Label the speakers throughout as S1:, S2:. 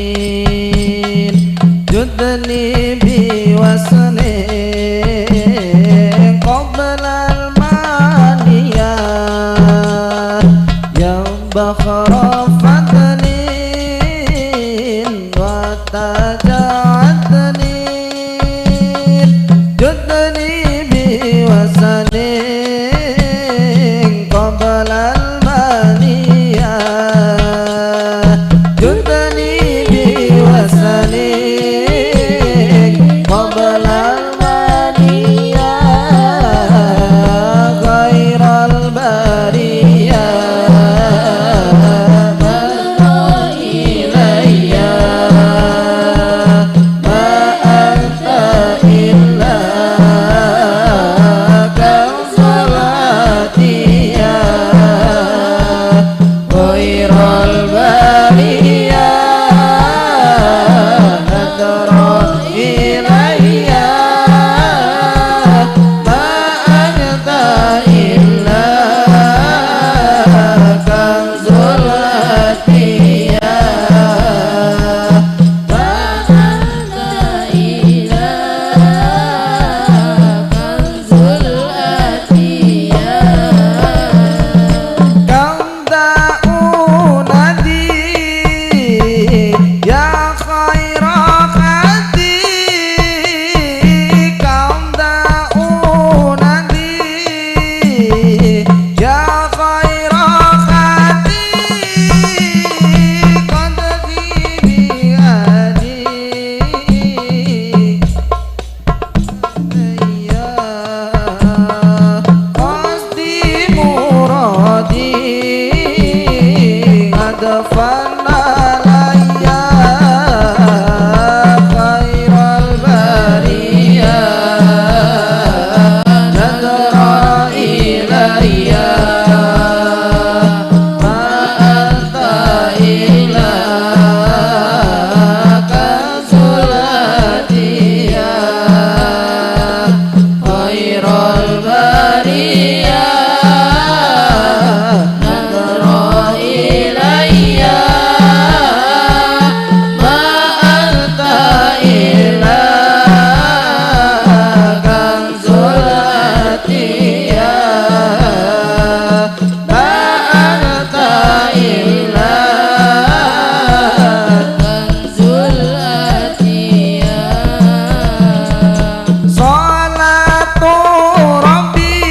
S1: عدنين جدني بوسن قبل المانية يا بخر فضل وتاج عدنين جدني بوسن قبل المانية جدني بوسن قبل المانية غير البرية إلي ما أنت إلا كنز العطية غير البرية نظر إلي ما أنت إلا كنز العطية
S2: ما أنت إلا كنز العطية
S1: كم أنادي يا خير خدي كم أنادي يا خير خدي قد في بأدي يا قصدي مرادي أدفن علي خير البرية نظر إلي ما أنت إلا كنز العطية خير البرية
S2: نظر إلي ما أنت إلا كنز العطية
S1: ما أنت إلا
S2: كنز العطية
S1: صلاة ربي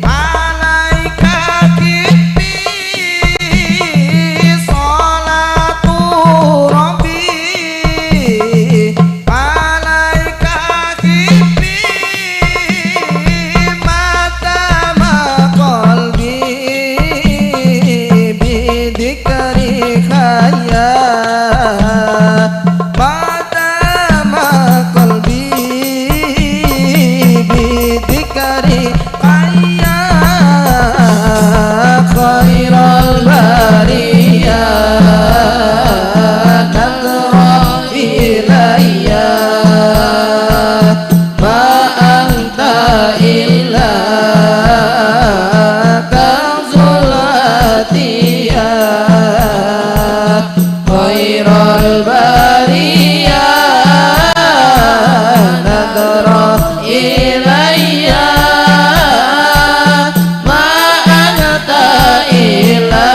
S1: عليك كبي صلاة ربي عليك كبي ما دام قلبي بذكرك يا ما دام قلبي بذكرك يا خير البرية نظر إلي ما أنت إلا كنز العطية خير البرية نظر
S2: إلي ما أنت إلا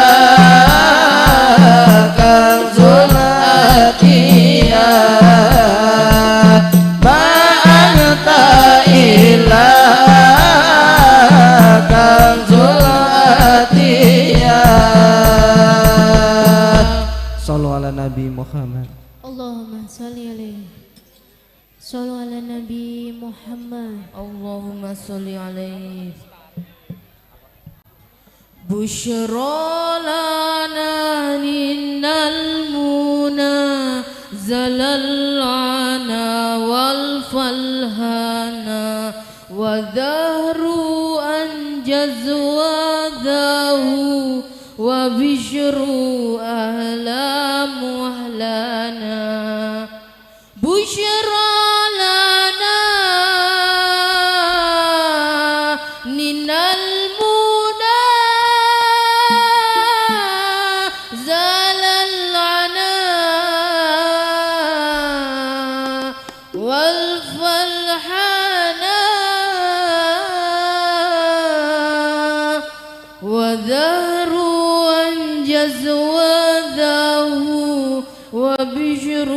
S1: كنز العطية ما أنت إلا كنز العطية. صلوا على النبي محمد.
S2: اللهم صل عليه. صلوا على النبي محمد. اللهم صل عليه. بشرى لنا إن المنى زل العنا والفلهنا وذهر أنجز وذاه وبشر أهل مهلنا. بشرى لنا من المنى زال وذاه وبشر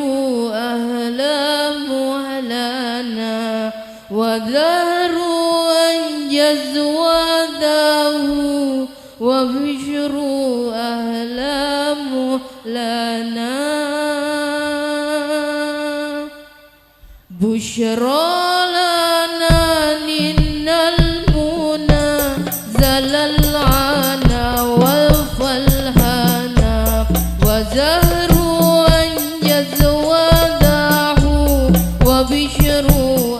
S2: أهل مولانا وذهر أنجز وذاه وبشر أهل مولانا بشرى لنا نلنا المنى زل العنا والفلهنا وزهر أنجز وذاه وبشر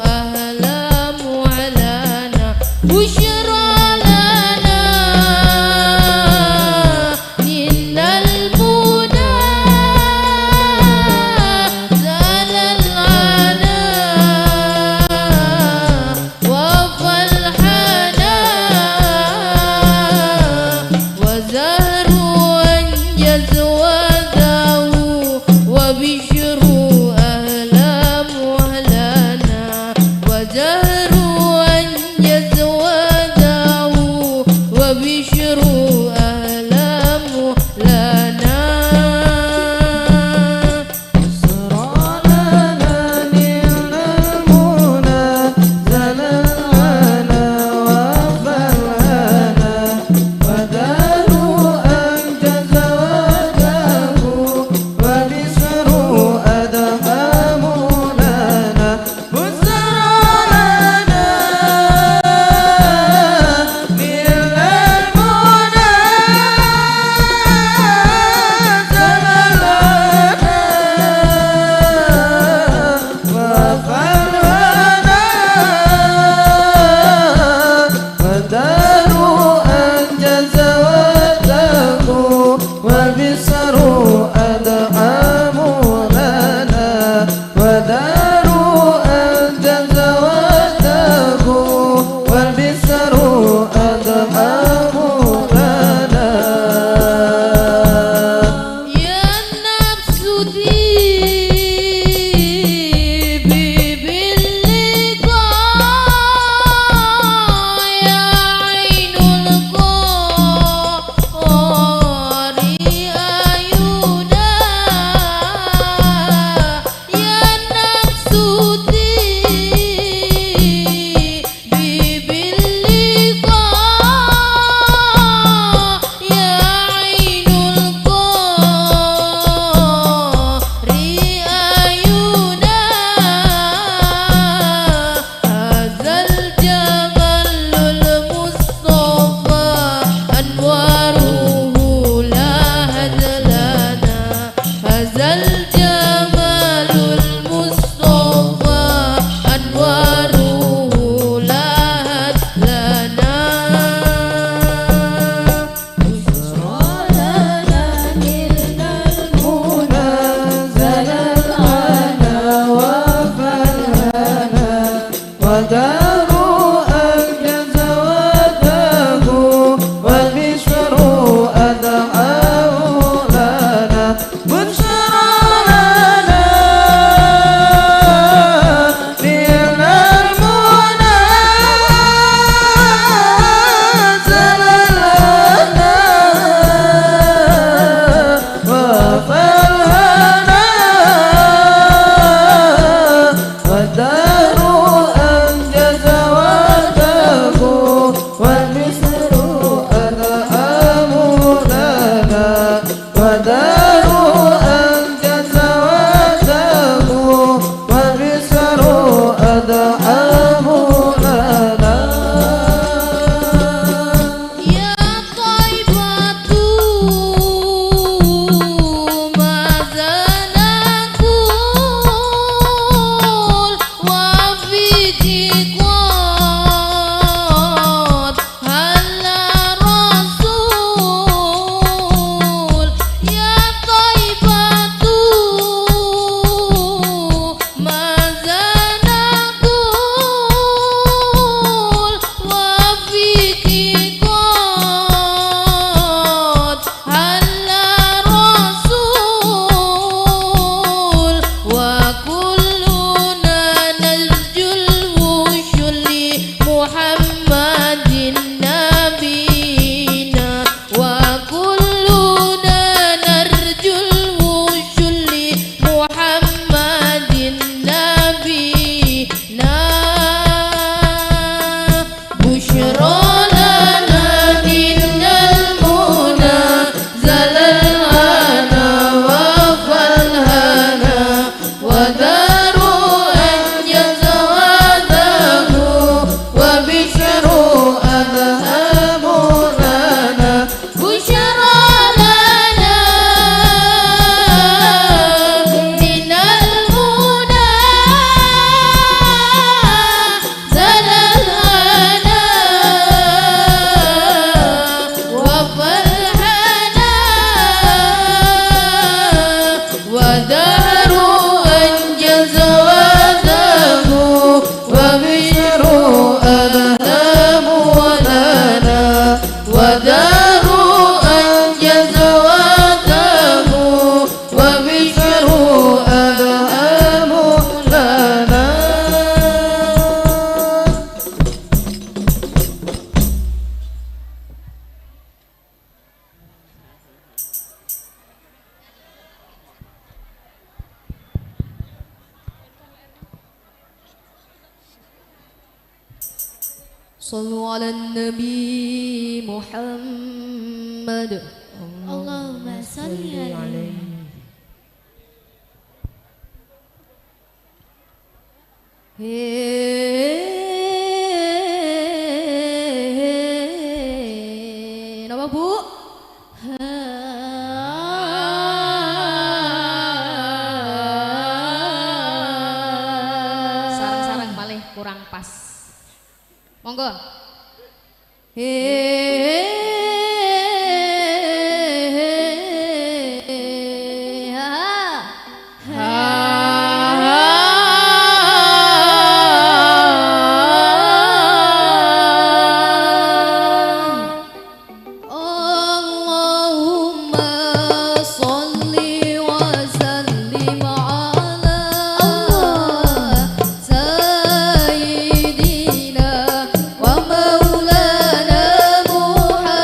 S2: أهل معلانا بشرى لنا نلنا المنى زال العنا وفلحنا وزهر أنجز وذاه وبشر أهل مولانا وزهر أنجز وذاه وبشر أهل مولانا
S1: لنا نلنا المنى زال العنا وفرهنا ودار أنجز وذاه وبشر أدهى مولانا بشرى لنا نلنا المنى زال العنا وفرهنا ودار أنجز وذاه وبشر أدعى مولانا ودار أنجز وذاه والبشر أدعى مولانا.
S2: يا نفس طيبي باللقاء يا عين القاري أيونا يا نفس طيبي باللقاء يا عين القاري أيونا هذا الجمال المصطفى أنواره لا هدلنا هذا الجمال المصطفى أنواره لا هدلنا
S1: لنا نلنا المنى زال العنا وفرهنا ودار أنجز وذاه والبشر أدعى مولانا بشرى لنا نلنا المنى زال العنا وفرهنا ودار أنجز وذاه والبشر أدعى مولانا ودار
S2: صلوا على النبي محمد.
S3: اللهم صل عليه.
S2: Hei, napa Bu? Sarang-sarang malih kurang pas. Monggo. Hei, ha. Allahumma sholli wa sallim ala sayyidina wa maulana Muhammad.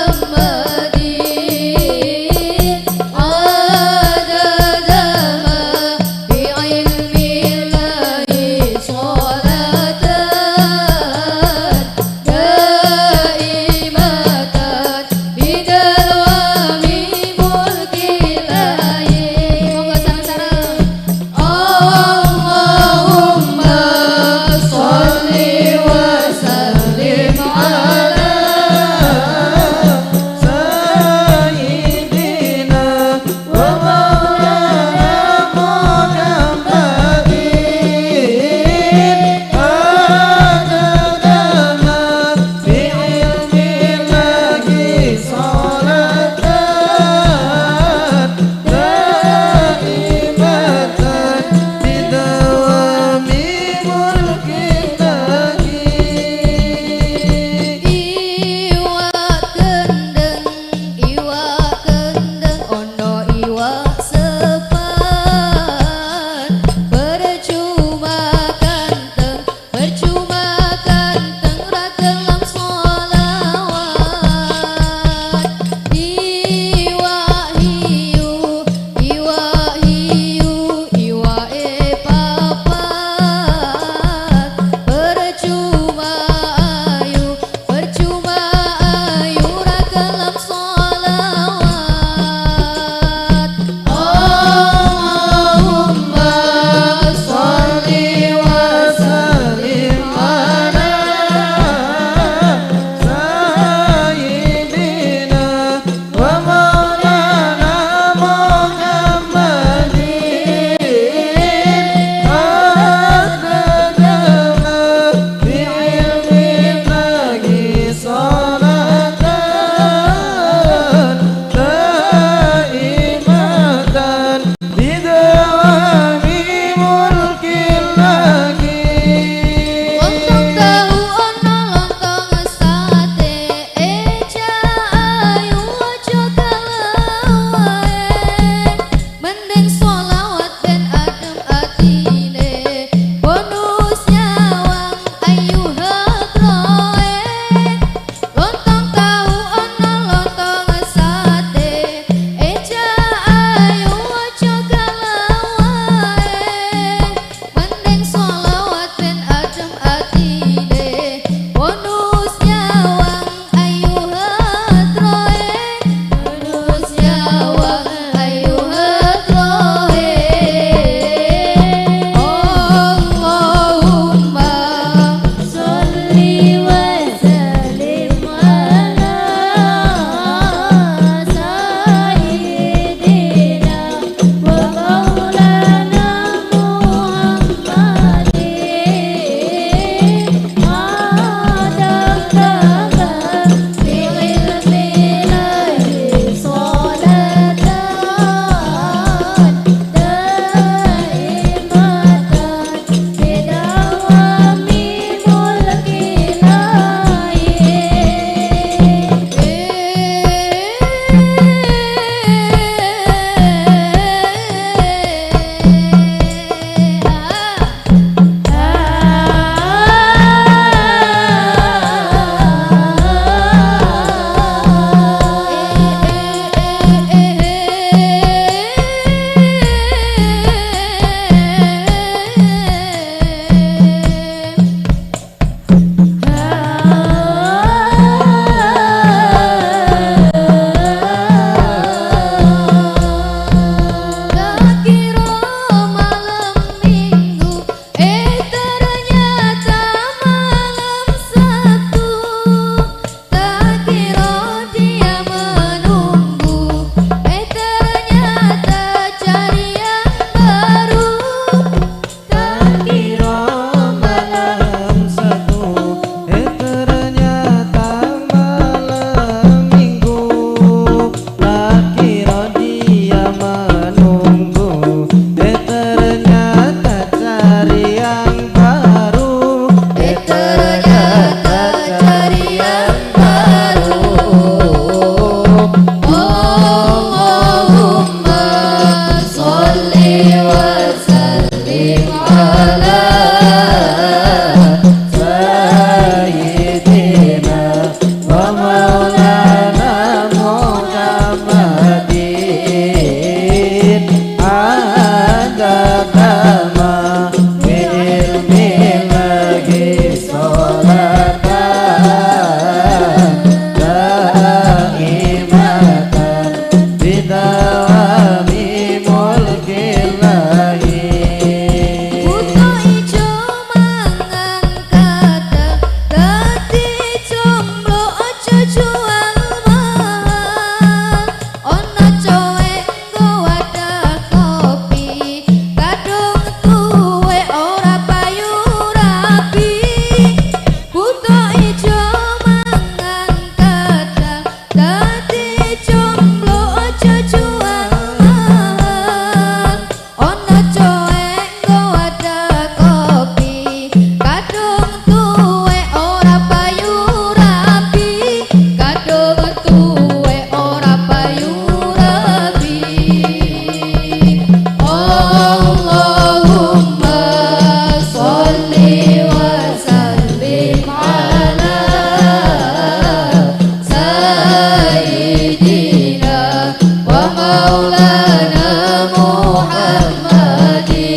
S2: Muhammadin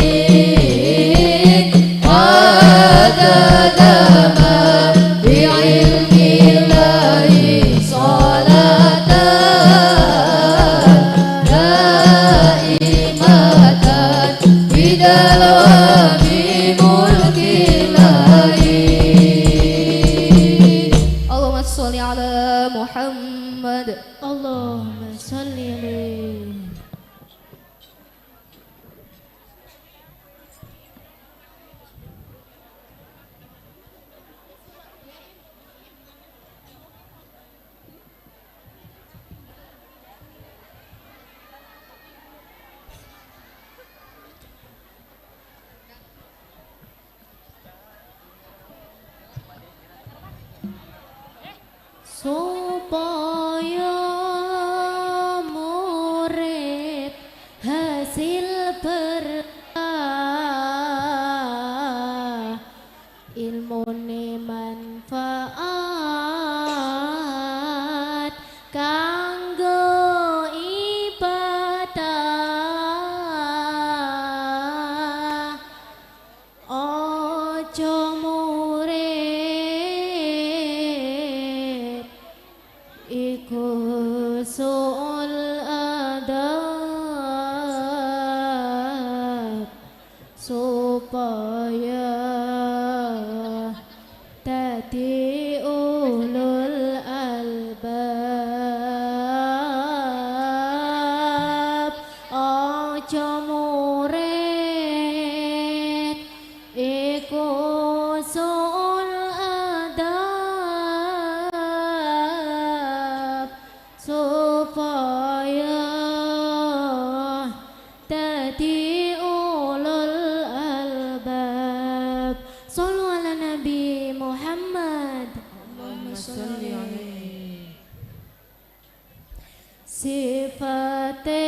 S2: adada ma bi'ilmillahi salatan daimatan bidawami mulkillahi. Allahumma sholli ala Muhammad.
S3: Allahumma sholli alaihi. Supaya murid hasil berkah, ilmune manfaat kanggo ibadah. Ojo murid iku su'ul adab, supaya dadi ulul albab. Ojo murid iku su'ul adab, supaya dadi ulul albab. Sallu ala Nabi Muhammad.
S1: Allahumma sholli alaihi.
S3: Sifate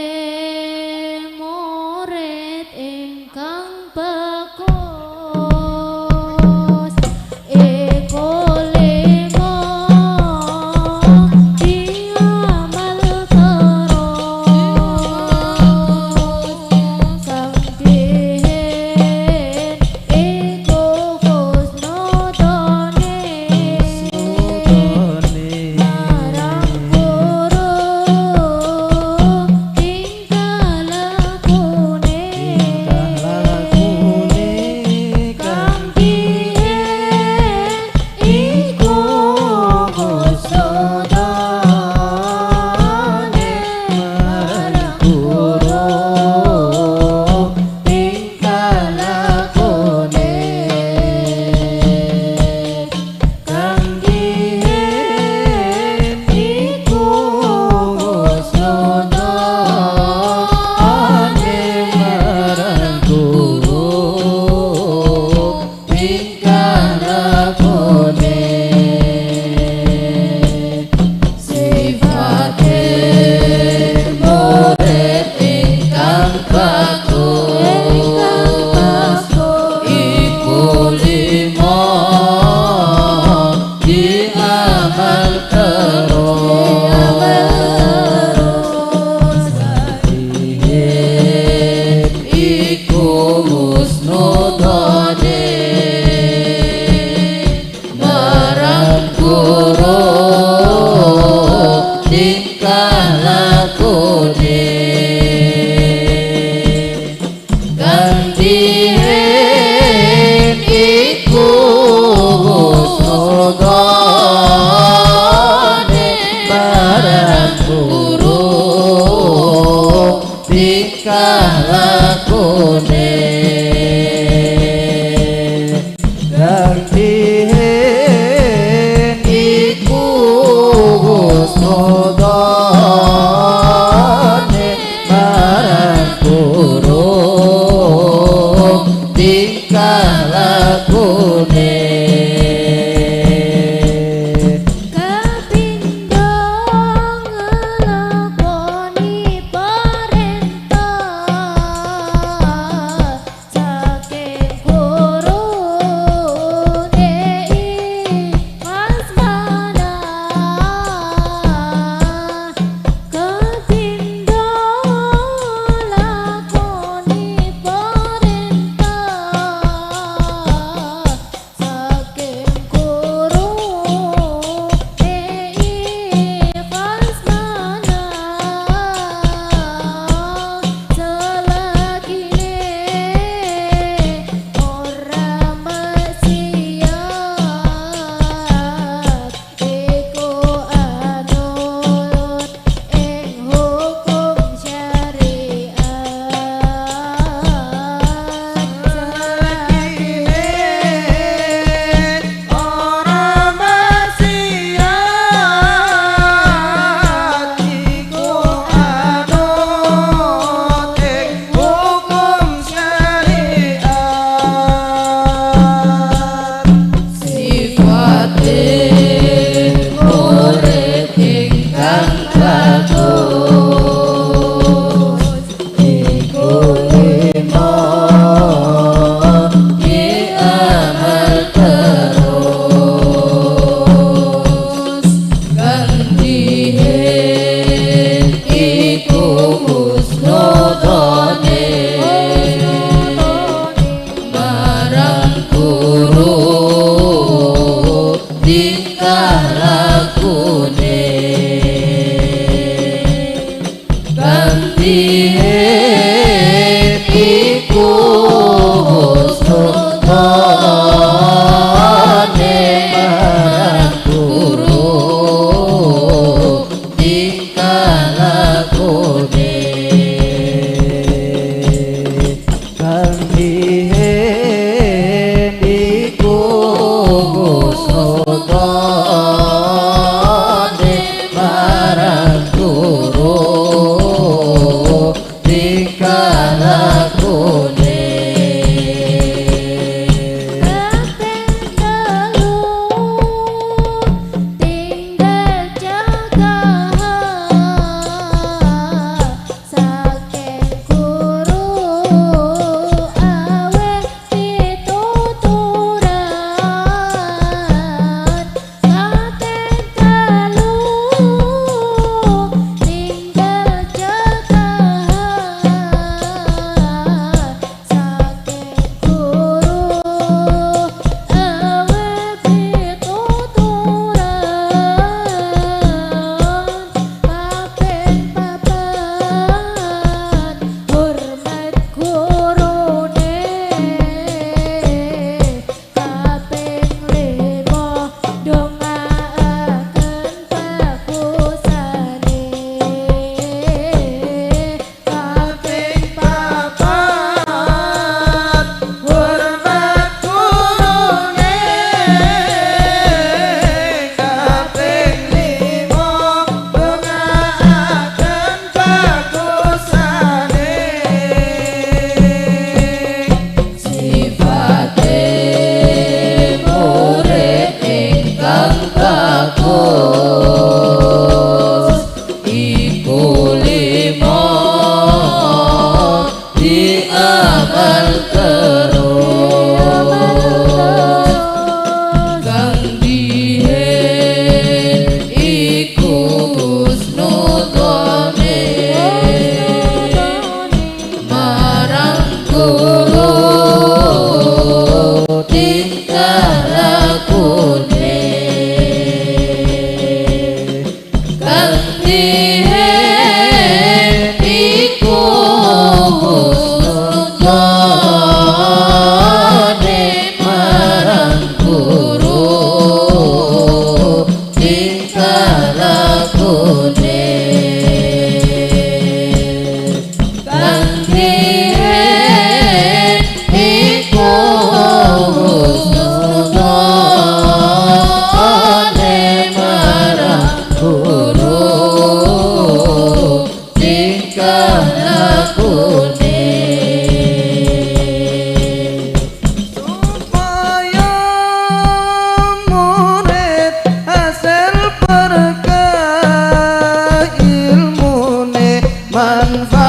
S3: murid ingkang bagus iku limo diamal terus, kang dihen iku husnudone marang guru tingkah lakune, kang dihen iku husnudone marang guru tingkah lakune, kang dihen iku husnudone
S1: marang guru tingkah lakune. Sifate murid ingkang bagus iku limo diamal terus, dihen iku husnudone marang guru tingkah lakune, kang dihen iku husnudone marang guru tingkah lakune, kang dihen iku husnudone marang guru tingkah lakune.
S3: Kapindho nglakoni perintah.
S1: lakune.
S3: Kaping telu tinggal cegah saking guru aweh pituturan. Kaping telu tinggal cegah saking guru aweh pituturan. Kaping papat hormat gurune. Kaping lima ndongaaken bagusane.
S1: Kaping papat hormat gurune. Kaping lima ndongaaken bagusane. Sifate murid ingkang bagus iku lima diamal terus. Kang dihen iku husnudzone marang guru tingkah lakune. Kang dihen iku husnudzone marang guru tingkah lakune. Kang dihen iku husnudzone marang guru tingkah lakune.
S4: Supaya murid hasil berkah ilmune manfaat.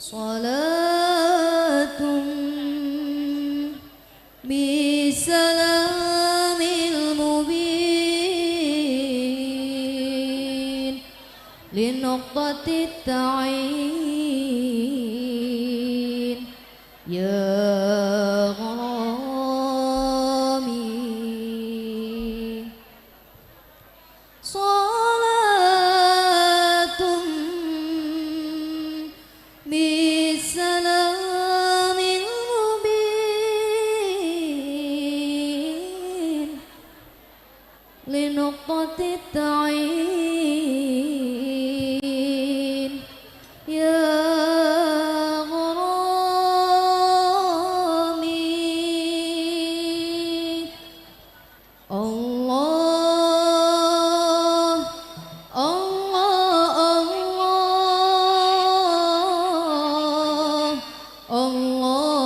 S2: Salatun bisalamil mubin linuqtati ta'in ya gharami. Salatun bisalamil mubin linuqtati ta'in ya gharami. Allah Allah Allah Allah Allah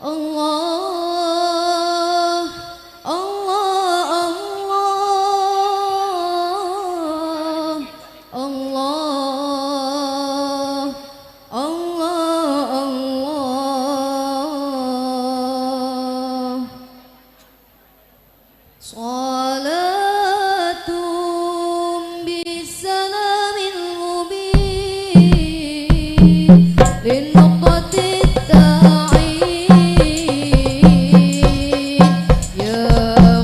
S2: Allah Allah Allah Allah. Salatun bisalamil mubin linuqtati ta'in ya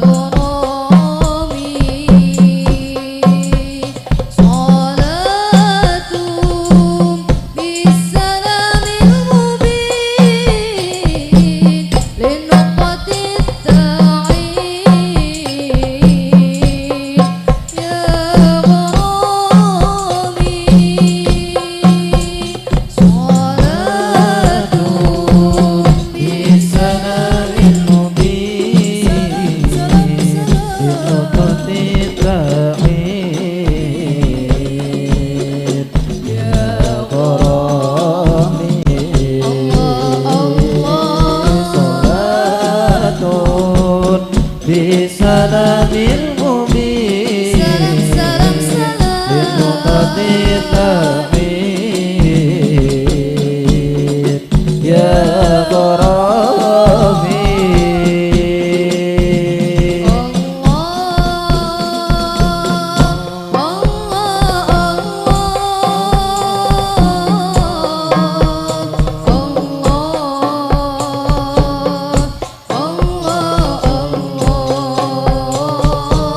S2: gharami. Salatun bisalamil mubin linuqtati ta'in ya gharami. Salatun
S1: bisalamil mubin linuqtati ta'in ya gharami. Salatun bisalamil mubin
S2: Salam salam salam
S1: linuqtati ta'in ya gharami.
S2: Allah Allah Allah Allah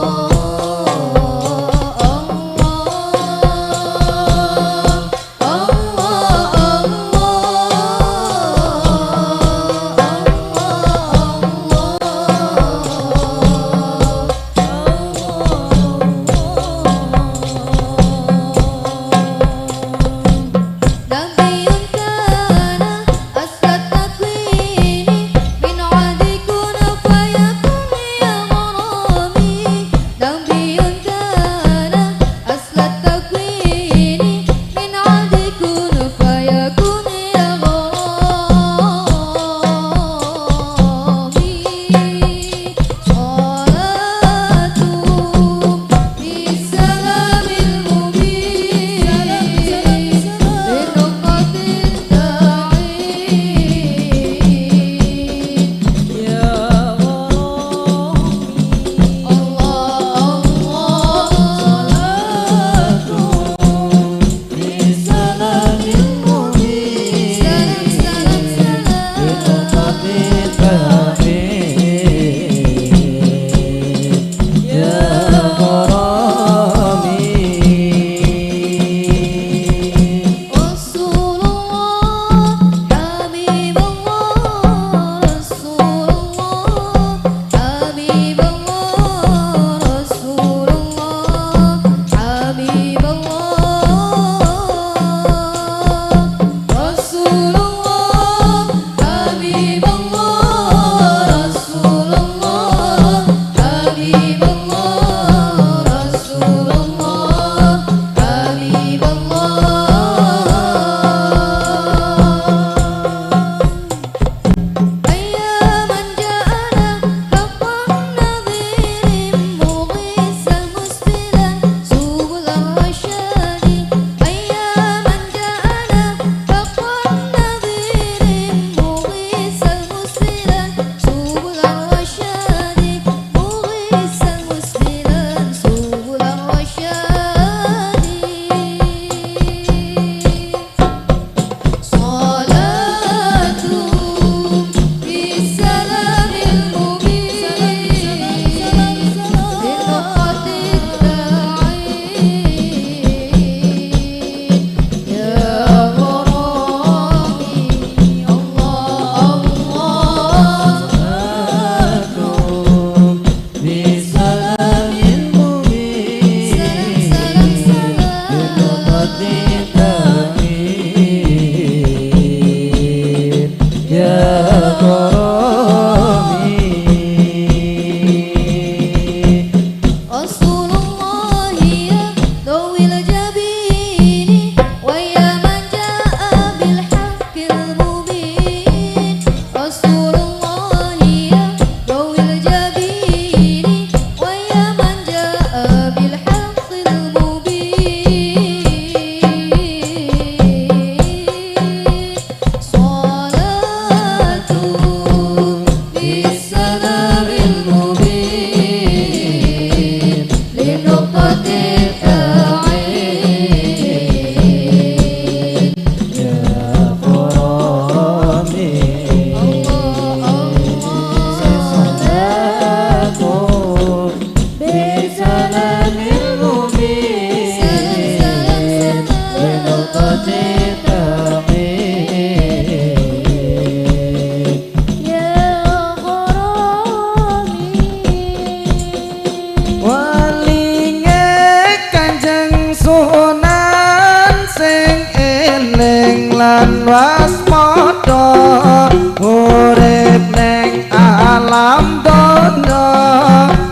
S4: alam donya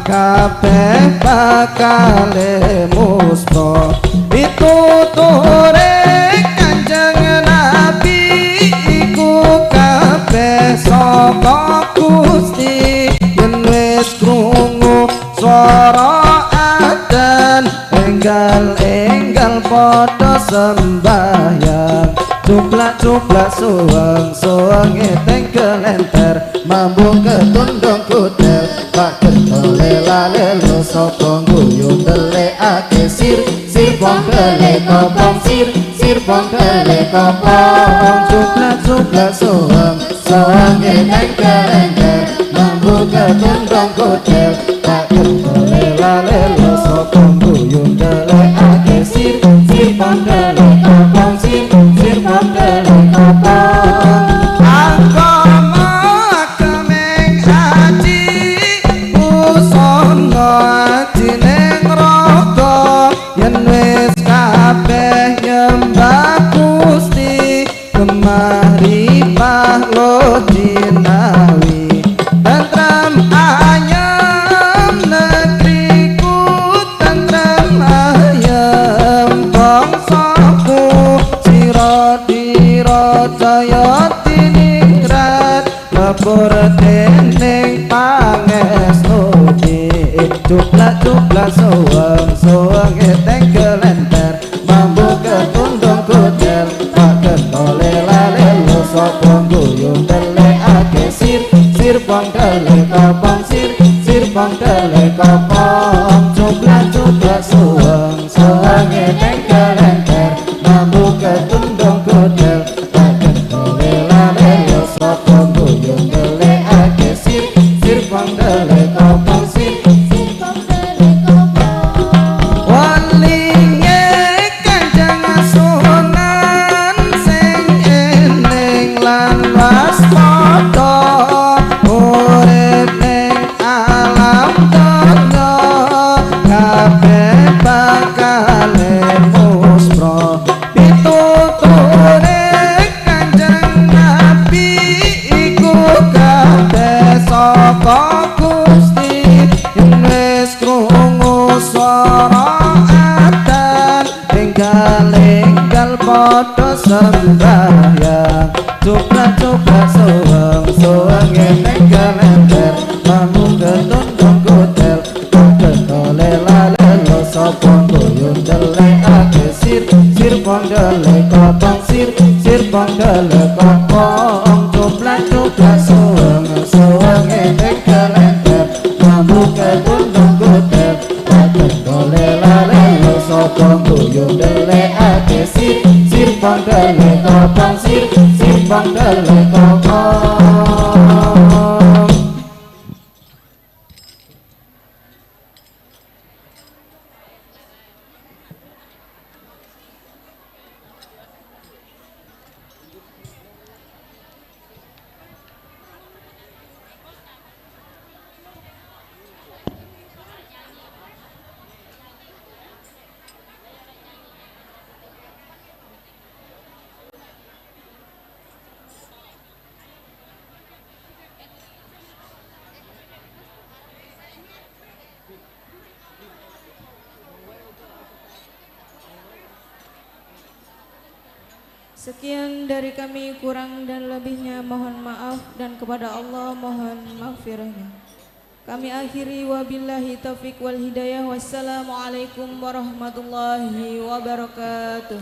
S4: kabeh bakale musna pituture Kanjeng Nabi iku kabeh saka Gusti yen wis krungu swara adzan enggal-enggal padha sembahyang cuplak-cuplak suweng-suwenge tengkelenter mambung ketundung kutel pak ketole lalelo sapa guyu ndelekake sir sir bongkele kopong sir sir bongkele kopong cuplak-cuplak suweng-suwenge tengkelenter mambung ketundung kutel pak ketole lalelo sapa guyu ndelekake sir sir bongkele kopong sir sir bongkele kopong agama kemeng aji busana aji ning raga yen wis kabeh nyembah Gusti kemari pahlo jinawi tentrem ayem negeriku tentrem ayem bangsaku sira dira jaya tiningrat lebur dening pangestuti cuplak-cuplak suweng-suwenge tengkelenter mambu ketundung kucel pak ketole lalelo sapa guyu ndelekake sir sir bongkele kopong sir sir bongkele kopong cuplak-cuplak suweng-suwenge tengkelenter mambu ketundung kucel pak ketole lalelo sapa guyu ndelekake sir sir bongkele kopong sir
S2: sir bongkele kopong
S4: walinge Kanjeng Sunan sing ening lan waspada urip ning alam donya kabeh bakale musra pituture Kanjeng Nabi iku kabeh saka Gusti yen wis krungu swara adzan enggal-enggal padha sembahyang cuplak-cuplak suweng-suwenge tengkel-ember mambu ketundung kutel ketole lalelo sapa guyu ndelekake sir sir bongdele kopong sir sir bongdele kopong cuplak-cuplak suweng-suwenge tengkel-ember mambu ketundung kutel ketole lalelo sapa guyu ndelekake sir sir bongdele kopong sir sir bongdele kopong.
S5: Sekian dari kami, kurang dan lebihnya mohon maaf dan kepada Allah mohon maghfirahnya. Kami akhiri wabillahi taufik wal hidayah. Wassalamualaikum warahmatullahi wabarakatuh.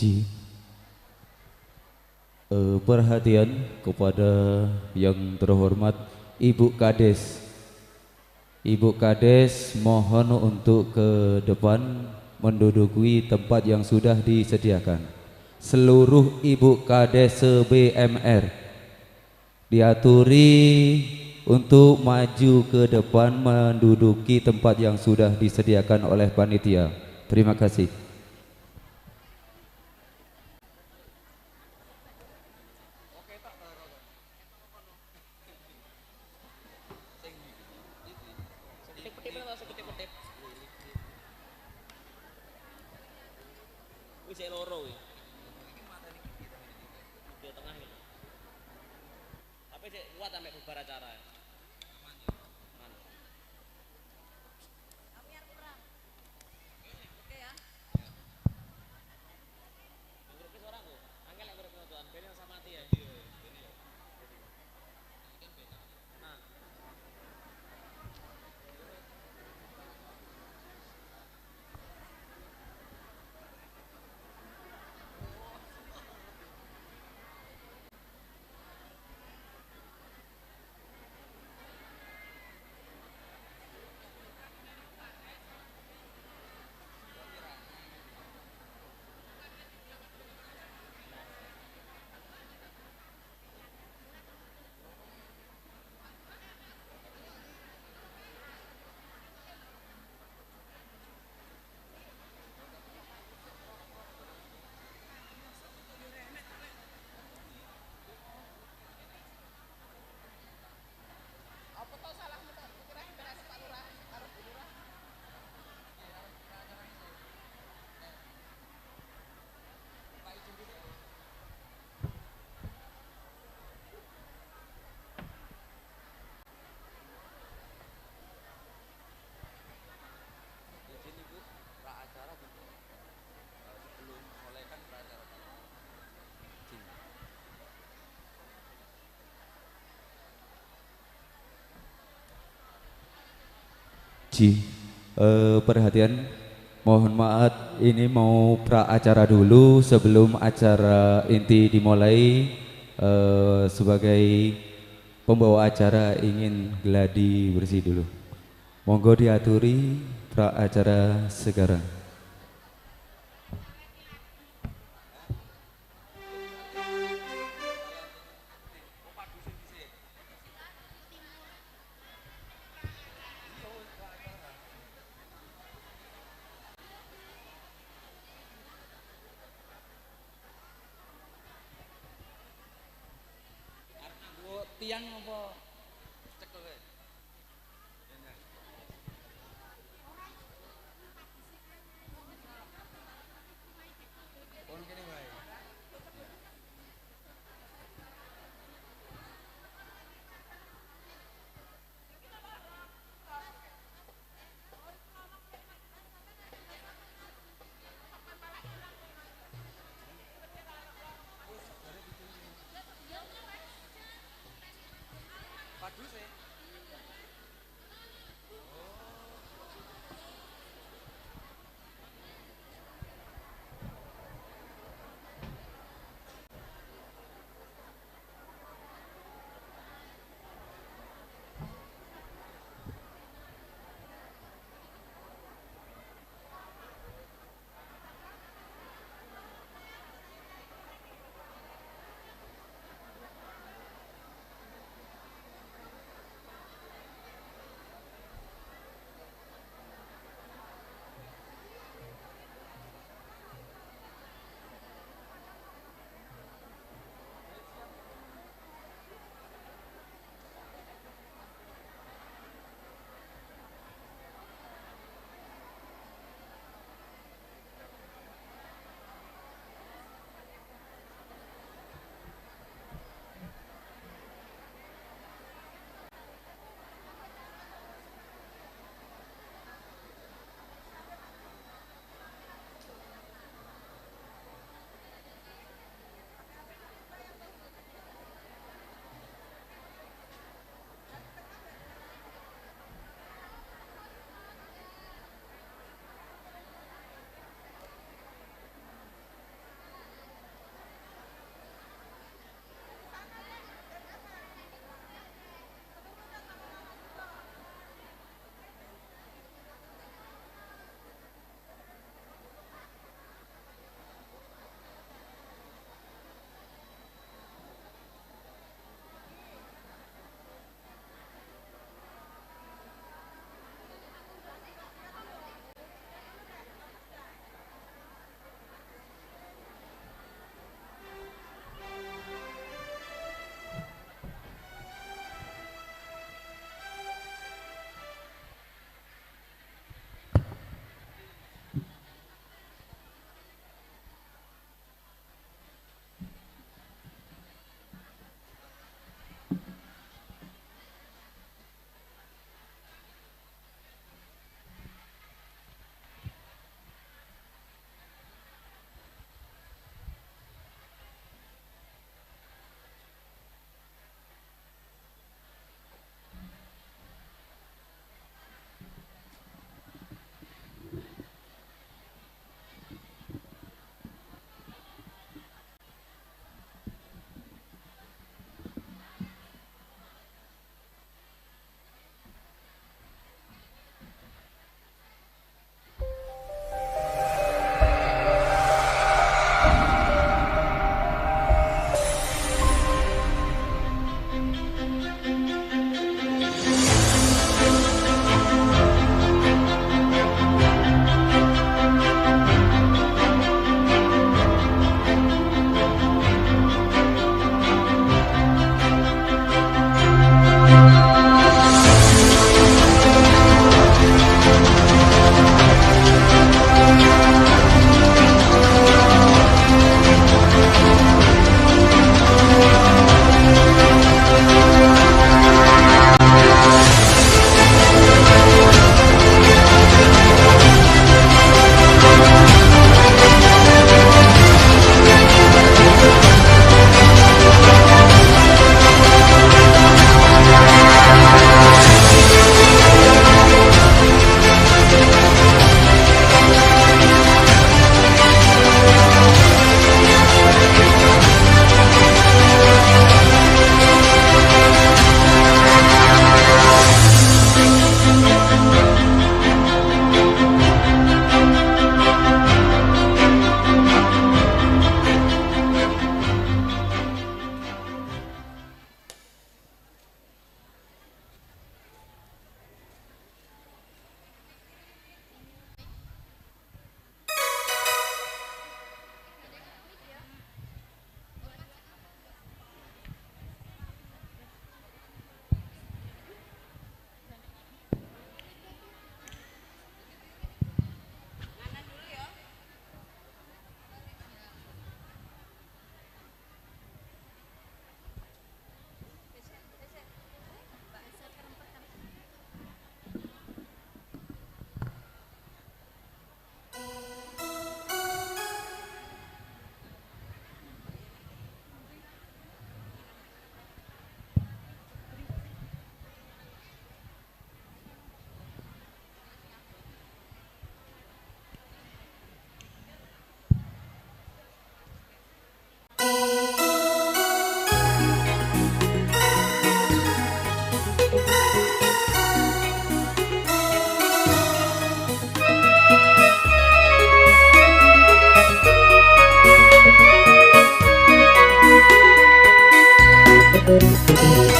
S6: Ji. Perhatian kepada yang terhormat Ibu Kades. Ibu Kades mohon untuk ke depan menduduki tempat yang sudah disediakan. Seluruh Ibu Kades se-BMR diaturi untuk maju ke depan menduduki tempat yang sudah disediakan oleh panitia. Terima kasih. Perhatian, mohon maaf ini mau pra acara dulu sebelum acara inti dimulai. Sebagai pembawa acara ingin gladi bersih dulu. Monggo diaturi pra acara sekarang.
S4: Tiang apa cekel wae.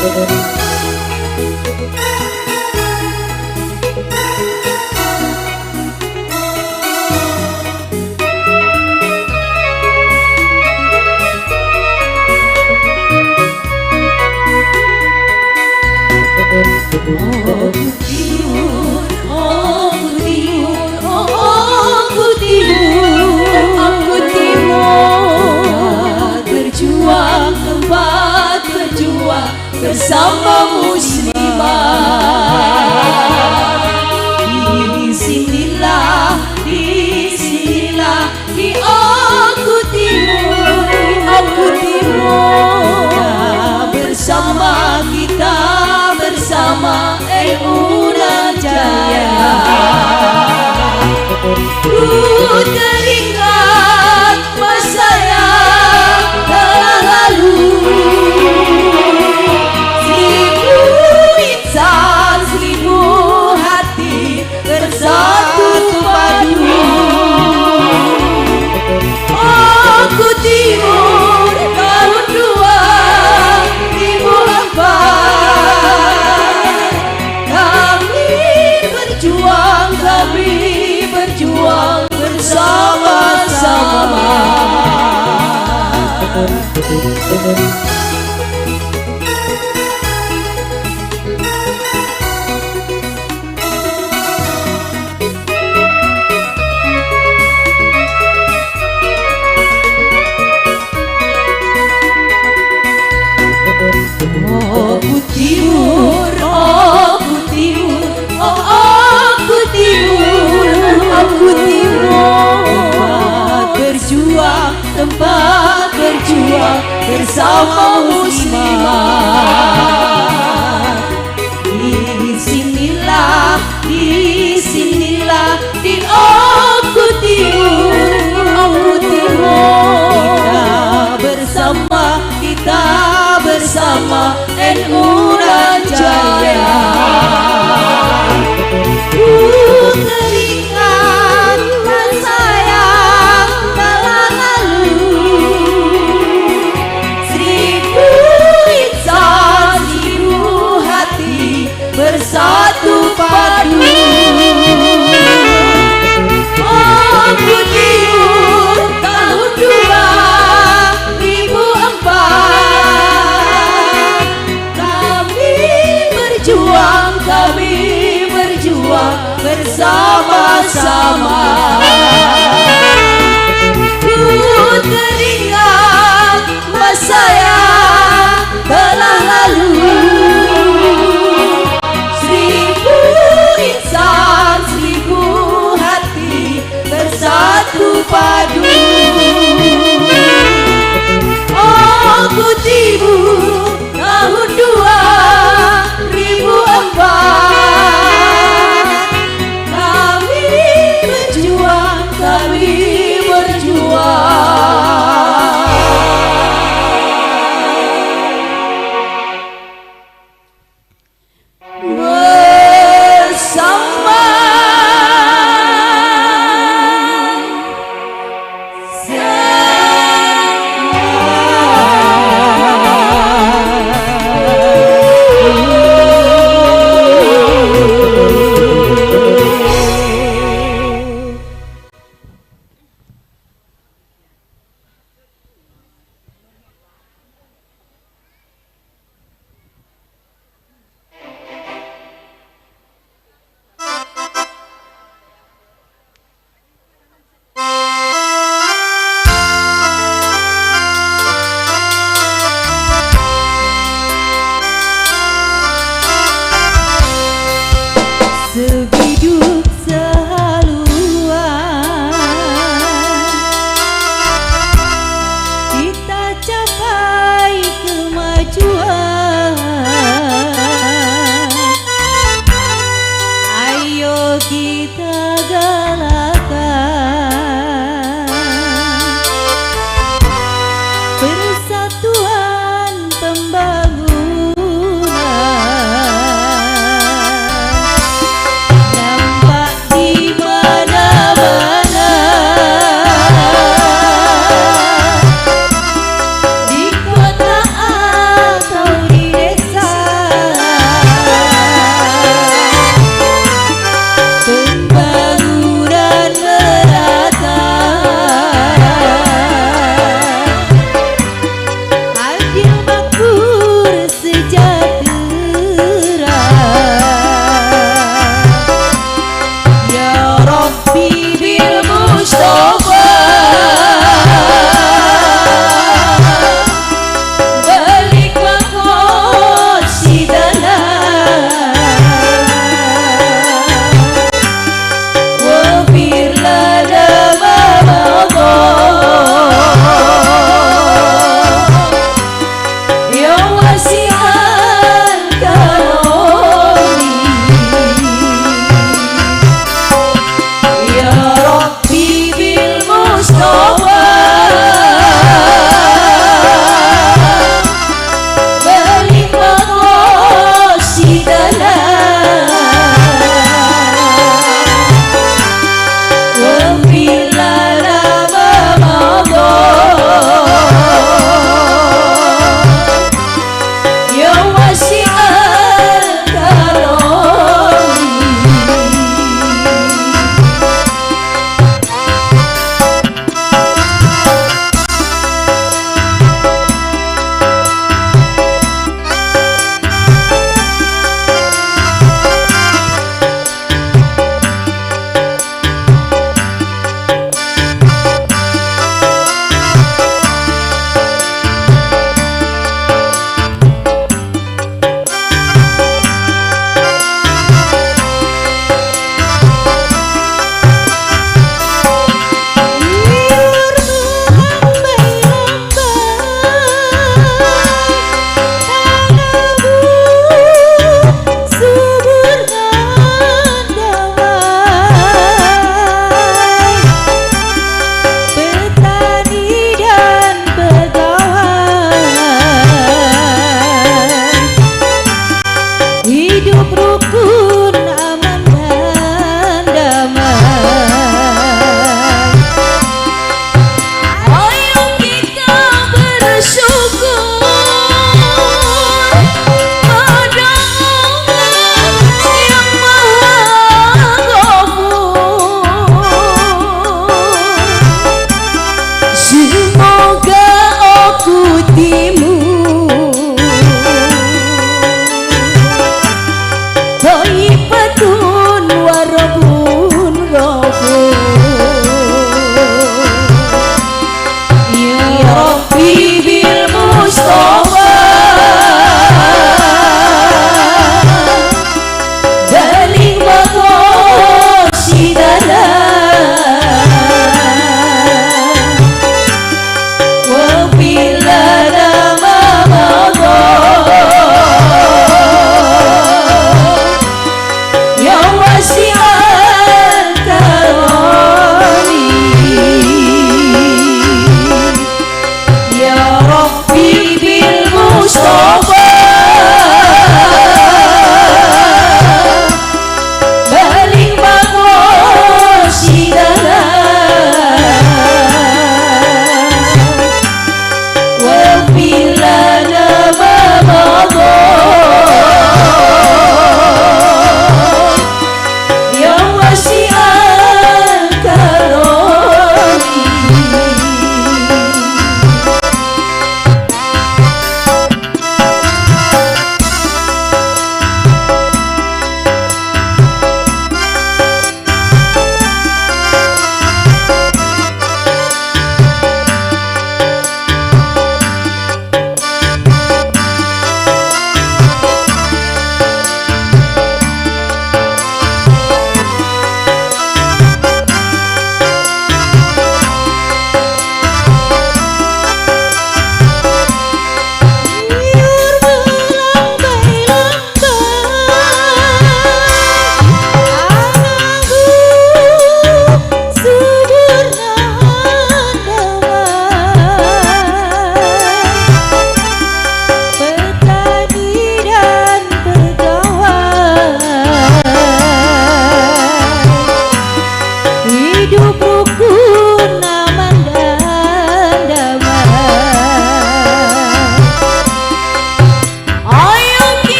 S7: Aku timur, berjuang, tempat berjuang bersama muslimah. Di sinilah, di aku timur, bersama kita, bersama NU Jaya. Ku teringat masa yang telah lalu, 1000 insan, 1000 hati bersatu padu. Aku timur tahun 2004, kami berjuang, kami berjuang bersama-sama. Aku timur, aku timur, oh aku timur, aku timur. Berjuang, tempat berjuang bersama muslimah. Di sinilah, di aku timur, aku timur. Kita bersama, kita bersama NU Jaya. Ku teringat masa yang telah lalu, 1000 insan, 1000 hati bersatu padu. Aku timur tahun 2004, kami berjuang, kami berjuang bersama-sama. Ku teringat masa yang telah lalu, 1000 insan, 1000 hati bersatu padu. Aku timur tahun 2004, kami berjuang,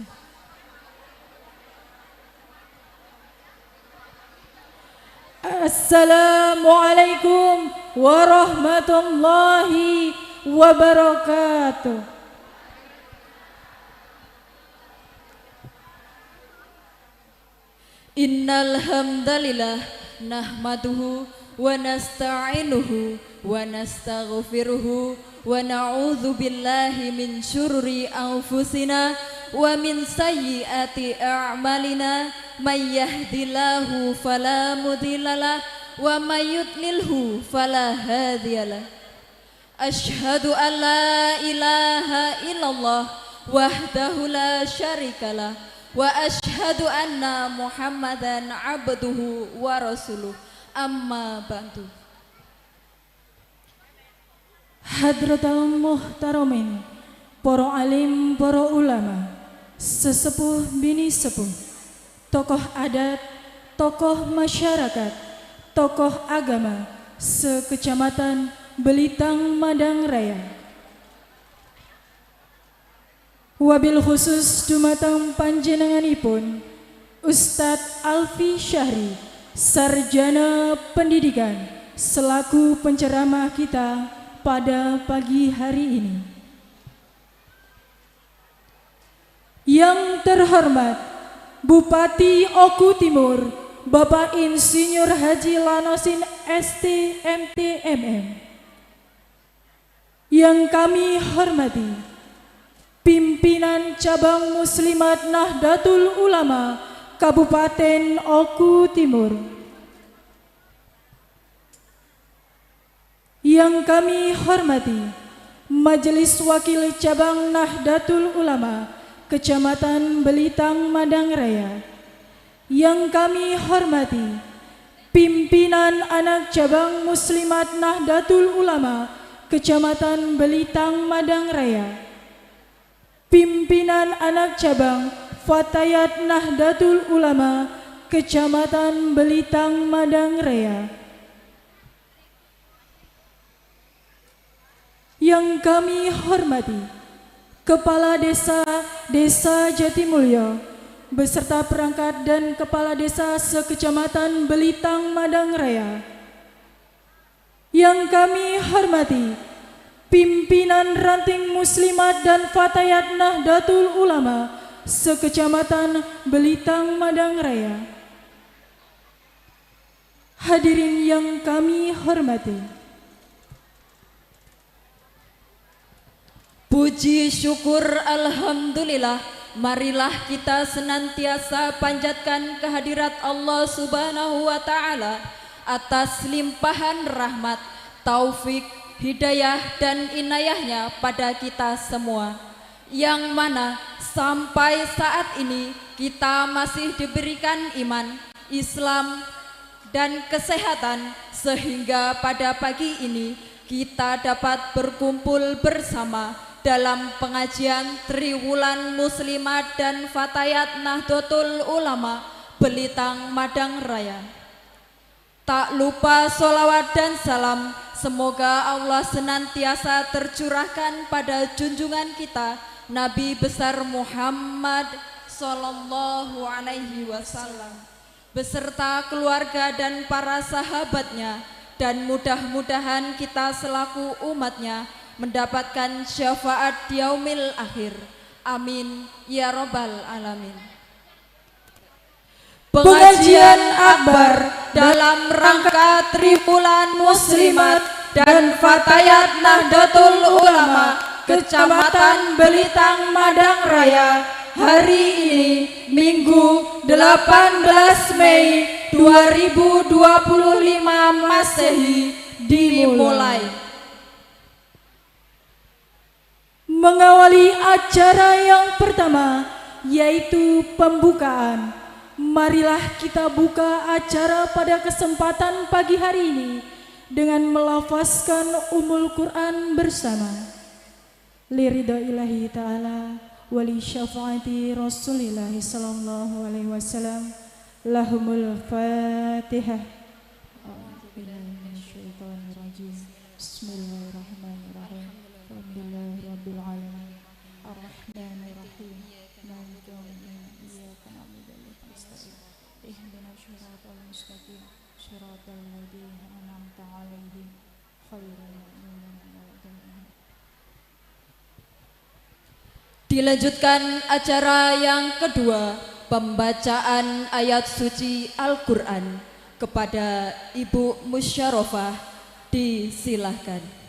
S5: aja. Assalamualaikum warahmatullahi wabarakatuh.
S8: Innal hamdalillah nahmaduhu wa nasta'inuhu wa nastaghfiruhu wa na'udzu billahi min syururi anfusina wa min sayyiati a'malina may yahdihillahu fala mudhillalah wa may yudlilhu fala hadiyalah. Asyhadu an la ilaha illallah wahdahu la syarikalah wa asyhadu anna Muhammadan abduhu wa rasuluh. Amma ba'du.
S5: Hadratal muhtaramin, para alim, para ulama, sesepuh bini sepuh, tokoh adat, tokoh masyarakat, tokoh agama sekecamatan Belitang Madang Raya. Wabil khusus dumateng panjenenganipun Ustadz Alfi Syahri, Sarjana Pendidikan, selaku penceramah kita pada pagi hari ini. Yang terhormat Bupati Oku Timur, Bapak Insinyur Haji Lanosin ST MT MM. Yang kami hormati pimpinan cabang Muslimat Nahdlatul Ulama Kabupaten Oku Timur. Yang kami hormati Majelis Wakil Cabang Nahdlatul Ulama Kecamatan Belitang Madang Raya. Yang kami hormati pimpinan anak cabang Muslimat Nahdlatul Ulama Kecamatan Belitang Madang Raya, pimpinan anak cabang Fatayat Nahdlatul Ulama Kecamatan Belitang Madang Raya. Yang kami hormati Kepala Desa Desa Jatimulyo beserta perangkat dan Kepala Desa sekecamatan Belitang Madang Raya. Yang kami hormati pimpinan ranting Muslimat dan Fatayat Nahdlatul Ulama sekecamatan Belitang Madang Raya. Hadirin yang kami hormati,
S8: puji syukur alhamdulillah, marilah kita senantiasa panjatkan kehadirat Allah Subhanahu wa Ta'ala atas limpahan rahmat, taufik, hidayah dan inayahnya pada kita semua, yang mana sampai saat ini kita masih diberikan iman, Islam dan kesehatan, sehingga pada pagi ini kita dapat berkumpul bersama dalam pengajian Triwulan Muslimat dan Fatayat Nahdlatul Ulama Belitang Madang Raya. Tak lupa sholawat dan salam semoga Allah senantiasa tercurahkan pada junjungan kita Nabi besar Muhammad Sallallahu Alaihi Wasallam beserta keluarga dan para sahabatnya, dan mudah-mudahan kita selaku umatnya mendapatkan syafaat yaumil akhir. Amin ya robbal alamin. Pengajian akbar dalam rangka Triwulan Muslimat dan Fatayat Nahdlatul Ulama Kecamatan Belitang Madang Raya hari ini Minggu 18 Mei 2025 Masehi dimulai.
S5: Mengawali acara yang pertama yaitu pembukaan. Marilah kita buka acara pada kesempatan pagi hari ini dengan melafazkan Ummul Quran bersama. Liridha ilahi ta'ala wali syafaati Rasulillah sallallahu alaihi wasallam. Lahumul Fatihah. Bismillahirrahmanirrahim. Alhamdulillahirabbil alamin. Arrahmanirrahim. Maliki
S8: Dilanjutkan acara yang kedua, pembacaan ayat suci Al-Quran kepada Ibu Musyarofah, disilahkan.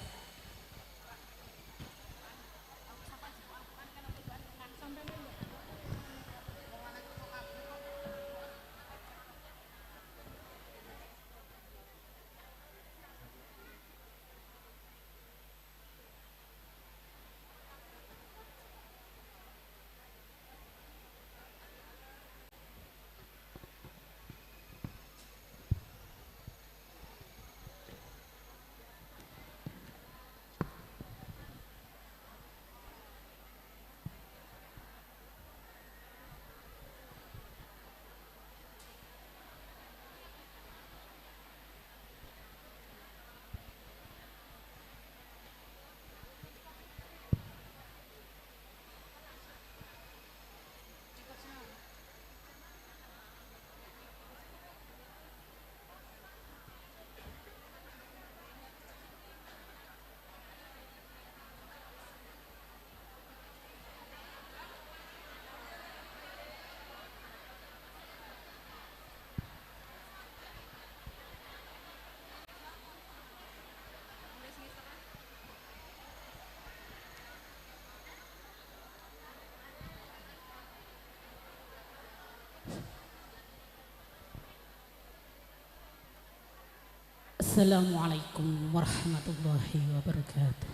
S9: Assalamualaikum warahmatullahi wabarakatuh.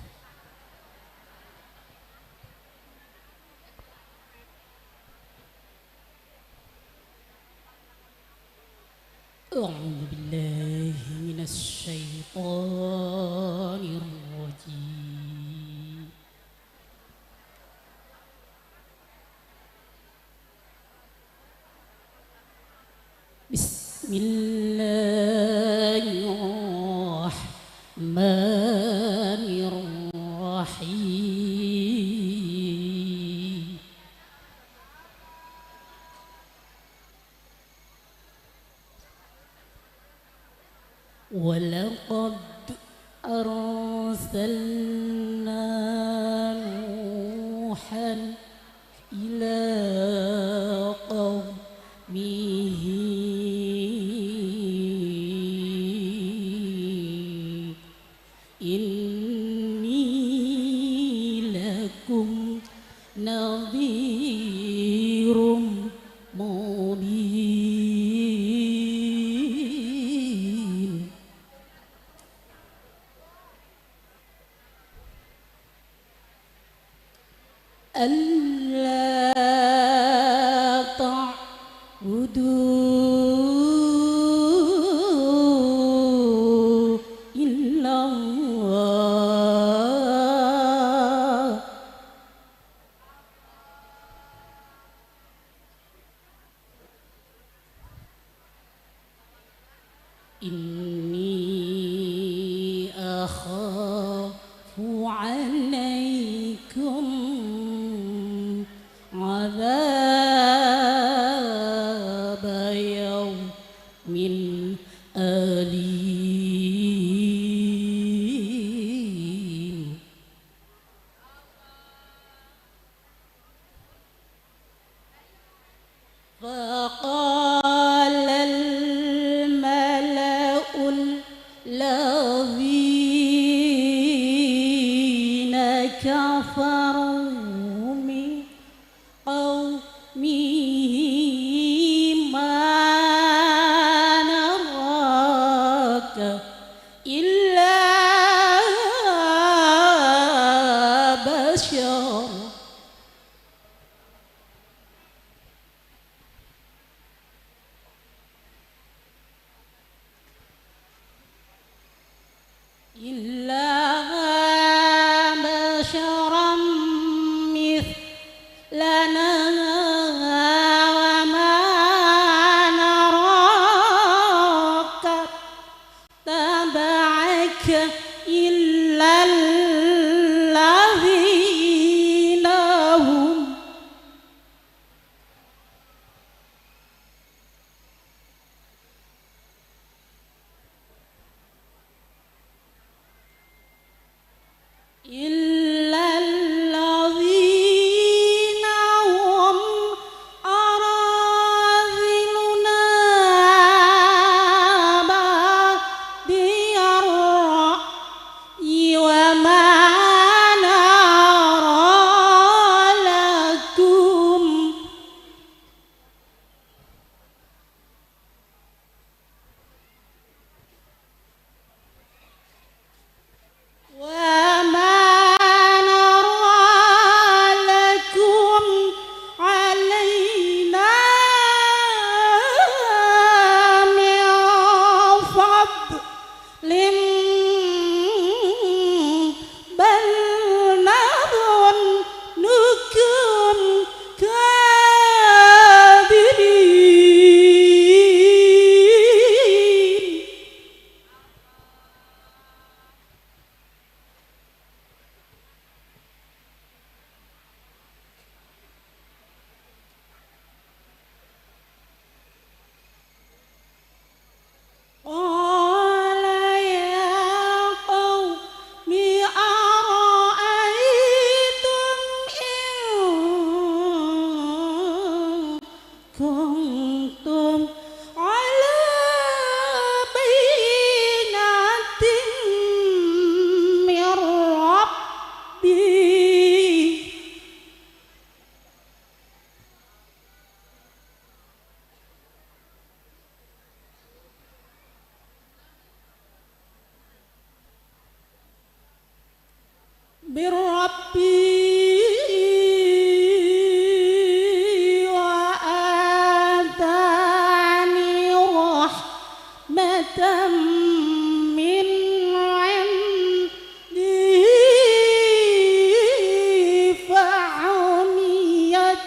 S9: A'udzu billahi minasy syaithanir rajim. Bismillahirrahmanirrahim. Walaqad arsalna Nuhan ila qaumihi inni lakum nadhirum mubin. Alla ta'budu illallah. Inni akhafu alaikum azab yaumin alim. Faqala al-mala'u alladhina kafaru min qaumihi ma naraka illa bashar illa basharan mithlana wa ma naraka taba'aka illa alladhina rabbi wa atani rahmatan min 'indihi fa'umiyat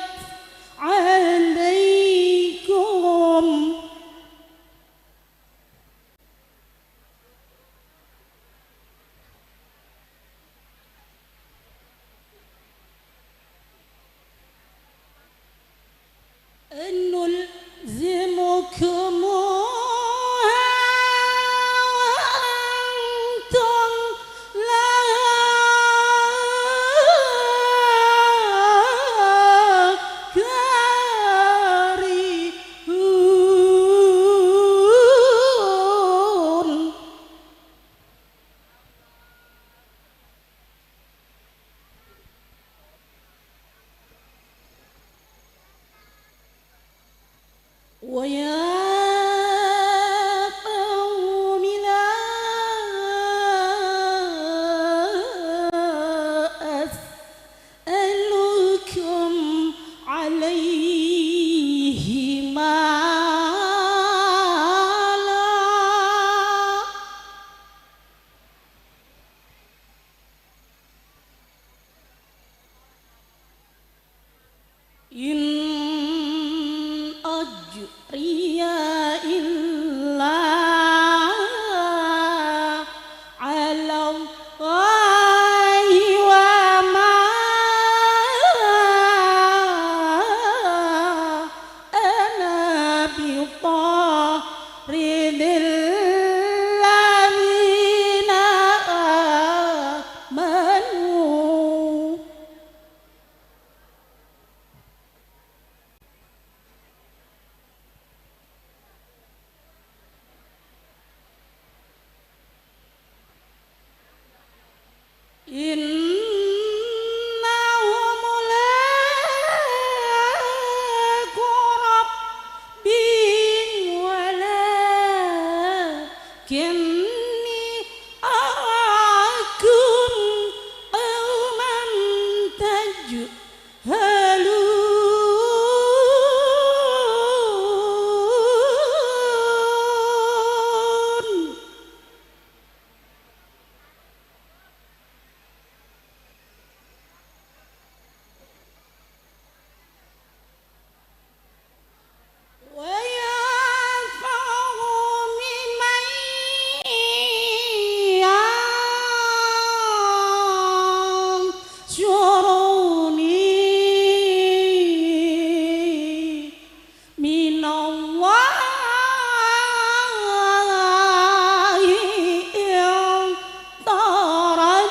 S9: 'alaikum. نلزمكموها وأنتم لها كارهون. ويا قوم لا أسألكم عليه مالا إن أجري إلا على الله وما أنا بطارد الذين آمنوا. إنهم ملاقو ربهم ولكني أراكم قوما تجهلون. ويا قوم من ينصرني من الله إن طردتم.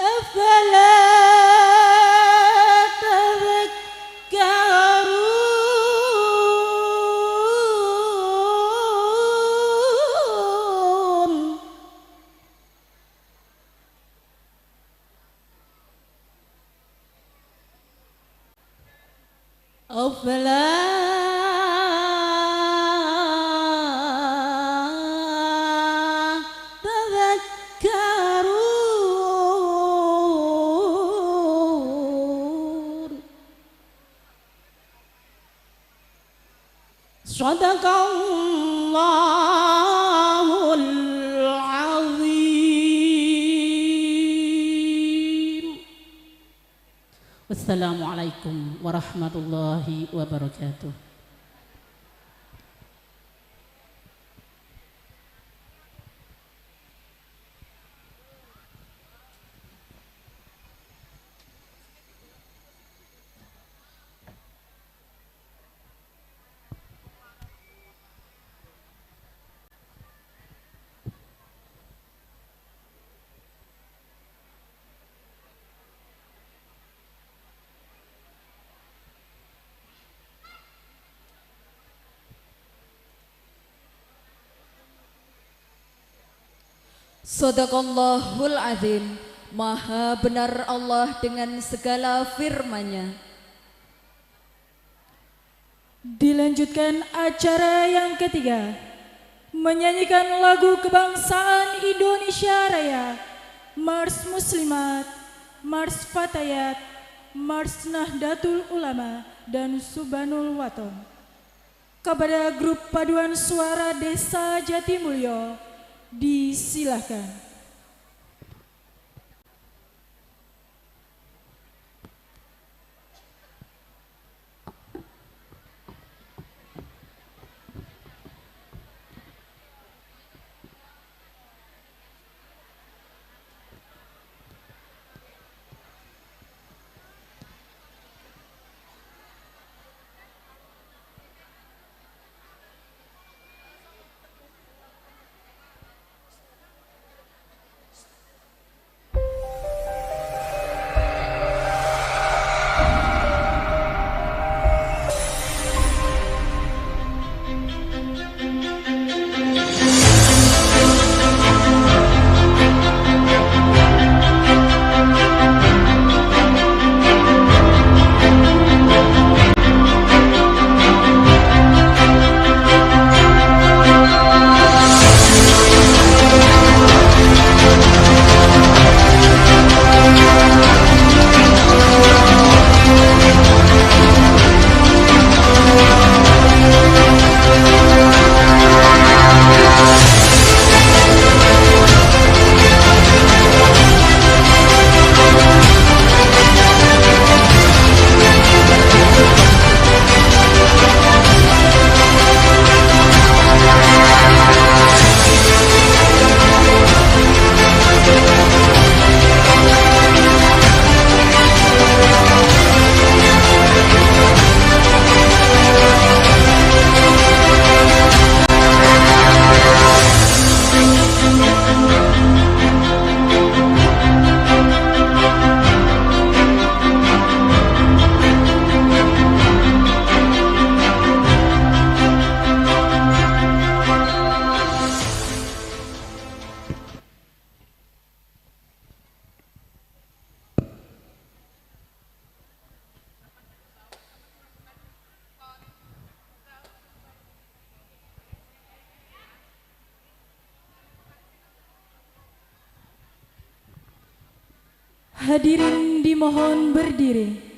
S9: أفلا تذكرون. أفلا تذكرون. صدق الله العظيم. والسلام عليكم ورحمة الله وبركاته.
S8: Sadaqallahul azim. Maha benar Allah dengan segala firman-Nya.
S5: Dilanjutkan acara yang ketiga, menyanyikan lagu kebangsaan Indonesia Raya, Mars Muslimat, Mars Fatayat, Mars Nahdlatul Ulama, dan Subanul Waton. Kepada grup paduan suara Desa Jatimulyo, disilahkan. Hadirin dimohon berdiri.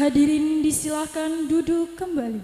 S5: Hadirin disilakan duduk kembali.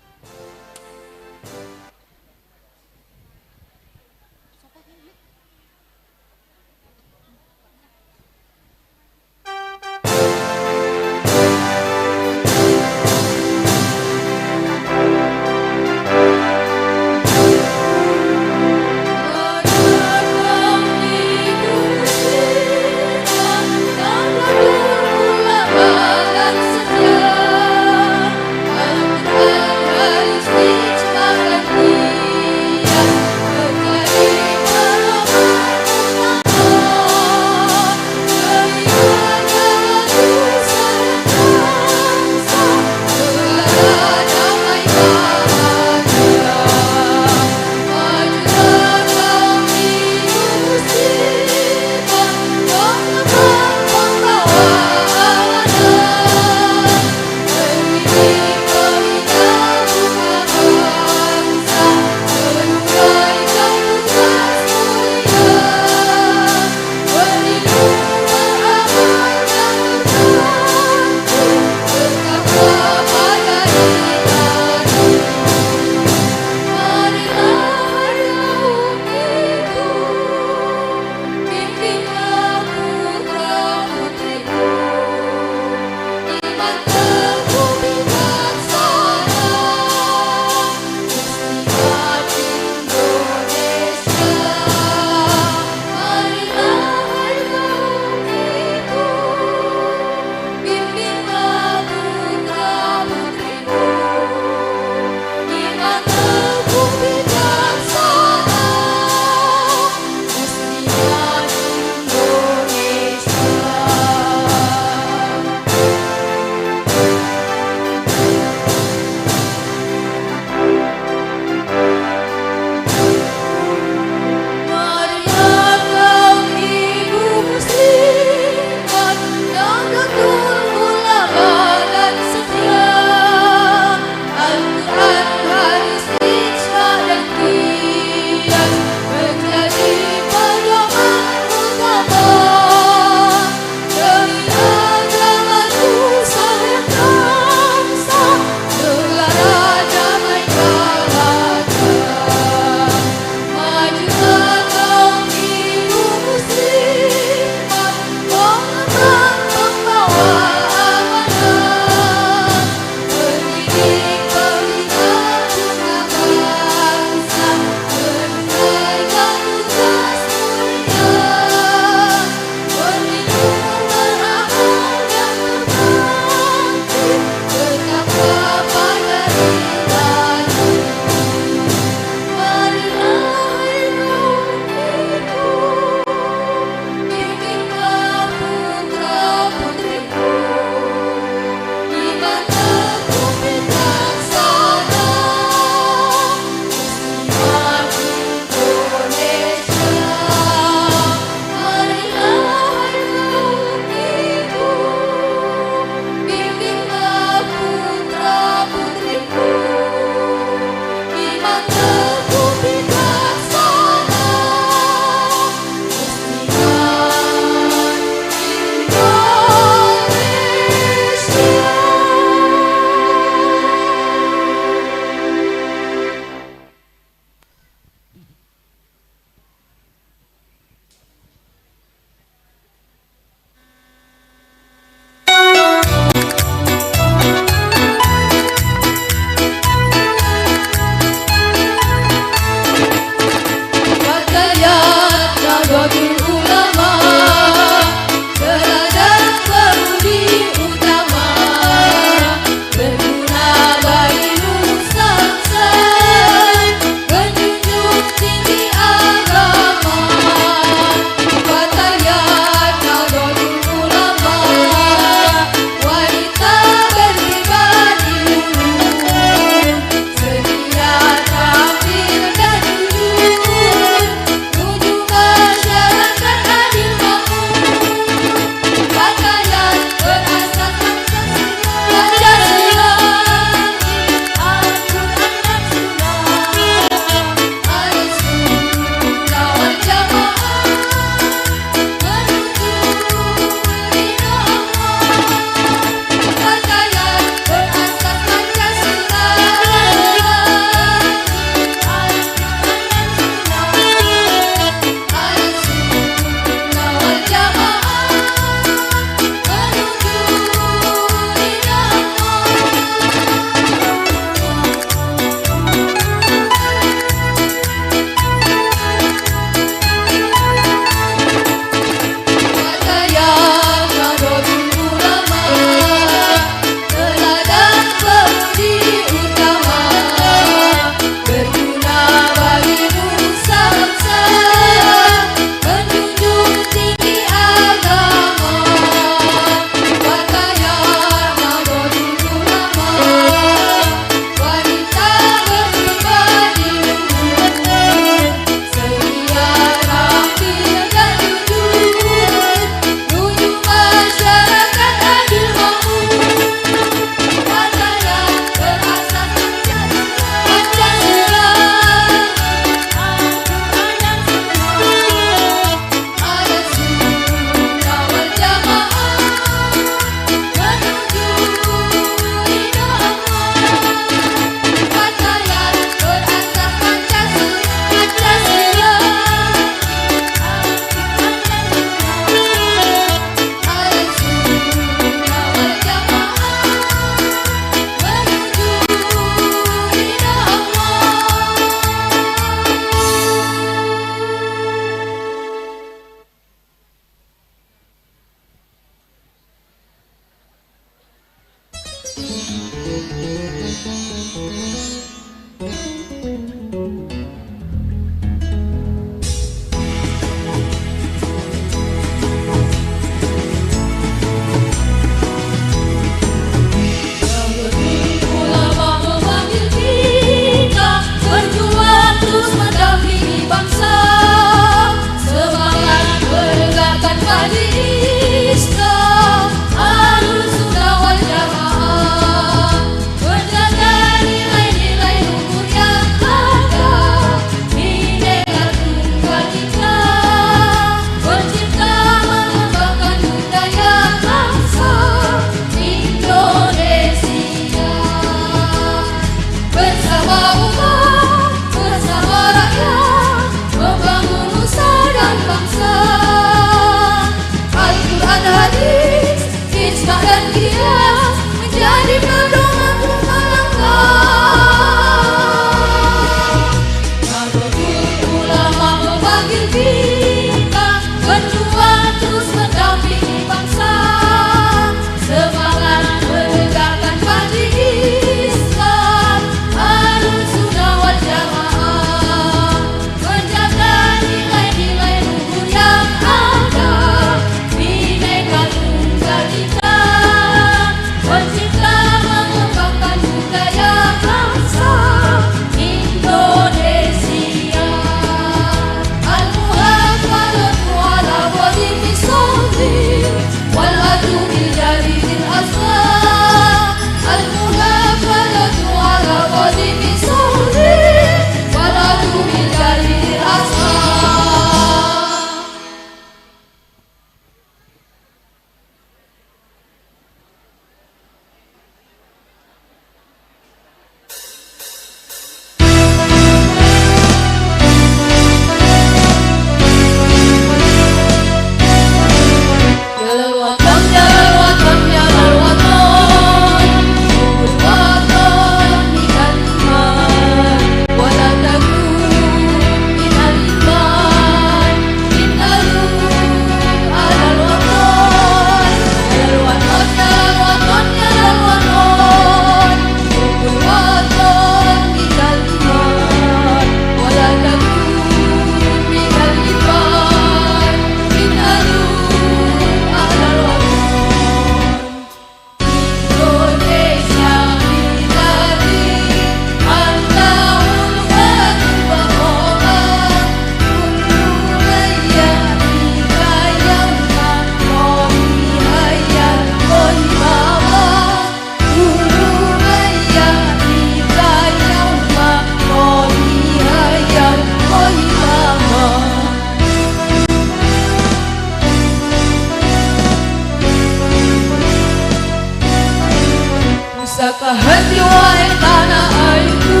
S7: Pusaka hati wahai tanah airku,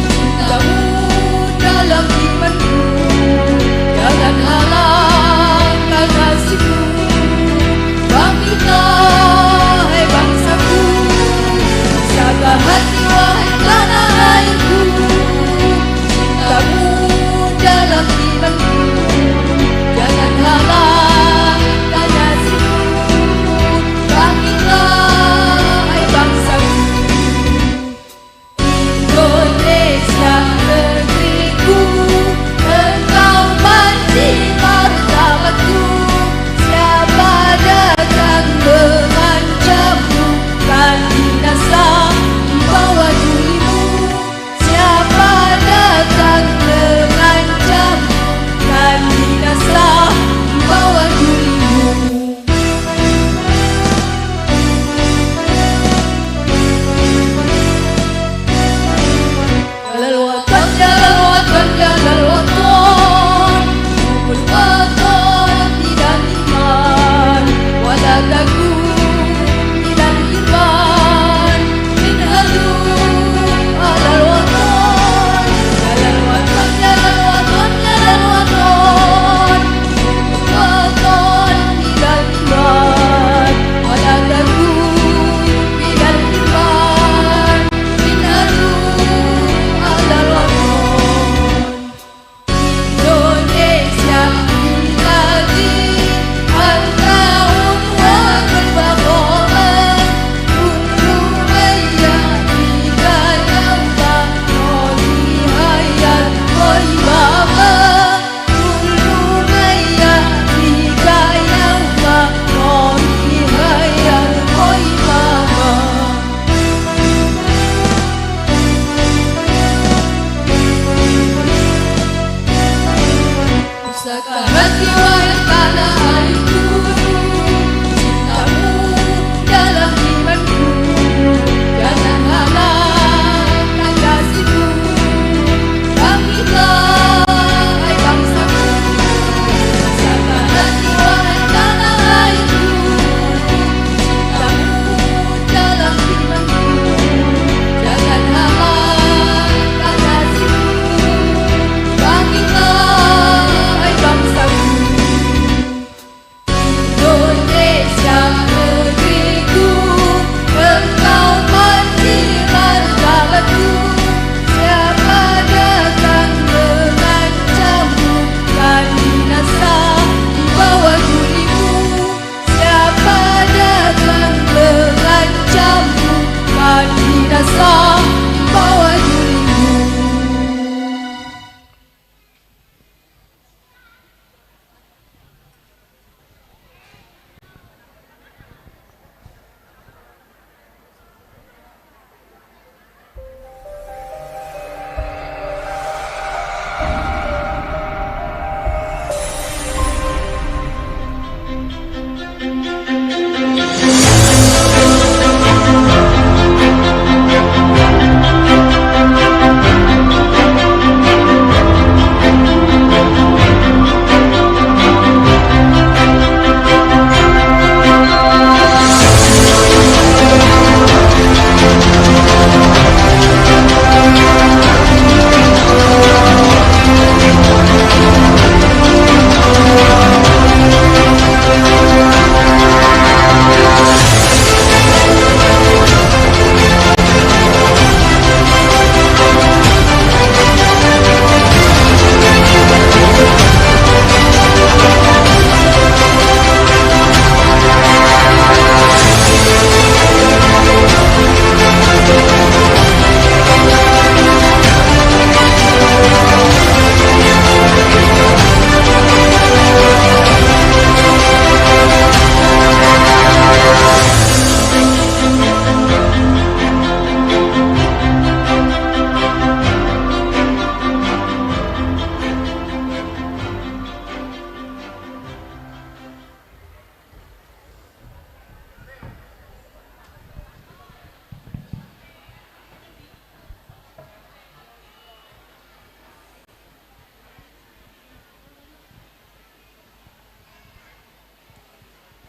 S7: cintamu dalam imanku, jangan halangkan nasibku. Bangkitlah hai bangsaku, pusaka hati wahai tanah airku, cintamu dalam imanku, jangan halangkan nasibku. Bangkitlah hai bangsaku. Islam bawah julingmu.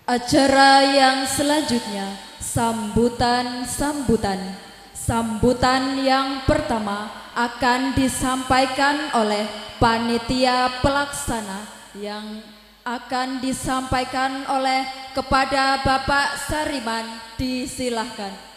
S8: Acara yang selanjutnya, sambutan-sambutan. Sambutan yang pertama akan disampaikan oleh panitia pelaksana yang akan disampaikan oleh kepada Bapak Sariman, disilahkan.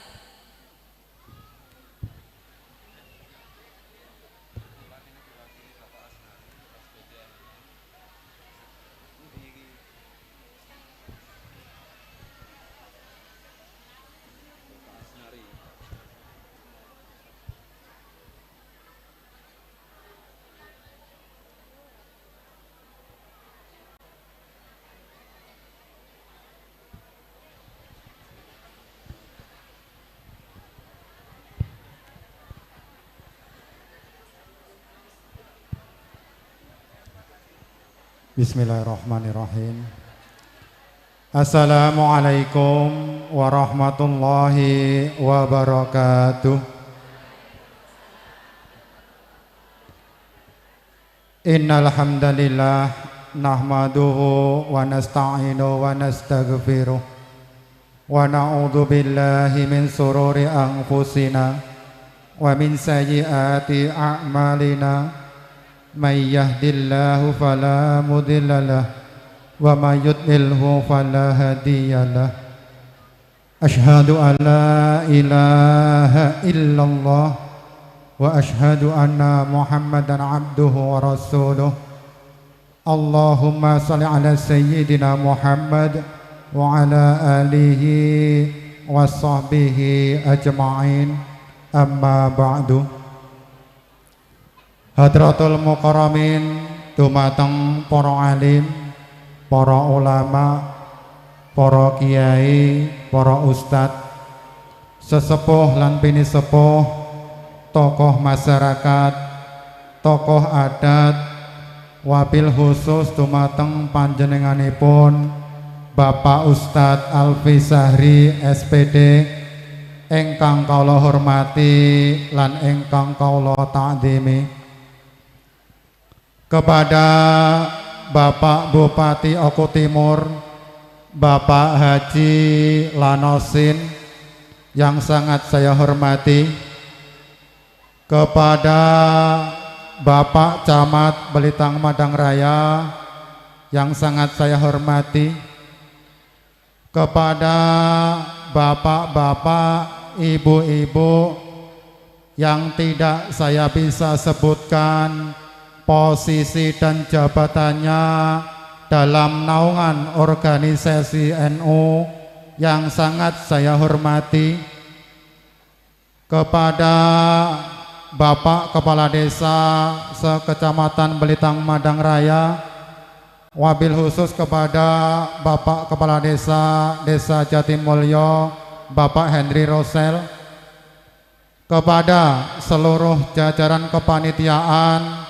S10: Bismillahirrahmanirrahim. Assalamualaikum warahmatullahi wabarakatuh. Innal hamdalillah nahmaduhu wa nasta'inu wa nastaghfiruh wa na'udzu billahi min sururi anfusina wa min sayyiati a'malina. May yahdillahu fala mudhillalah wa may yudlilhu fala hadiyalah. Ashhadu an la ilaha illallah wa ashhadu anna Muhammadan abduhu wa rasuluh. Allahumma salli ala sayyidina Muhammad wa ala alihi wa sahbihi ajma'in. Amma ba'du. Hadratul Mukarramin, dumateng para alim, para ulama, para kiai, para ustadz, sesepuh lan pinisepuh, tokoh masyarakat, tokoh adat, wabil khusus dumateng panjenenganipun Bapak Ustadz Alfi Sahri SPD ingkang kawula hormati lan ingkang kawula ta'zimi. Kepada Bapak Bupati Oku Timur, Bapak Haji Lanosin yang sangat saya hormati, kepada Bapak Camat Belitang Madang Raya yang sangat saya hormati, kepada bapak-bapak, ibu-ibu yang tidak saya bisa sebutkan posisi dan jabatannya dalam naungan organisasi NU yang sangat saya hormati, kepada Bapak Kepala Desa se-Kecamatan Belitang Madang Raya, wabil khusus kepada Bapak Kepala Desa Desa Jatimulyo, Bapak Henry Rosel, kepada seluruh jajaran kepanitiaan,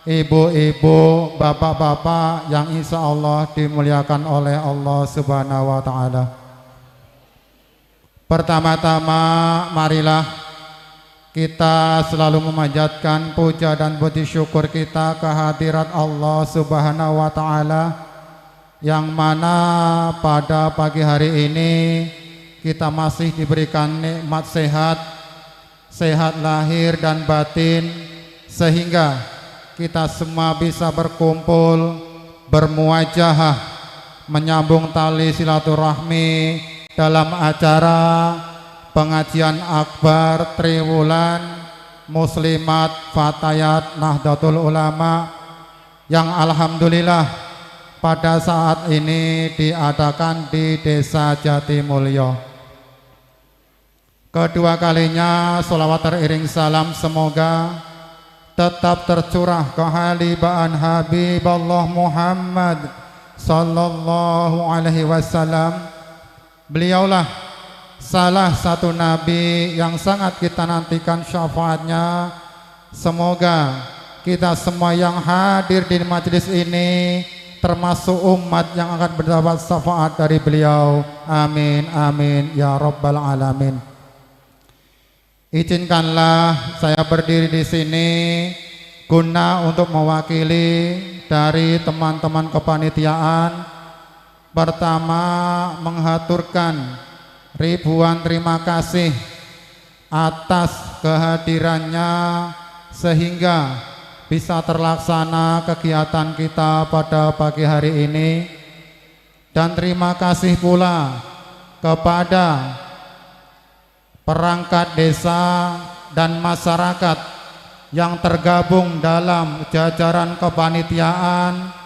S10: ibu-ibu, bapak-bapak yang insya Allah dimuliakan oleh Allah Subhanahu wa Ta'ala. Pertama-tama marilah kita selalu memanjatkan puja dan puji syukur kita kehadirat Allah Subhanahu wa Ta'ala, yang mana pada pagi hari ini kita masih diberikan nikmat sehat, sehat lahir dan batin, sehingga kita semua bisa berkumpul, bermuajahah, menyambung tali silaturahmi dalam acara pengajian akbar Triwulan Muslimat Fatayat Nahdlatul Ulama yang alhamdulillah pada saat ini diadakan di Desa Jatimulyo. Kedua kalinya sholawat teriring salam semoga tetap tercurah kehalibaan Habib Allah Muhammad sallallahu alaihi wasallam. Beliaulah salah satu nabi yang sangat kita nantikan syafaatnya. Semoga kita semua yang hadir di majelis ini termasuk umat yang akan mendapat syafaat dari beliau. Amin amin ya rabbal alamin. Izinkanlah saya berdiri di sini guna untuk mewakili dari teman-teman kepanitiaan. Pertama, menghaturkan ribuan terima kasih atas kehadirannya sehingga bisa terlaksana kegiatan kita pada pagi hari ini. Dan terima kasih pula kepada perangkat desa dan masyarakat yang tergabung dalam jajaran kepanitiaan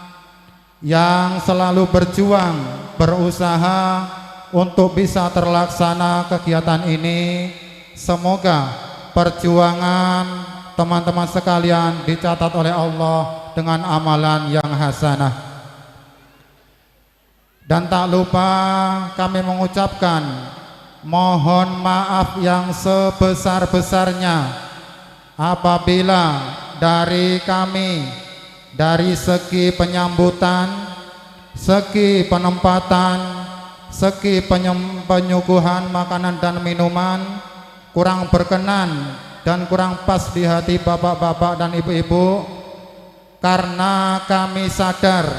S10: yang selalu berjuang, berusaha untuk bisa terlaksana kegiatan ini. Semoga perjuangan teman-teman sekalian dicatat oleh Allah dengan amalan yang hasanah. Dan tak lupa kami mengucapkan mohon maaf yang sebesar-besarnya apabila dari kami, dari segi penyambutan, segi penempatan, segi penyuguhan makanan dan minuman kurang berkenan dan kurang pas di hati bapak-bapak dan ibu-ibu, karena kami sadar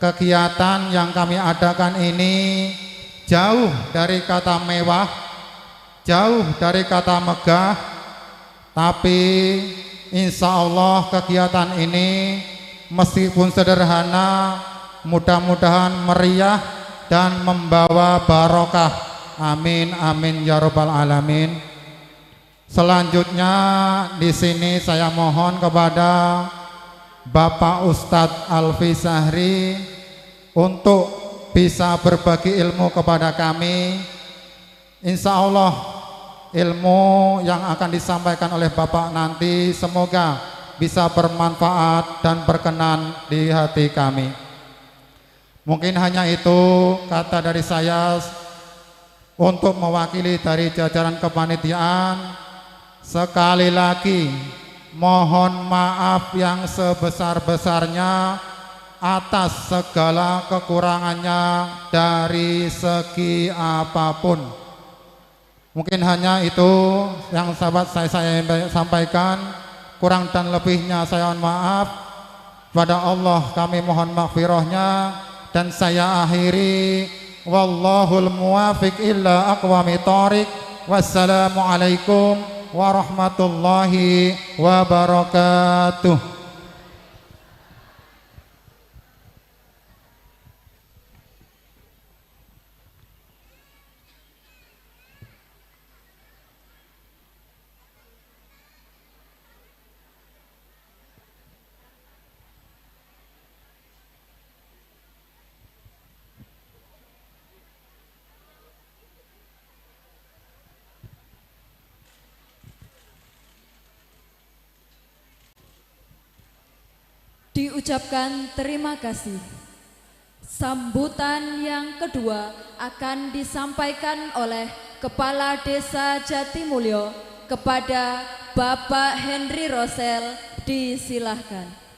S10: kegiatan yang kami adakan ini jauh dari kata mewah, jauh dari kata megah, tapi insya Allah kegiatan ini meskipun sederhana, mudah-mudahan meriah dan membawa barokah. Amin amin ya rabbal alamin. Selanjutnya di sini saya mohon kepada Bapak Ustadz Alfi Sahri untuk bisa berbagi ilmu kepada kami. Insya Allah ilmu yang akan disampaikan oleh Bapak nanti semoga bisa bermanfaat dan berkenan di hati kami. Mungkin hanya itu kata dari saya untuk mewakili dari jajaran kepanitiaan. Sekali lagi mohon maaf yang sebesar-besarnya atas segala kekurangannya dari segi apapun. Mungkin hanya itu yang sahabat saya sampaikan. Kurang dan lebihnya saya mohon maaf. Pada Allah kami mohon maghfirahnya. Dan saya akhiri, wallahul muwafiq illa aqwami thariq. Wassalamualaikum warahmatullahi wabarakatuh.
S8: Diucapkan terima kasih. Sambutan yang kedua akan disampaikan oleh Kepala Desa Jatimulyo kepada Bapak Henry Rosel. Disilahkan.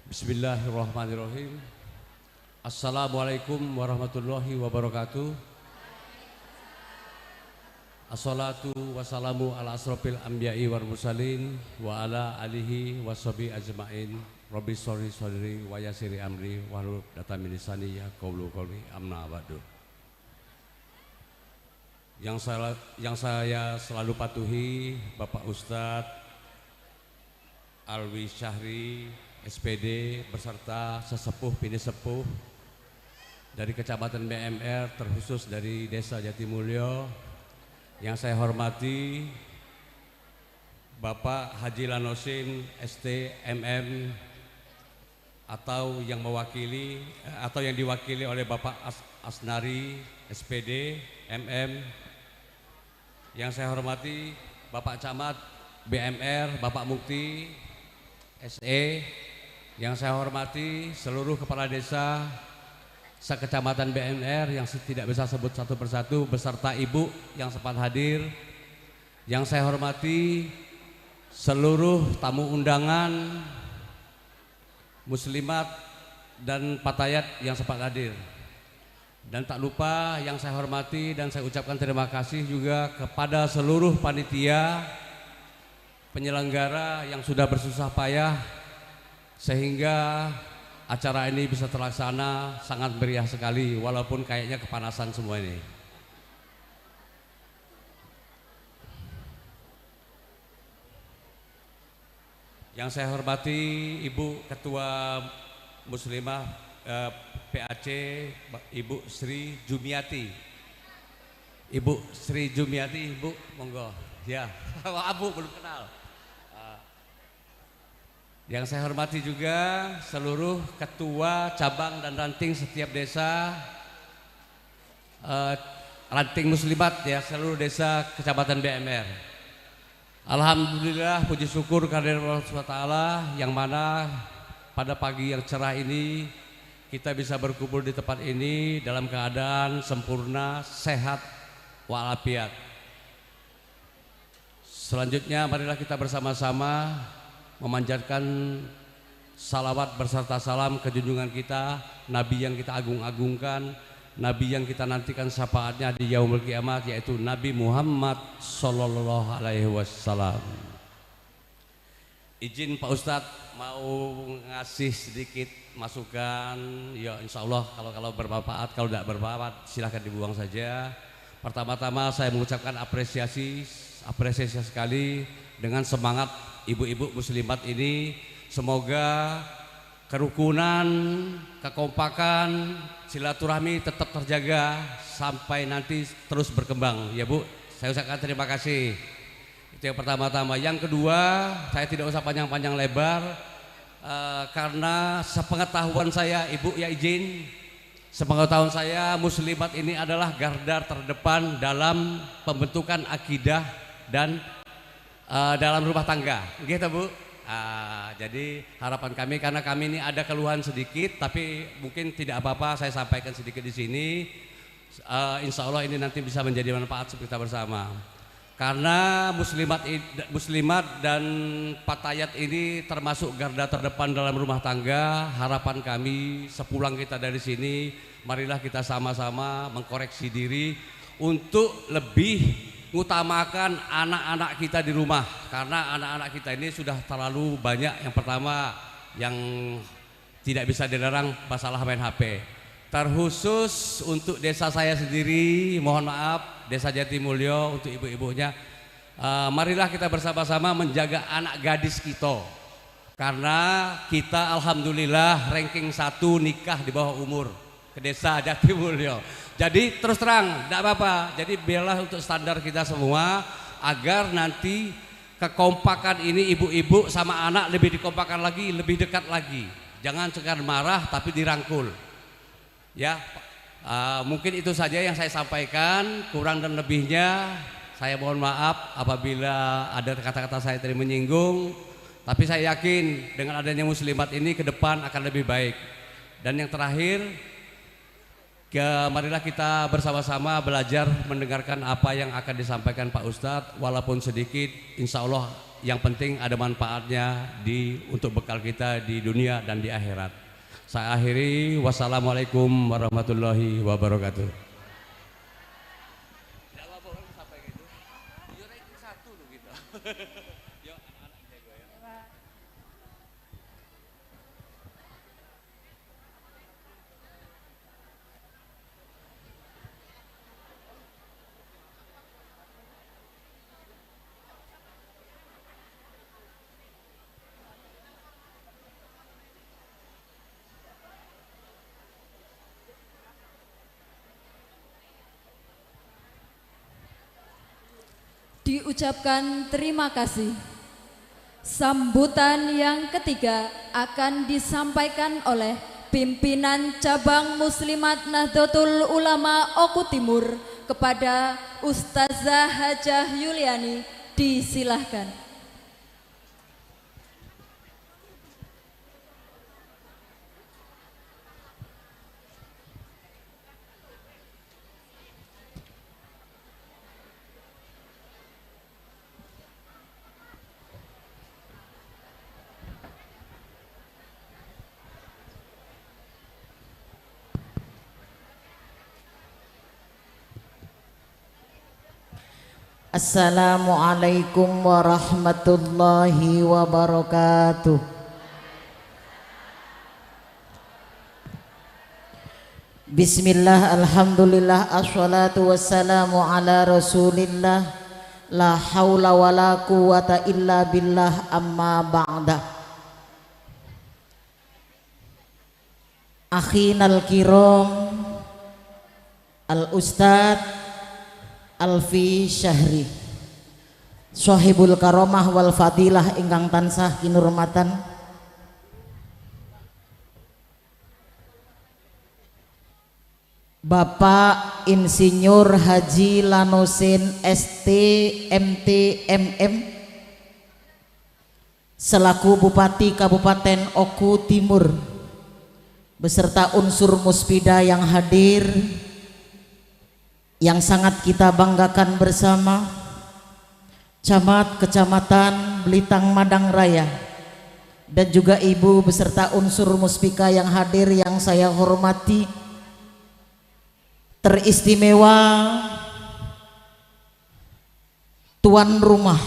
S11: Bismillahirrahmanirrahim. Assalamualaikum warahmatullahi wabarakatuh. Assalatu wassalamu ala asrofil anbiya'i wal mursalin wa ala alihi washabi ajmain. Rabbi sholli sholli wa yassiri amri wahlul 'uqdatam min lisani yaqulu qawli amma ba'du. Yang saya selalu patuhi Bapak Ustadz Alwi Syahri SPD beserta sesepuh pini sepuh dari Kecamatan BMR terkhusus dari Desa Jatimulyo. Yang saya hormati Bapak Haji Lanosin ST MM atau yang mewakili atau yang diwakili oleh Bapak Asnari SPD MM. Yang saya hormati Bapak Camat BMR Bapak Mukti SE. Yang saya hormati seluruh kepala desa sekecamatan BMR yang tidak bisa sebut satu persatu beserta ibu yang sempat hadir. Yang saya hormati seluruh tamu undangan muslimat dan patayat yang sempat hadir. Dan tak lupa yang saya hormati dan saya ucapkan terima kasih juga kepada seluruh panitia penyelenggara yang sudah bersusah payah sehingga acara ini bisa terlaksana sangat meriah sekali walaupun kayaknya kepanasan semua ini. Yang saya hormati Ibu Ketua Muslimah PAC Ibu Sri Jumiati. Ibu Sri Jumiati, Ibu monggo. Ya, Abu belum kenal. Yang saya hormati juga seluruh ketua cabang dan ranting setiap desa, ranting muslimat ya, seluruh desa Kecamatan BMR. Alhamdulillah, puji syukur kehadirat Allah SWT yang mana pada pagi yang cerah ini kita bisa berkumpul di tempat ini dalam keadaan sempurna, sehat walafiat. Selanjutnya marilah kita bersama-sama memanjatkan salawat berserta salam ke junjungan kita, Nabi yang kita agung-agungkan, Nabi yang kita nantikan syafaatnya di yaumul kiamat, yaitu Nabi Muhammad Sallallahu Alaihi Wasallam. Izin Pak Ustadz mau ngasih sedikit masukan, ya insya Allah kalau bermanfaat, kalau tidak bermanfaat silahkan dibuang saja. Pertama-tama saya mengucapkan apresiasi sekali dengan semangat ibu-ibu muslimat ini. Semoga kerukunan, kekompakan, silaturahmi tetap terjaga sampai nanti terus berkembang ya Bu. Saya ucapkan terima kasih. Itu yang pertama-tama. Yang kedua, saya tidak usah panjang-panjang lebar karena sepengetahuan saya, Ibu ya izin, sepengetahuan saya muslimat ini adalah garda terdepan dalam pembentukan akidah dan dalam rumah tangga, gitu Bu. Jadi harapan kami, karena kami ini ada keluhan sedikit, tapi mungkin tidak apa-apa saya sampaikan sedikit di sini. Insya Allah ini nanti bisa menjadi manfaat kita bersama. Karena muslimat dan patayat ini termasuk garda terdepan dalam rumah tangga. Harapan kami sepulang kita dari sini, marilah kita sama-sama mengkoreksi diri untuk lebih mengutamakan anak-anak kita di rumah, karena anak-anak kita ini sudah terlalu banyak. Yang pertama, yang tidak bisa dilarang masalah main HP. Terkhusus untuk desa saya sendiri, mohon maaf, Desa Jatimulyo, untuk ibu-ibunya, marilah kita bersama-sama menjaga anak gadis kita. Karena kita alhamdulillah ranking 1 nikah di bawah umur ke Desa Jatimulyo. Jadi terus terang, tidak apa-apa. Jadi biarlah untuk standar kita semua agar nanti kekompakan ini ibu-ibu sama anak lebih dikompakan lagi, lebih dekat lagi. Jangan sekedar marah tapi dirangkul. Ya, mungkin itu saja yang saya sampaikan. Kurang dan lebihnya saya mohon maaf apabila ada kata-kata saya tadi menyinggung. Tapi saya yakin dengan adanya muslimat ini ke depan akan lebih baik. Dan yang terakhir, marilah kita bersama-sama belajar mendengarkan apa yang akan disampaikan Pak Ustadz, walaupun sedikit, insya Allah yang penting ada manfaatnya untuk bekal kita di dunia dan di akhirat. Saya akhiri, wassalamualaikum warahmatullahi wabarakatuh.
S8: Diucapkan terima kasih. Sambutan yang ketiga akan disampaikan oleh pimpinan cabang Muslimat Nahdlatul Ulama Oku Timur kepada Ustazah Hajah Yuliani. Disilahkan.
S12: Assalamualaikum warahmatullahi wabarakatuh. Bismillah, alhamdulillah, assalatu wassalamu ala rasulillah. La hawla wa la quwata illa billah, amma ba'da. Akhinal kiram, Al-Ustadz Alfi Syahri, Sohibul Karomah wal Fadilah ingkang tansah kinurmatan, Bapak Insinyur Haji Lanosin ST MT MM selaku Bupati Kabupaten Oku Timur beserta unsur muspida yang hadir yang sangat kita banggakan bersama, Camat Kecamatan Belitang Madang Raya dan juga ibu beserta unsur muspika yang hadir yang saya hormati, teristimewa tuan rumah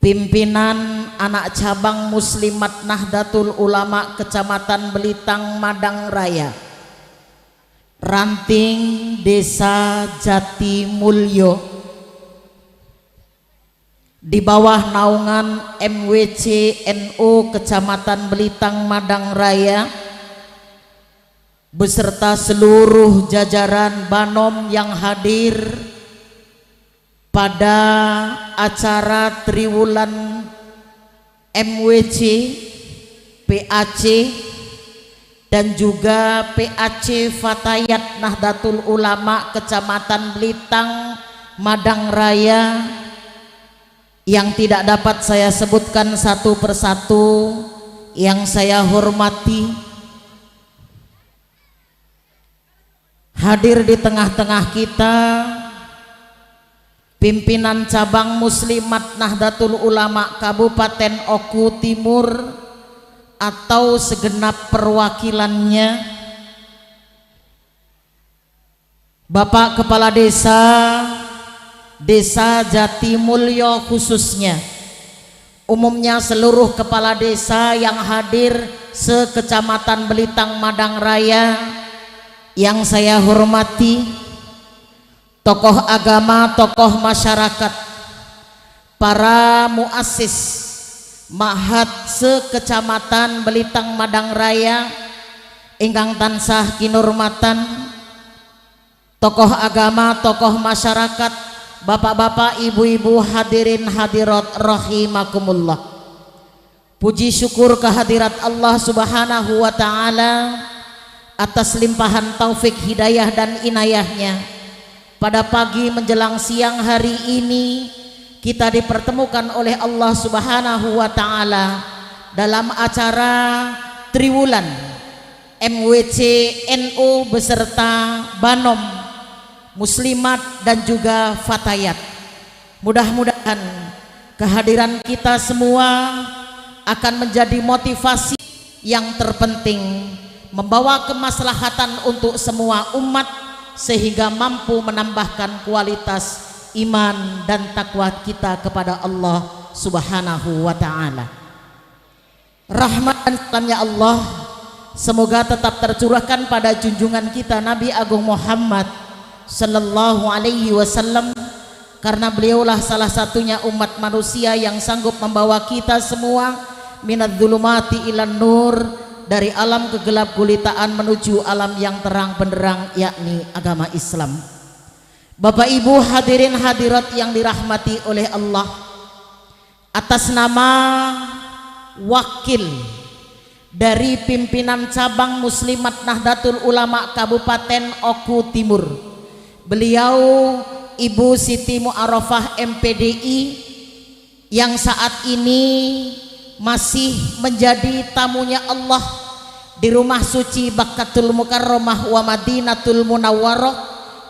S12: pimpinan anak cabang Muslimat Nahdlatul Ulama Kecamatan Belitang Madang Raya, Ranting Desa Jatimulyo, di bawah naungan MWC NU Kecamatan Belitang Madang Raya beserta seluruh jajaran Banom yang hadir pada acara Triwulan MWC, PAC dan juga PAC Fatayat Nahdlatul Ulama Kecamatan Belitang Madang Raya yang tidak dapat saya sebutkan satu persatu, yang saya hormati, hadir di tengah-tengah kita pimpinan cabang Muslimat Nahdlatul Ulama Kabupaten Oku Timur atau segenap perwakilannya, Bapak Kepala Desa Desa Jatimulyo khususnya, umumnya seluruh kepala desa yang hadir sekecamatan Belitang Madang Raya yang saya hormati, tokoh agama, tokoh masyarakat, para muassis Mahat sekecamatan Belitang Madang Raya Ingkang tansah kinurmatan tokoh agama, tokoh masyarakat, bapak-bapak, ibu-ibu, hadirin hadirat rahimakumullah. Puji syukur kehadirat Allah Subhanahu wa taala atas limpahan taufik hidayah dan inayahnya. Pada pagi menjelang siang hari ini kita dipertemukan oleh Allah Subhanahu wa taala dalam acara Triwulan MWC NU beserta Banom, Muslimat dan juga Fatayat. Mudah-mudahan kehadiran kita semua akan menjadi motivasi yang terpenting membawa kemaslahatan untuk semua umat sehingga mampu menambahkan kualitas iman dan takwa kita kepada Allah Subhanahu wa taala. Rahmat dan salamnya Allah semoga tetap tercurahkan pada junjungan kita Nabi Agung Muhammad sallallahu alaihi wasallam, karena beliaulah salah satunya umat manusia yang sanggup membawa kita semua minadz-dzulumati ilan nur, dari alam kegelap gulitaan menuju alam yang terang benderang, yakni agama Islam. Bapak Ibu hadirin hadirat yang dirahmati oleh Allah, atas nama wakil dari pimpinan cabang Muslimat Nahdlatul Ulama Kabupaten Oku Timur, beliau Ibu Siti Mu'arafah MPDI yang saat ini masih menjadi tamunya Allah di rumah suci Bakkatul Mukarramah wa Madinatul Munawwarah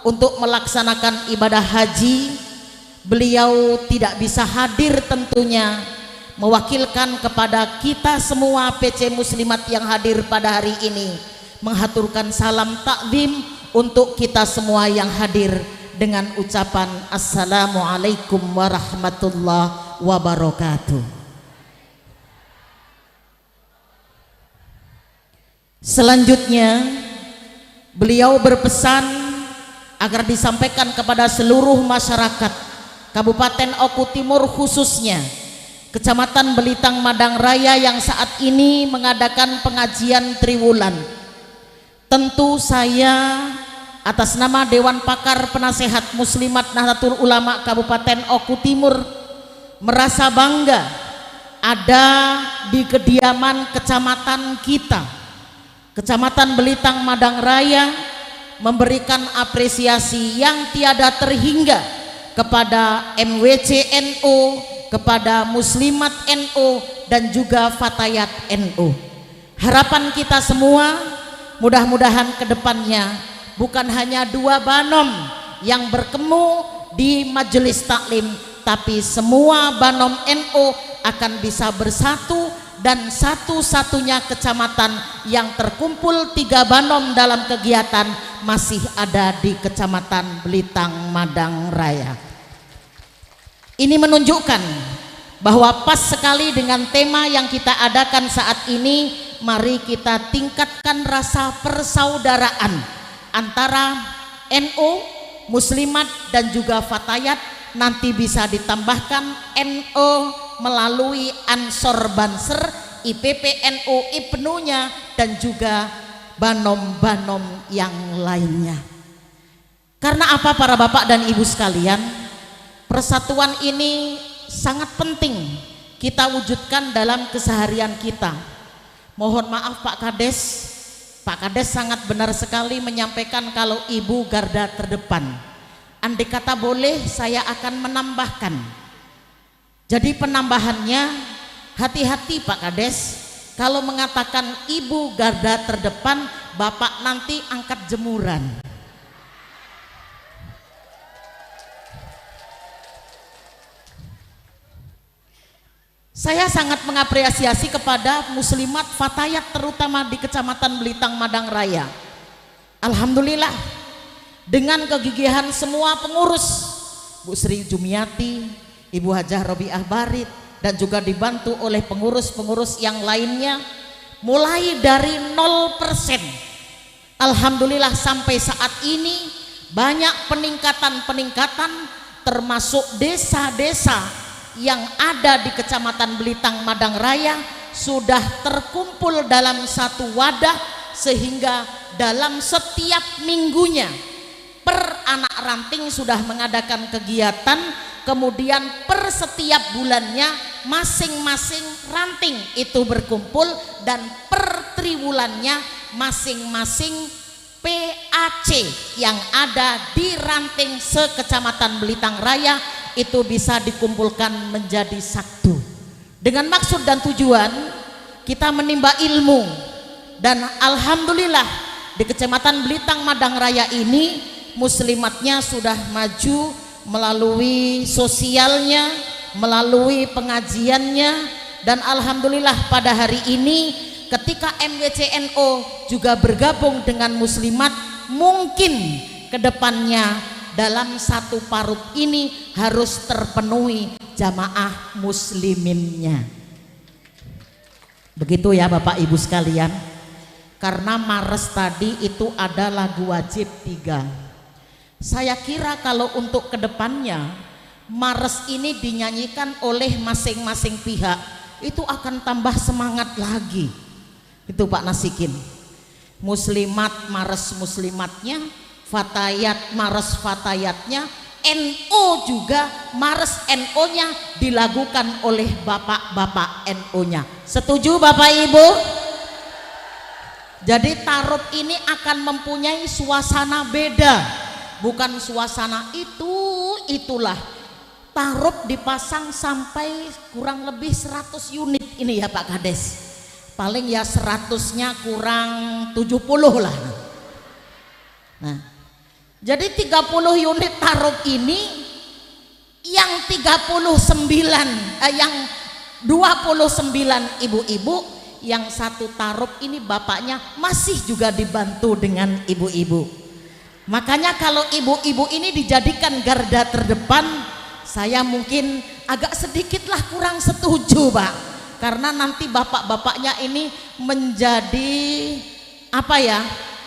S12: untuk melaksanakan ibadah haji. Beliau tidak bisa hadir tentunya, mewakilkan kepada kita semua PC Muslimat yang hadir pada hari ini, menghaturkan salam takzim untuk kita semua yang hadir dengan ucapan Assalamualaikum warahmatullahi wabarakatuh. Selanjutnya beliau berpesan agar disampaikan kepada seluruh masyarakat Kabupaten Oku Timur, khususnya Kecamatan Belitang Madang Raya yang saat ini mengadakan pengajian Triwulan. Tentu saya atas nama Dewan Pakar Penasehat Muslimat Nahdlatul Ulama Kabupaten Oku Timur merasa bangga ada di kediaman kecamatan kita, Kecamatan Belitang Madang Raya, memberikan apresiasi yang tiada terhingga kepada MWC NU, kepada Muslimat NU dan juga Fatayat NU. Harapan kita semua mudah-mudahan kedepannya bukan hanya dua banom yang bertemu di majelis taklim, tapi semua banom NU akan bisa bersatu dan satu-satunya kecamatan yang terkumpul 3 banom dalam kegiatan masih ada di Kecamatan Belitang Madang Raya. Ini menunjukkan bahwa pas sekali dengan tema yang kita adakan saat ini, mari kita tingkatkan rasa persaudaraan antara NU, Muslimat dan juga Fatayat. Nanti bisa ditambahkan NU melalui Ansor Banser, IPP NU, IPNU-nya dan juga banom-banom yang lainnya. Karena apa para bapak dan ibu sekalian? Persatuan ini sangat penting kita wujudkan dalam keseharian kita. Mohon maaf Pak Kades, Pak Kades sangat benar sekali menyampaikan kalau ibu garda terdepan. Andai kata boleh saya akan menambahkan. Jadi penambahannya, hati-hati Pak Kades, kalau mengatakan ibu garda terdepan, bapak nanti angkat jemuran. Saya sangat mengapresiasi kepada Muslimat Fatayat terutama di Kecamatan Belitang Madang Raya. Alhamdulillah dengan kegigihan semua pengurus, Bu Sri Jumiati, Ibu Hajah Robiah Barit, dan juga dibantu oleh pengurus-pengurus yang lainnya, mulai dari 0%. Alhamdulillah sampai saat ini banyak peningkatan-peningkatan termasuk desa-desa yang ada di Kecamatan Belitang Madang Raya sudah terkumpul dalam satu wadah, sehingga dalam setiap minggunya per anak ranting sudah mengadakan kegiatan, kemudian per setiap bulannya masing-masing ranting itu berkumpul, dan per triwulannya masing-masing PAC yang ada di ranting sekecamatan Belitang Raya itu bisa dikumpulkan menjadi satu. Dengan maksud dan tujuan kita menimba ilmu, dan alhamdulillah di Kecamatan Belitang Madang Raya ini muslimatnya sudah maju melalui sosialnya, melalui pengajiannya, dan alhamdulillah pada hari ini ketika MWCNO juga bergabung dengan muslimat, mungkin kedepannya dalam satu parut ini harus terpenuhi jamaah musliminnya. Begitu ya Bapak Ibu sekalian. Karena Mares tadi itu ada lagu wajib 3. Saya kira kalau untuk kedepannya Mares ini dinyanyikan oleh masing-masing pihak itu akan tambah semangat lagi. Itu Pak Nasikin. Muslimat Mares muslimatnya, Fatayat Mares Fatayatnya, NO juga Mares NO-nya dilakukan oleh bapak-bapak NO-nya. Setuju Bapak Ibu? Jadi taruh ini akan mempunyai suasana beda. Bukan suasana itu, itulah. Taruh dipasang sampai kurang lebih 100 unit ini ya Pak Kades. Paling ya 100-nya kurang 70 lah. Nah, jadi 30 unit taruh ini yang 39 yang 29 ibu-ibu, yang satu taruh ini bapaknya masih juga dibantu dengan ibu-ibu. Makanya kalau ibu-ibu ini dijadikan garda terdepan, saya mungkin agak sedikitlah kurang setuju Pak. Karena nanti bapak-bapaknya ini menjadi apa ya?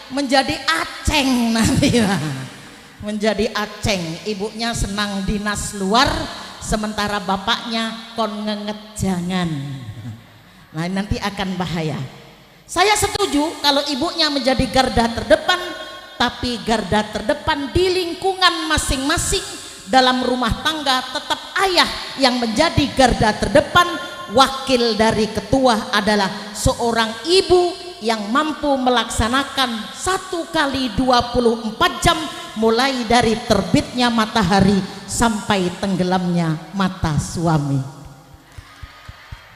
S12: Menjadi aceng nanti Pak. Menjadi aceng. Ibunya senang dinas luar, sementara bapaknya kon ngenget jangan. Nah nanti akan bahaya. Saya setuju kalau ibunya menjadi garda terdepan, tapi garda terdepan di lingkungan masing-masing dalam rumah tangga tetap ayah yang menjadi garda terdepan. Wakil dari ketua adalah seorang ibu yang mampu melaksanakan 1 kali 24 jam mulai dari terbitnya matahari sampai tenggelamnya mata suami.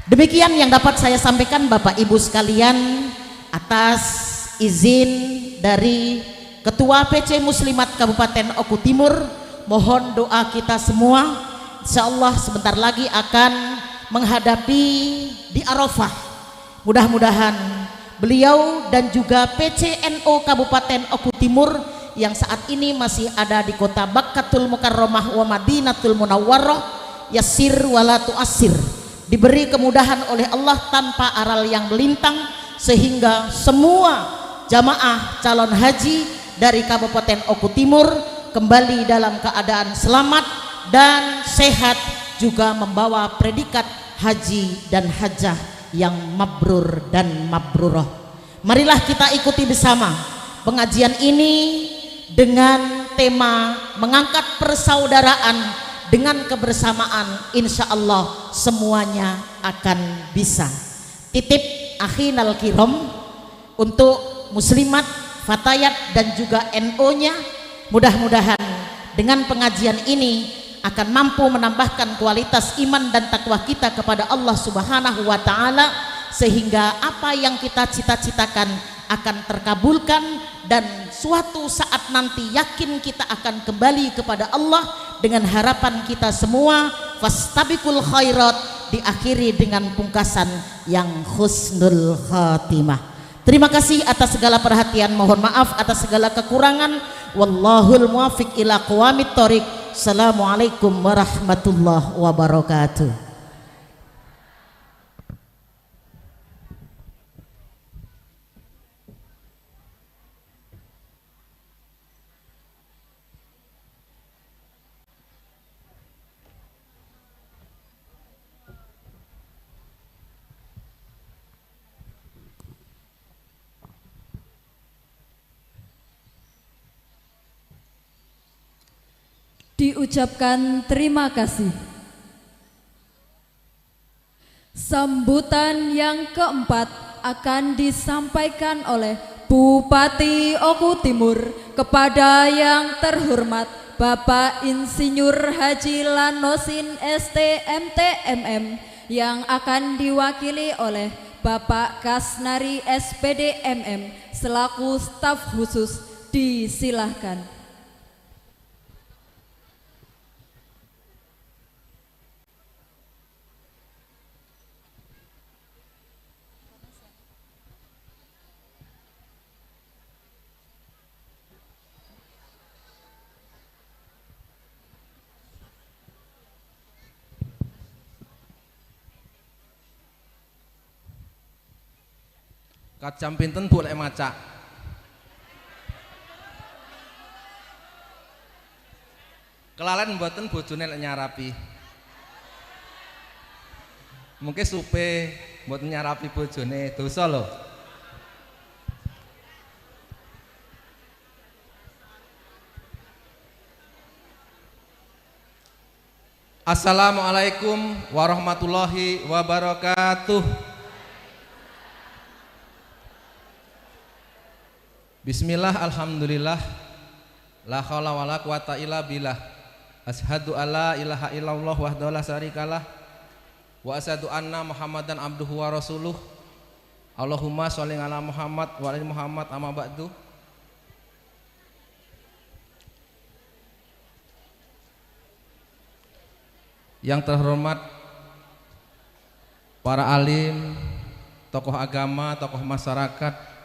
S12: Demikian yang dapat saya sampaikan Bapak Ibu sekalian atas izin dari Ketua PC Muslimat Kabupaten Oku Timur. Mohon doa kita semua, insya Allah sebentar lagi akan menghadapi di Arafah. Mudah-mudahan beliau dan juga PCNO Kabupaten Oku Timur yang saat ini masih ada di kota Bakkatul Mukarramah wa Madinatul Munawwarah, yassir wala tu'assir, diberi kemudahan oleh Allah tanpa aral yang melintang, sehingga semua jamaah calon haji dari Kabupaten Oku Timur kembali dalam keadaan selamat dan sehat, juga membawa predikat haji dan hajah yang mabrur dan mabrurah. Marilah kita ikuti bersama pengajian ini dengan tema mengangkat persaudaraan dengan kebersamaan. Insya Allah semuanya akan bisa. Titip akhinal kirom untuk muslimat, fatayat dan juga NO-nya, mudah-mudahan dengan pengajian ini akan mampu menambahkan kualitas iman dan takwa kita kepada Allah Subhanahu wa Ta'ala, sehingga apa yang kita cita-citakan akan terkabulkan, dan suatu saat nanti yakin kita akan kembali kepada Allah dengan harapan kita semua fastabiqul khairat, diakhiri dengan pungkasan yang husnul khatimah. Terima kasih atas segala perhatian, mohon maaf atas segala kekurangan. Wallahul muwafiq ila aqwamit thoriq. Assalamualaikum warahmatullahi wabarakatuh.
S8: Diucapkan terima kasih. Sambutan yang keempat akan disampaikan oleh Bupati Oku Timur kepada yang terhormat Bapak Insinyur Haji Lanosin STMTMM yang akan diwakili oleh Bapak Kasnari SPD MM selaku staf khusus. Disilahkan.
S13: Kat jam pinten Bu lek macak? Kelalen mboten bojone lek nyarapi. Mungkin supe mboten nyarapi bojone, dosa lho. Assalamualaikum warahmatullahi wabarakatuh. Bismillah, alhamdulillah, la haula wala quwata illa billah. Asyhadu alla ilaha illallah wahdahu la syarikalah wa asyhadu anna Muhammadan abduhu wa rasuluh. Allahumma sholli ala Muhammad wa ali Muhammad, amma ba'du. Yang terhormat para alim, tokoh agama, tokoh masyarakat,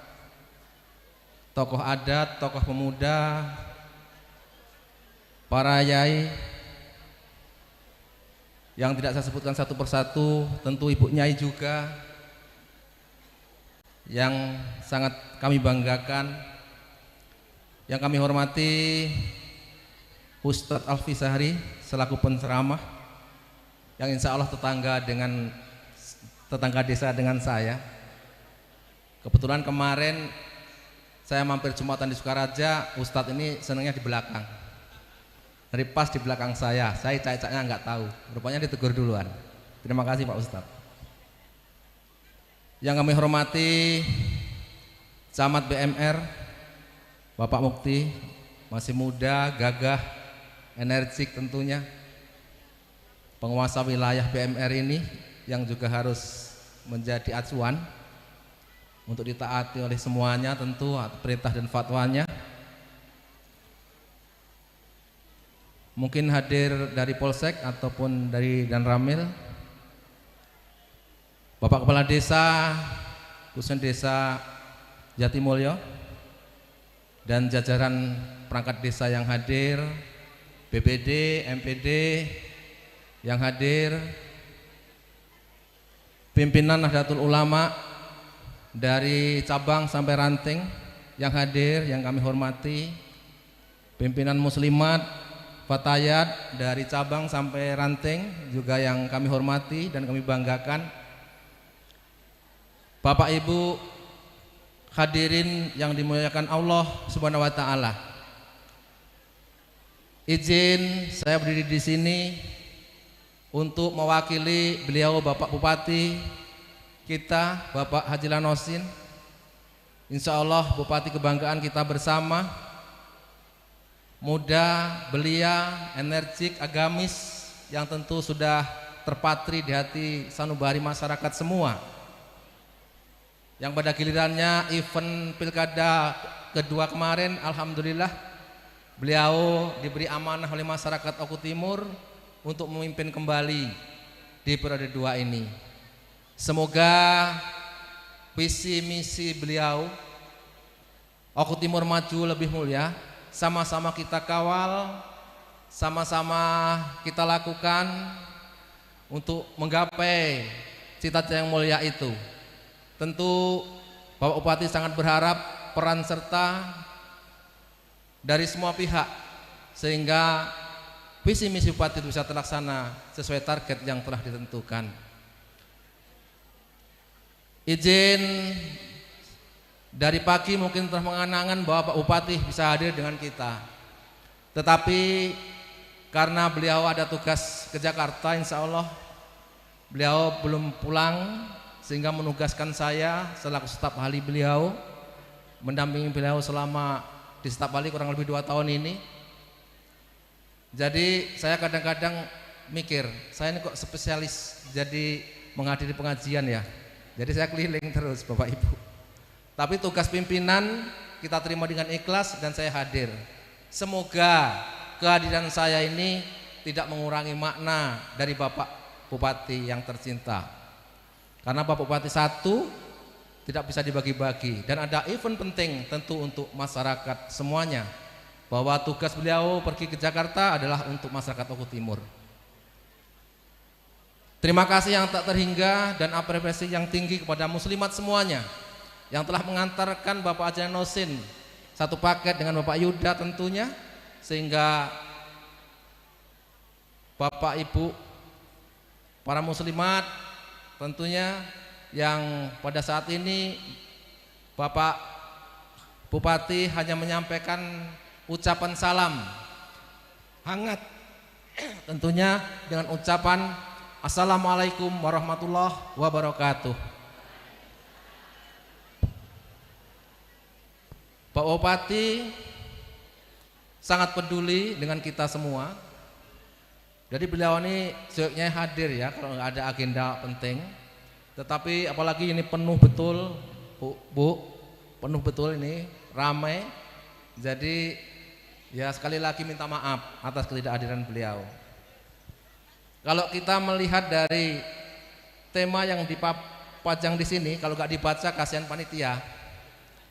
S13: tokoh adat, tokoh pemuda, para yai yang tidak saya sebutkan satu persatu, tentu ibu nyai juga yang sangat kami banggakan, yang kami hormati Ustadz Alfi Sahri selaku penceramah yang insya Allah tetangga desa dengan saya. Kebetulan kemarin saya mampir Jumatan di Sukaraja, Ustadz ini senangnya di belakang. Dari pas di belakang saya cak-caknya nggak tahu, rupanya ditegur duluan. Terima kasih Pak Ustadz. Yang kami hormati Camat BMR, Bapak Mukti, masih muda, gagah, energik tentunya. Penguasa wilayah BMR ini yang juga harus menjadi acuan untuk ditaati oleh semuanya tentu perintah dan fatwanya. Mungkin hadir dari Polsek ataupun dari Danramil, Bapak Kepala Desa khususnya Desa Jatimulyo dan jajaran perangkat desa yang hadir, BPD, MPD yang hadir, pimpinan Nahdlatul Ulama dari cabang sampai ranting yang hadir, yang kami hormati, pimpinan Muslimat Fatayat dari cabang sampai ranting juga yang kami hormati dan kami banggakan, Bapak Ibu hadirin yang dimuliakan Allah Subhanahu wa taala. Izin saya berdiri di sini untuk mewakili beliau Bapak Bupati kita, Bapak Haji Lanosin. Insya Allah Bupati kebanggaan kita bersama, muda, belia, energik, agamis, yang tentu sudah terpatri di hati sanubari masyarakat semua. Yang pada gilirannya event pilkada kedua kemarin, alhamdulillah beliau diberi amanah oleh masyarakat Oku Timur untuk memimpin kembali di periode 2 ini. Semoga visi misi beliau Oku Timur maju lebih mulia, sama-sama kita kawal, sama-sama kita lakukan untuk menggapai cita-cita yang mulia itu. Tentu Bapak Bupati sangat berharap peran serta dari semua pihak sehingga visi misi Bupati itu bisa terlaksana sesuai target yang telah ditentukan. Izin dari pagi mungkin telah mengangan bahwa Pak Bupati bisa hadir dengan kita, tetapi karena beliau ada tugas ke Jakarta, insya Allah beliau belum pulang, sehingga menugaskan saya selaku staf ahli beliau mendampingi beliau selama di staf ahli kurang lebih 2 tahun ini. Jadi saya kadang-kadang mikir, saya ini kok spesialis jadi menghadiri pengajian ya. Jadi saya keliling terus Bapak Ibu. Tapi tugas pimpinan kita terima dengan ikhlas dan saya hadir. Semoga kehadiran saya ini tidak mengurangi makna dari Bapak Bupati yang tercinta. Karena Bapak Bupati satu tidak bisa dibagi-bagi, dan ada event penting tentu untuk masyarakat semuanya. Bahwa tugas beliau pergi ke Jakarta adalah untuk masyarakat Oku Timur. Terima kasih yang tak terhingga dan apresiasi yang tinggi kepada muslimat semuanya yang telah mengantarkan Bapak Haji Nosin satu paket dengan Bapak Yuda tentunya, sehingga Bapak Ibu para muslimat tentunya yang pada saat ini Bapak Bupati hanya menyampaikan ucapan salam hangat tentunya dengan ucapan Assalamualaikum warahmatullahi wabarakatuh. Pak Bupati sangat peduli dengan kita semua. Jadi beliau ini seyogyanya hadir ya kalau nggak ada agenda penting. Tetapi apalagi ini penuh betul, Bu, penuh betul ini, ramai. Jadi ya sekali lagi minta maaf atas ketidakhadiran beliau. Kalau kita melihat dari tema yang dipajang di sini, kalau nggak dibaca kasihan panitia.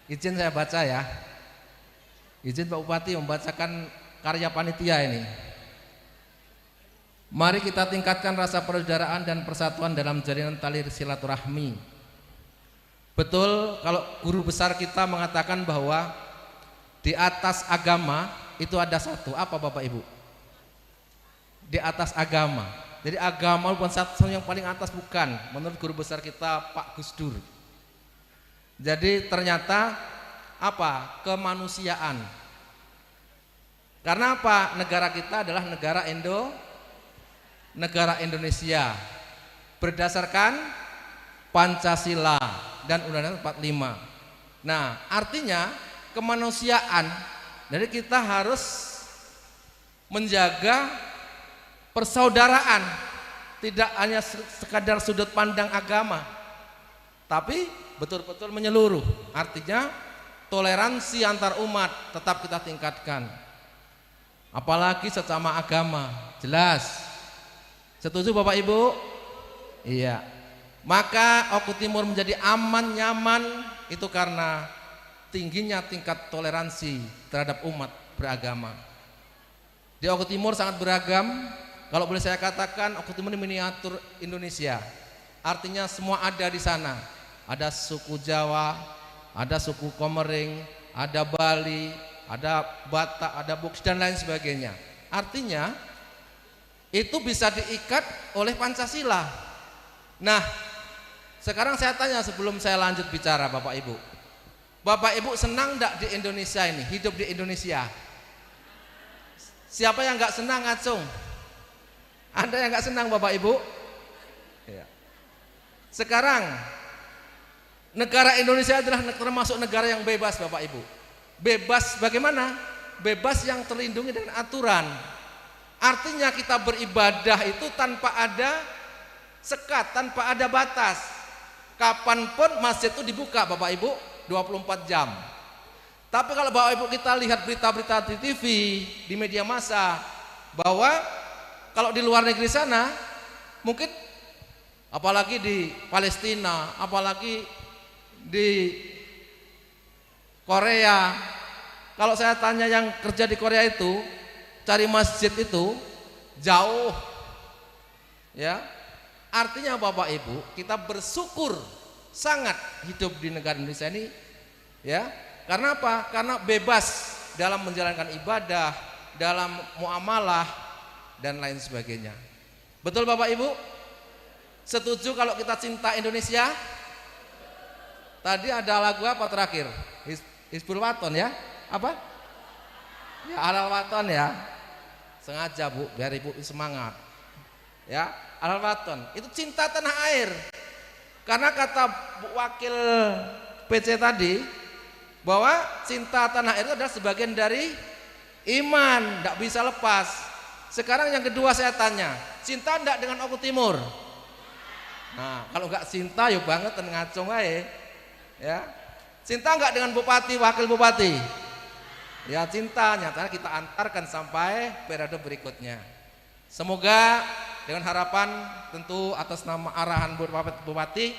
S13: Izin saya baca ya. Izin Pak Bupati membacakan karya panitia ini. Mari kita tingkatkan rasa persaudaraan dan persatuan dalam jalinan tali silaturahmi. Betul kalau guru besar kita mengatakan bahwa di atas agama itu ada satu, apa Bapak Ibu? Di atas agama. Jadi agama bukan satu yang paling atas, bukan. Menurut guru besar kita Pak Gus Dur. Jadi ternyata apa? Kemanusiaan. Karena apa? Negara kita adalah negara Indonesia berdasarkan Pancasila dan Undang-Undang 45. Nah, artinya kemanusiaan. Jadi kita harus menjaga persaudaraan, tidak hanya sekadar sudut pandang agama, tapi betul-betul menyeluruh. Artinya toleransi antar umat tetap kita tingkatkan, apalagi sesama agama. Jelas? Setuju Bapak Ibu? Iya. Maka Oku Timur menjadi aman nyaman itu karena tingginya tingkat toleransi terhadap umat beragama. Di Oku Timur sangat beragam. Kalau boleh saya katakan, Oku Timur ini miniatur Indonesia. Artinya semua ada di sana. Ada suku Jawa, ada suku Komering, ada Bali, ada Batak, ada Buks dan lain sebagainya. Artinya itu bisa diikat oleh Pancasila. Nah, sekarang saya tanya sebelum saya lanjut bicara Bapak Ibu. Bapak Ibu senang enggak di Indonesia ini, hidup di Indonesia? Siapa yang enggak senang ngacung? Anda yang enggak senang Bapak Ibu? Ya. Sekarang negara Indonesia adalah termasuk negara yang bebas Bapak Ibu. Bebas bagaimana? Bebas yang terlindungi dengan aturan. Artinya kita beribadah itu tanpa ada sekat, tanpa ada batas. Kapanpun masjid itu dibuka Bapak Ibu, 24 jam. Tapi kalau Bapak Ibu kita lihat berita-berita di TV, di media massa, bahwa kalau di luar negeri sana, mungkin apalagi di Palestina, apalagi di Korea. Kalau saya tanya yang kerja di Korea itu, cari masjid itu jauh. Ya. Artinya Bapak Ibu, kita bersyukur sangat hidup di negara Indonesia ini, ya. Karena apa? Karena bebas dalam menjalankan ibadah, dalam muamalah dan lain sebagainya. Betul Bapak Ibu? Setuju kalau kita cinta Indonesia? Tadi ada lagu apa terakhir? Hizbul Waton ya? Apa? Ya, Alal Waton ya. Sengaja Bu, biar Ibu semangat. Ya, Al Waton itu cinta tanah air. Karena kata Bu Wakil PC tadi bahwa cinta tanah air itu adalah sebagian dari iman, tidak bisa lepas. Sekarang yang kedua saya tanya, cinta enggak dengan Oku Timur? Nah, kalau enggak cinta ya banget dan ngacung aja. Ya. Cinta enggak dengan bupati, wakil bupati? Ya cinta, nyatanya kita antarkan sampai periode berikutnya. Semoga dengan harapan tentu atas nama arahan Bupati,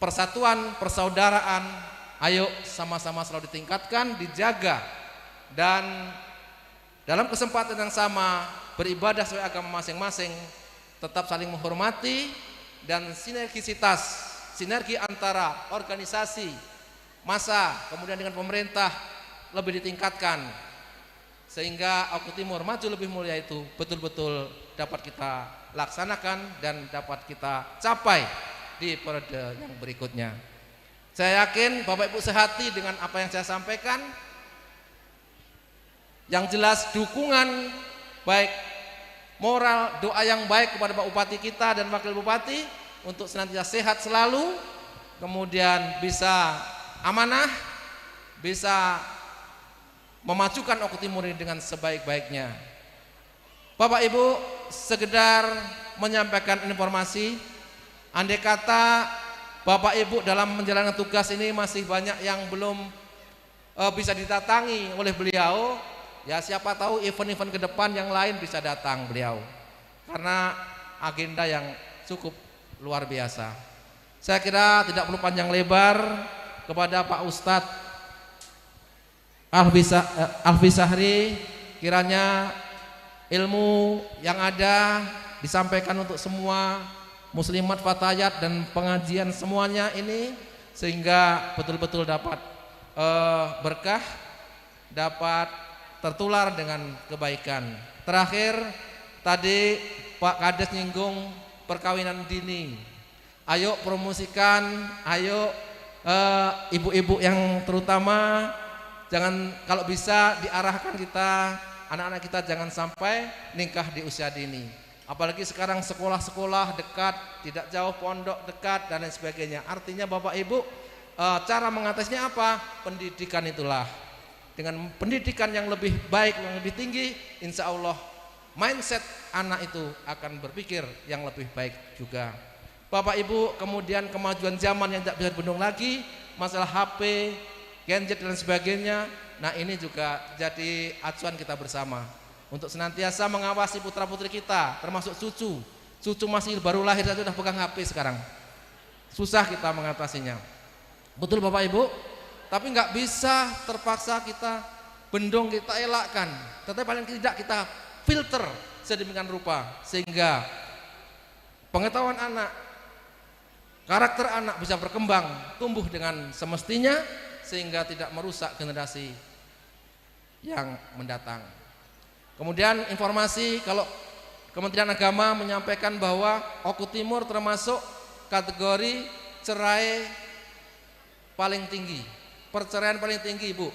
S13: persatuan, persaudaraan, ayo sama-sama selalu ditingkatkan, dijaga, dan dalam kesempatan yang sama beribadah sesuai agama masing-masing, tetap saling menghormati, dan sinergisitas, sinergi antara organisasi, masa, kemudian dengan pemerintah lebih ditingkatkan, sehingga Oku Timur maju lebih mulia itu betul-betul dapat kita laksanakan dan dapat kita capai di periode yang berikutnya. Saya yakin Bapak Ibu sehati dengan apa yang saya sampaikan. Yang jelas dukungan baik moral, doa yang baik kepada Pak Bupati kita dan Wakil Bupati untuk senantiasa sehat selalu, kemudian bisa amanah, bisa memajukan Oku Timur ini dengan sebaik-baiknya. Bapak Ibu, sekedar menyampaikan informasi, andai kata Bapak Ibu dalam menjalankan tugas ini masih banyak yang belum bisa didatangi oleh beliau, ya siapa tahu event-event ke depan yang lain bisa datang beliau, karena agenda yang cukup luar biasa. Saya kira tidak perlu panjang lebar. Kepada Pak Ustadz Alfi Sahri, kiranya ilmu yang ada disampaikan untuk semua muslimat, fatayat, dan pengajian semuanya ini, sehingga betul-betul dapat berkah, dapat tertular dengan kebaikan. Terakhir, tadi Pak Kades nyinggung perkawinan dini. Ayo promosikan, ayo ibu-ibu yang terutama, jangan, kalau bisa diarahkan kita, anak-anak kita jangan sampai nikah di usia dini. Apalagi sekarang sekolah-sekolah dekat, tidak jauh, pondok dekat, dan lain sebagainya. Artinya Bapak Ibu, cara mengatasinya apa? Pendidikan itulah. Dengan pendidikan yang lebih baik, yang lebih tinggi, insya Allah mindset anak itu akan berpikir yang lebih baik juga. Bapak Ibu, kemudian kemajuan zaman yang tidak bisa dibendung lagi, masalah HP, gadget dan sebagainya. Nah ini juga jadi acuan kita bersama untuk senantiasa mengawasi putra-putri kita, termasuk cucu. Cucu masih baru lahir saja sudah pegang HP sekarang. Susah kita mengatasinya. Betul Bapak Ibu? Tapi nggak bisa terpaksa kita bendung, kita elakkan. Tetapi paling tidak kita filter sedemikian rupa sehingga pengetahuan anak, karakter anak bisa berkembang, tumbuh dengan semestinya, sehingga tidak merusak generasi yang mendatang. Kemudian informasi, kalau Kementerian Agama menyampaikan bahwa Oku Timur termasuk kategori cerai paling tinggi, perceraian paling tinggi, Ibu.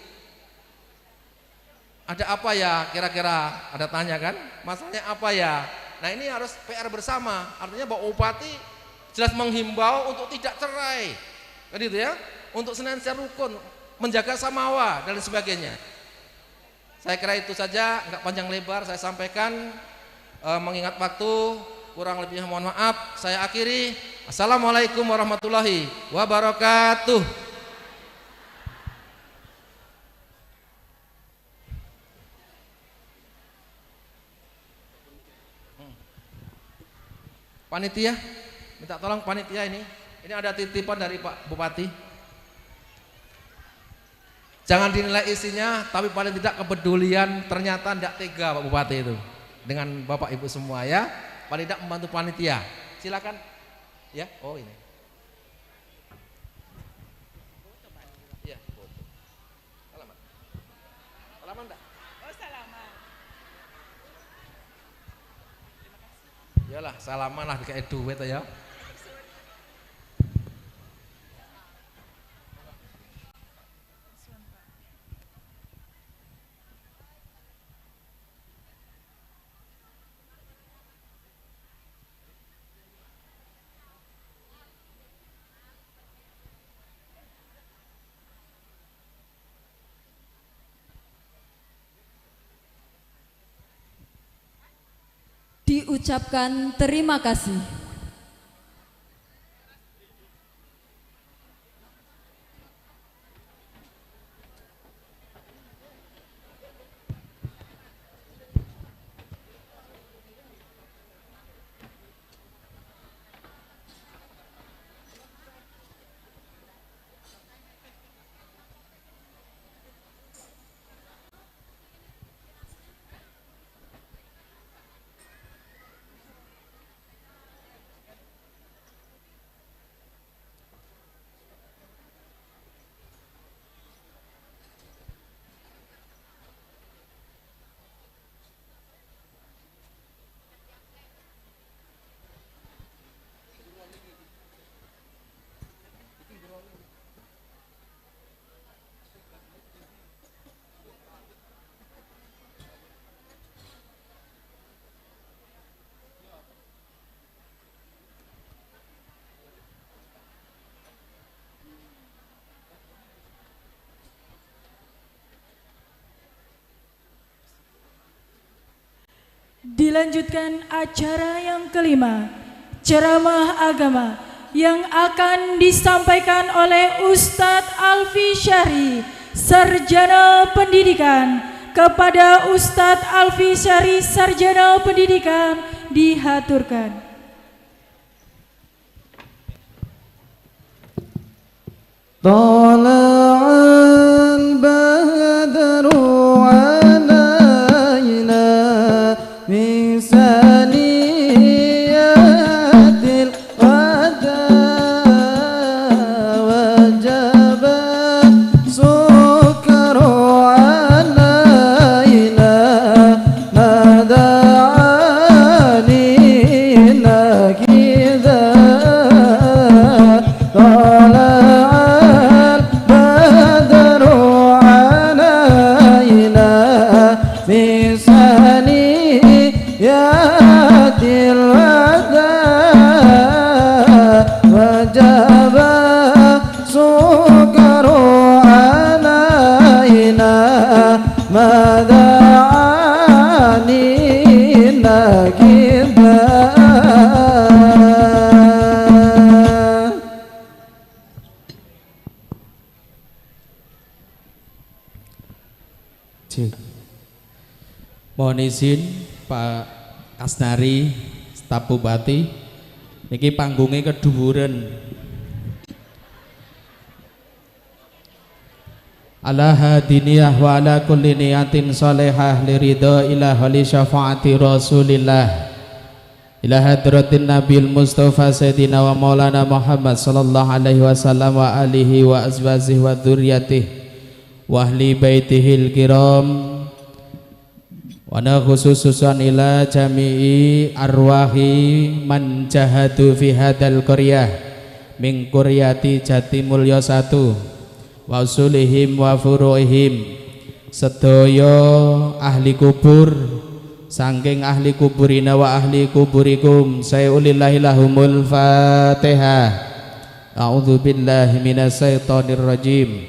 S13: Ada apa ya kira-kira? Ada tanya kan? Masalahnya apa ya? Nah ini harus PR bersama. Artinya Bapak Bupati jelas menghimbau untuk tidak cerai, kan gitu ya, untuk senantiasa rukun, menjaga samawa dan sebagainya. Saya kira itu saja, nggak panjang lebar saya sampaikan, mengingat waktu kurang lebihnya mohon maaf. Saya akhiri, assalamualaikum warahmatullahi wabarakatuh. Panitia, minta tolong panitia ini ada titipan dari Pak Bupati. Jangan dinilai isinya, tapi paling tidak kepedulian, ternyata tidak tega Pak Bupati itu dengan Bapak Ibu semua ya. Paling tidak membantu panitia. Silakan. Ya, oh ini. Ya, salaman. Salaman enggak?
S4: Oh, salaman.
S13: Yalah, salaman lah dikasih duit ya.
S8: Diucapkan terima kasih.
S5: Dilanjutkan acara yang kelima, ceramah agama yang akan disampaikan oleh Ustadz Alfi Syahri, Sarjana Pendidikan. Kepada Ustadz Alfi Syahri, Sarjana Pendidikan, dihaturkan.
S1: Tala'al badru alaina min saniyatil wada wajaba sukru alaina mada'anina kidha tala'al badru alaina min saniyatil wada wajaba sukru alaina mada'anina kidha.
S14: Cik. Mohon izin Pak Kasnari, staf Bupati, niki panggungnya keduwuren. Ala hadiniyah wa ala kulli niyatin salihah liridha ila li syafaati Rasulillah ila hadratin Nabil Mustafa Sayyidina wa Maulana Muhammad sallallahu alaihi wasallam wa alihi wa azwajihi wa dzurriyyatihi wa ahli baitihil kiram wa na khususan ila jami'i arwahi man jahadu fi hadal qaryah min qaryati Jatimulya 1 wa usulihim wa furu'ihim, sedaya ahli kubur saking ahli kuburina wa ahli kuburikum sayulillahi lahumul fatihah. A'udzu billahi minasyaitonir rajim.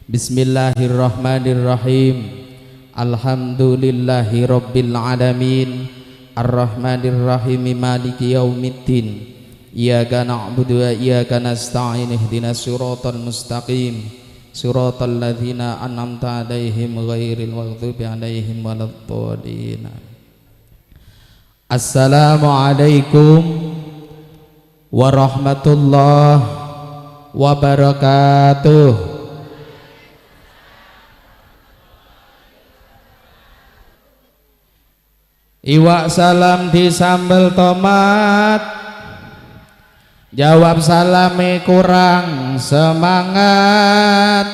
S14: Bismillahirrahmanirrahim. Alhamdulillahi rabbil alamin arrahmanir rahim maliki yaumiddin. Iyyaka na'budu wa iyyaka nasta'in ihdinas siratal mustaqim siratal ladzina an'amta 'alaihim ghairil maghdubi 'alaihim waladdallin. Assalamualaikum warahmatullahi wabarakatuh. Iwak salam di sambel tomat, jawab salame kurang semangat.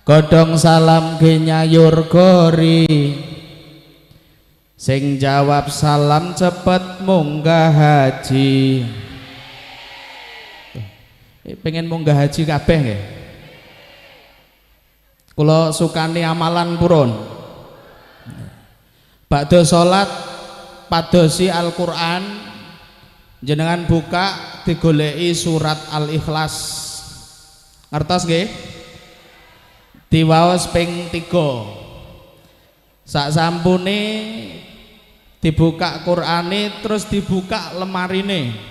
S14: Godhong salam ge nyayur gori, sing jawab salam cepet munggah haji. Pengen munggah haji kabeh nggih? Kula sukani amalan purun. Bakdo salat padosi Al-Qur'an, jenengan buka digoleki surat Al-Ikhlas. Ngertos nggih? Diwaos ping 3. Sak sampune Dibuka Qur'ane terus dibuka lemarine.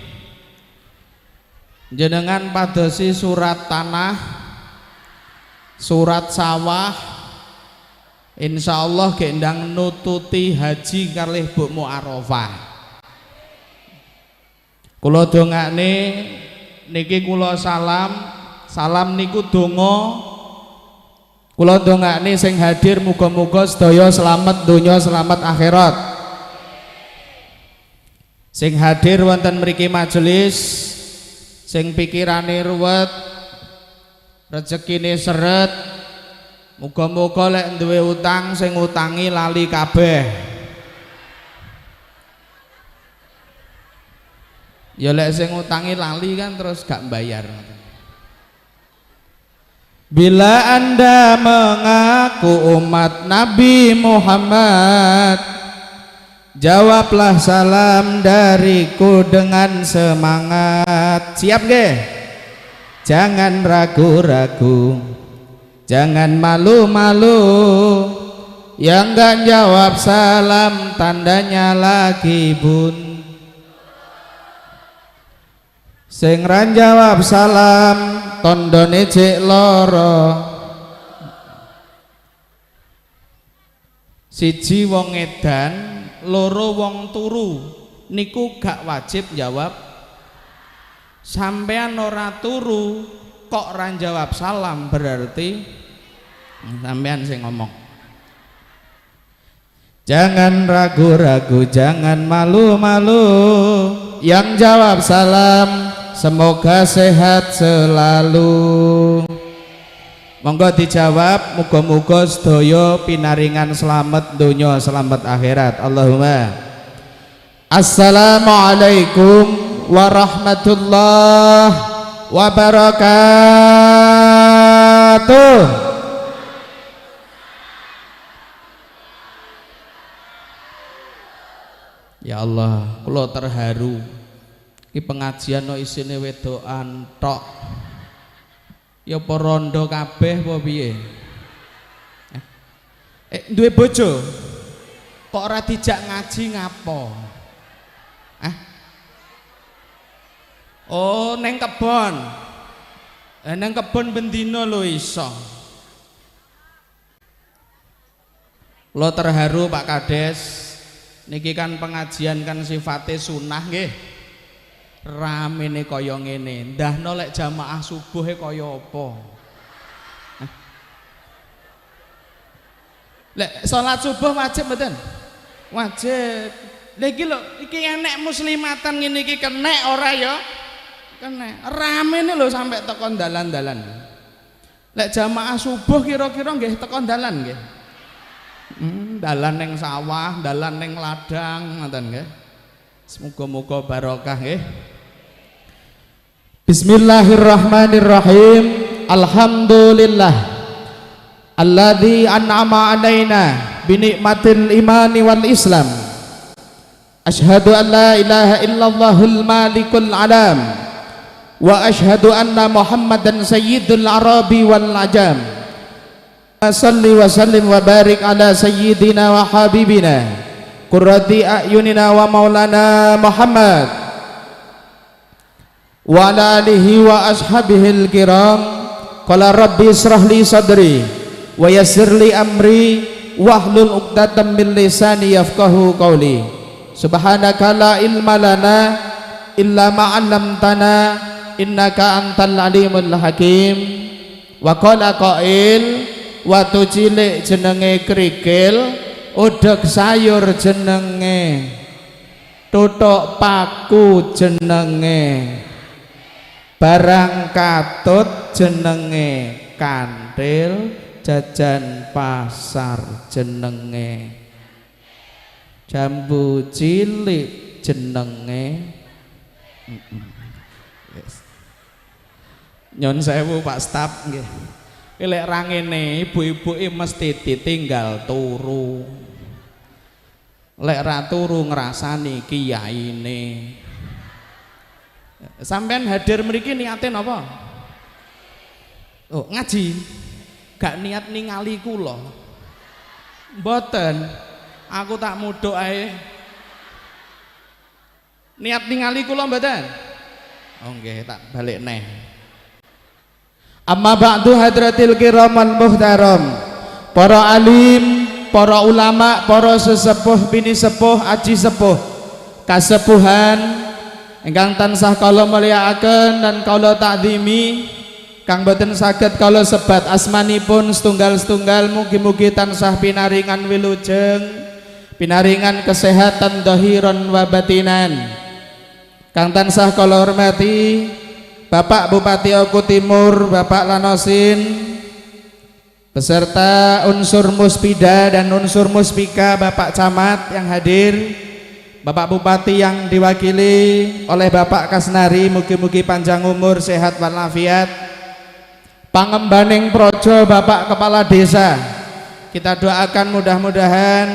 S14: Jenengan padosi surat tanah, surat sawah, insyaallah gendang nututi haji kalih bukmu Arafah. Kula dongakne niki kula salam, salam niku donga. Kula dongakne sing hadir muga-muga sedaya selamat donya selamat akhirat. Sing hadir wonten mriki majelis sing pikirane ruwet, rezekine seret, muga-muga lek duwe utang sing utangi lali kabeh. Ya lek sing utangi lali kan terus gak bayar. Bila Anda mengaku umat Nabi Muhammad, jawablah salam dariku dengan semangat. Siap nggih? Jangan ragu-ragu, jangan malu-malu. Yang enggak jawab salam tandanya lagi bun. Sing ra jawab salam tandane jek lara. Siji wong edan, loro wong turu niku gak wajib jawab. Sampean ora turu kok ora jawab salam berarti sampean sing ngomong. Jangan ragu-ragu, jangan malu-malu. Yang jawab salam semoga sehat selalu. Monggo dijawab, muga-muga sedaya pinaringan selamat donya selamat akhirat. Allahumma. Assalamualaikum warahmatullahi wabarakatuh. Ya Allah, kula terharu. Iki pengajian no isine wedokan tok. Ya apa rondo kabeh apa piye? Duwe bojo kok ora dijak ngaji ngapo? Oh, neng kebon. Neng kebon bendina lho iso. Kula terharu Pak Kades. Niki kan pengajian kan sifate sunah nggih. Ramene kaya ngene. Ndahno lek jamaah subuhe kaya apa? Lek salat subuh wajib mboten? Wajib. Lha iki lho, iki enek muslimatan ngene iki kenek ora ya? Kenek. Ramene lho sampe teko dalan-dalan. Lek jamaah subuh kira-kira nggih teko dalan nggih. Dalan ning sawah, dalan ning ladang ngoten nggih. Semoga-moga barokah nggih. Bismillahirrahmanirrahim. Alhamdulillah alladzi an'ama alaina bi nikmatil imani wal islam. Asyhadu an la ilaha illallahul malikul alam wa asyhadu anna Muhammadan sayyidul arabi wal ajam. Salli wa sallim wa barik ala sayyidina wa habibina qurrati a'yunina wa maulana Muhammad wa ala alihi wa ashabihil kiram. Qala rabbi israh li sadri wa yassir li amri wahlul 'uqdatam min lisani yafqahu qawli. Subhanaka la ilma lana illa ma 'allamtana innaka antal alimul hakim. Wa qala qail, watu cilik jenenge kerikil, udeg sayur jenenge tutuk paku jenenge barang katut jenenge kantil, jajan pasar jenenge jambu cilik jenenge. Yes. Nyon sewu Pak Staf nggih. Lek ra ngene ibu-ibuke mesti ditinggal turu. Lek ra turu ngrasani kiyaine. Sampean hadir mriki niate napa? Oh, ngaji. Gak niat ningali kula. Mboten. Aku tak mudhuk ae. Niat ningali kula mboten? Oh nggih, tak balik neh. Amma ba'du hadratil kiramal muhtaram. Para alim, para ulama, para sesepuh, bini sepuh, aji sepuh, kasepuhan ingkang tansah kula mulyakaken dan kula takzimi, kang boten saged kula sebat asmanipun setunggal-setunggal, mugi-mugi tansah pinaringan wilujeng, pinaringan kesehatan dhahiran wa batinan. Kang tansah kula hormati Bapak Bupati Oku Timur, Bapak Lanosin, beserta unsur Muspida dan unsur Muspika, Bapak Camat yang hadir, Bapak Bupati yang diwakili oleh Bapak Kasnari, mugi-mugi panjang umur, sehat walafiat. Pangembaning Projo Bapak Kepala Desa, kita doakan mudah-mudahan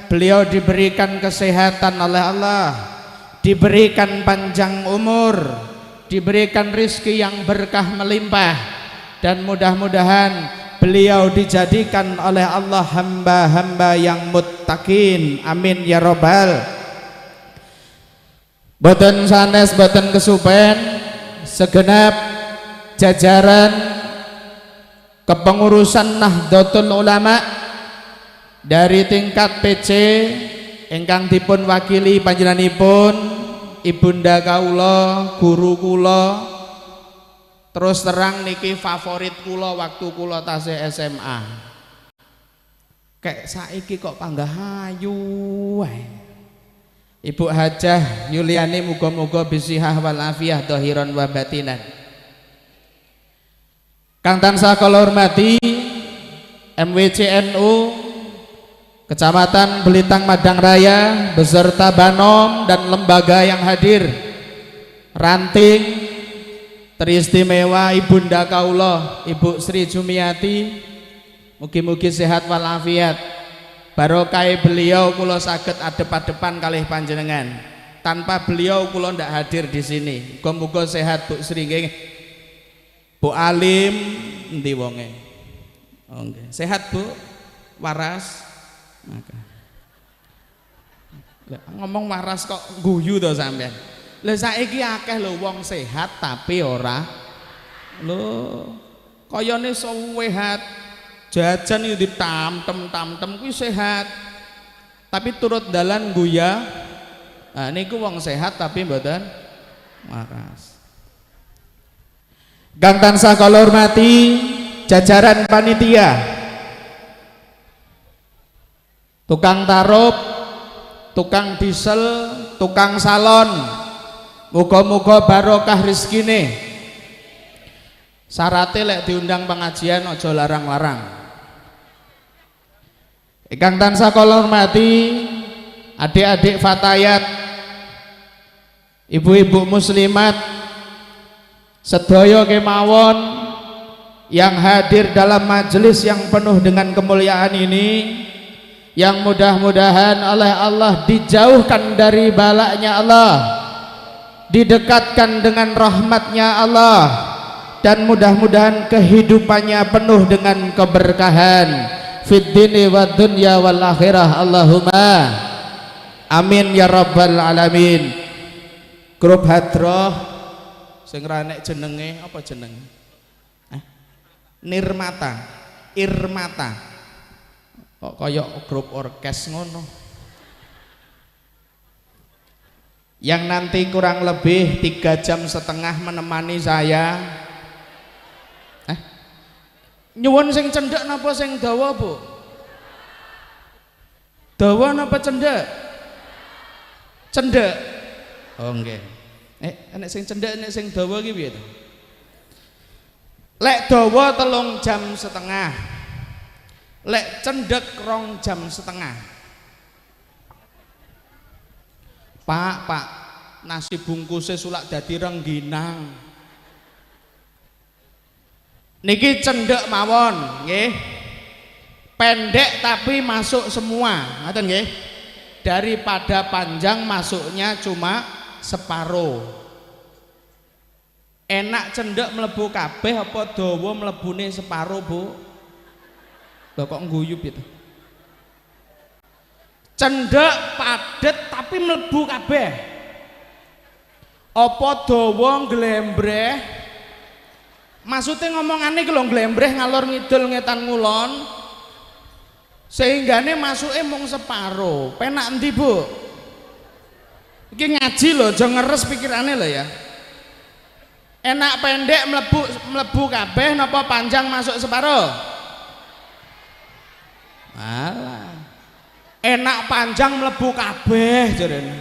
S14: beliau diberikan kesehatan oleh Allah, diberikan panjang umur, diberikan rizki yang berkah melimpah, dan mudah-mudahan beliau dijadikan oleh Allah hamba-hamba yang muttaqin. Amin ya robbal. Boten sanes boten kesupen, segenap jajaran kepengurusan Nahdlatul Ulama dari tingkat PC ingkang dipun wakili panjenenganipun ibunda kaula, guru kula, terus terang niki favorit kula waktu kula tasih SMA. Kayak saiki kok panggah ayu wae. Ibu Hajah Yuliani, muga-muga bisihah wal afiyah dhahiran wa batinan. Kang tansah kula hormati MWCNU Kecamatan Belitang Madang Raya beserta Banom dan lembaga yang hadir, ranting teristimewa ibunda kaula Ibu Sri Jumiati, mugi-mugi sehat walafiat, barokah beliau kula saged adep-adepan kalih panjenengan. Tanpa beliau kula ndak hadir di sini. Muga-muga sehat Bu Sri nggih. Bu Alim endi wonge? Oh nggih. Sehat Bu? Waras? Maka. Lah ngomong waras kok guyu to sampean. Lah saiki akeh lho wong sehat tapi ora lho kayane sehat, jajan iki ditamtem-tamtem kuwi sehat. Tapi turut dalan guya. Nah niku wong sehat tapi mboten waras. Kang tansah kula hormati jajaran panitia, tukang tarup, tukang diesel, tukang salon, muga-muga barokah rezekine. Syarate lek diundang pengajian aja larang-larang. Ingkang tansah kula hormati adik-adik fatayat, ibu-ibu muslimat, sedaya kemawon yang hadir dalam majelis yang penuh dengan kemuliaan ini, yang mudah-mudahan oleh Allah dijauhkan dari balaknya Allah, didekatkan dengan rahmatnya Allah, dan mudah-mudahan kehidupannya penuh dengan keberkahan fid dini wad dunya wal akhirah. Allahumma amin ya rabbal alamin. Grup hadroh sing ra nek jenenge apa jenenge? Nirmata, Irmata. Kok koyok grup orkes ngono. Yang nanti kurang lebih 3,5 jam menemani saya. Nyuwun sing cendhek napa sing dawa, Bu? Dawa napa cendhek? Cendhek. Oh nggih. Nek sing cendhek nek sing dawa iki piye to? Lek dawa 3,5 jam. Lek cendhek 2,5 jam. Pak, Pak, nasi bungkusnya sulak dadi rengginang. Niki cendhek mawon, nggih. Pendek tapi masuk semua, ngoten nggih. Daripada panjang masuknya cuma separuh. Enak cendhek mlebu kabeh apa dawa mlebune separuh, Bu? Lho kok ngguyub itu? Cendhek padet tapi mlebu kabeh. Apa dawa nglembreh? Maksude ngomongane iki lho nglembreh ngalor ngidul ngetan ngulon. Sehinggane masuke mung separo. Penak endi, Bu? Iki ngaji lho, aja ngeres pikirane lho ya. Enak pendek mlebu mlebu kabeh napa panjang masuk separo? Alah. Enak panjang mlebu kabeh jarene.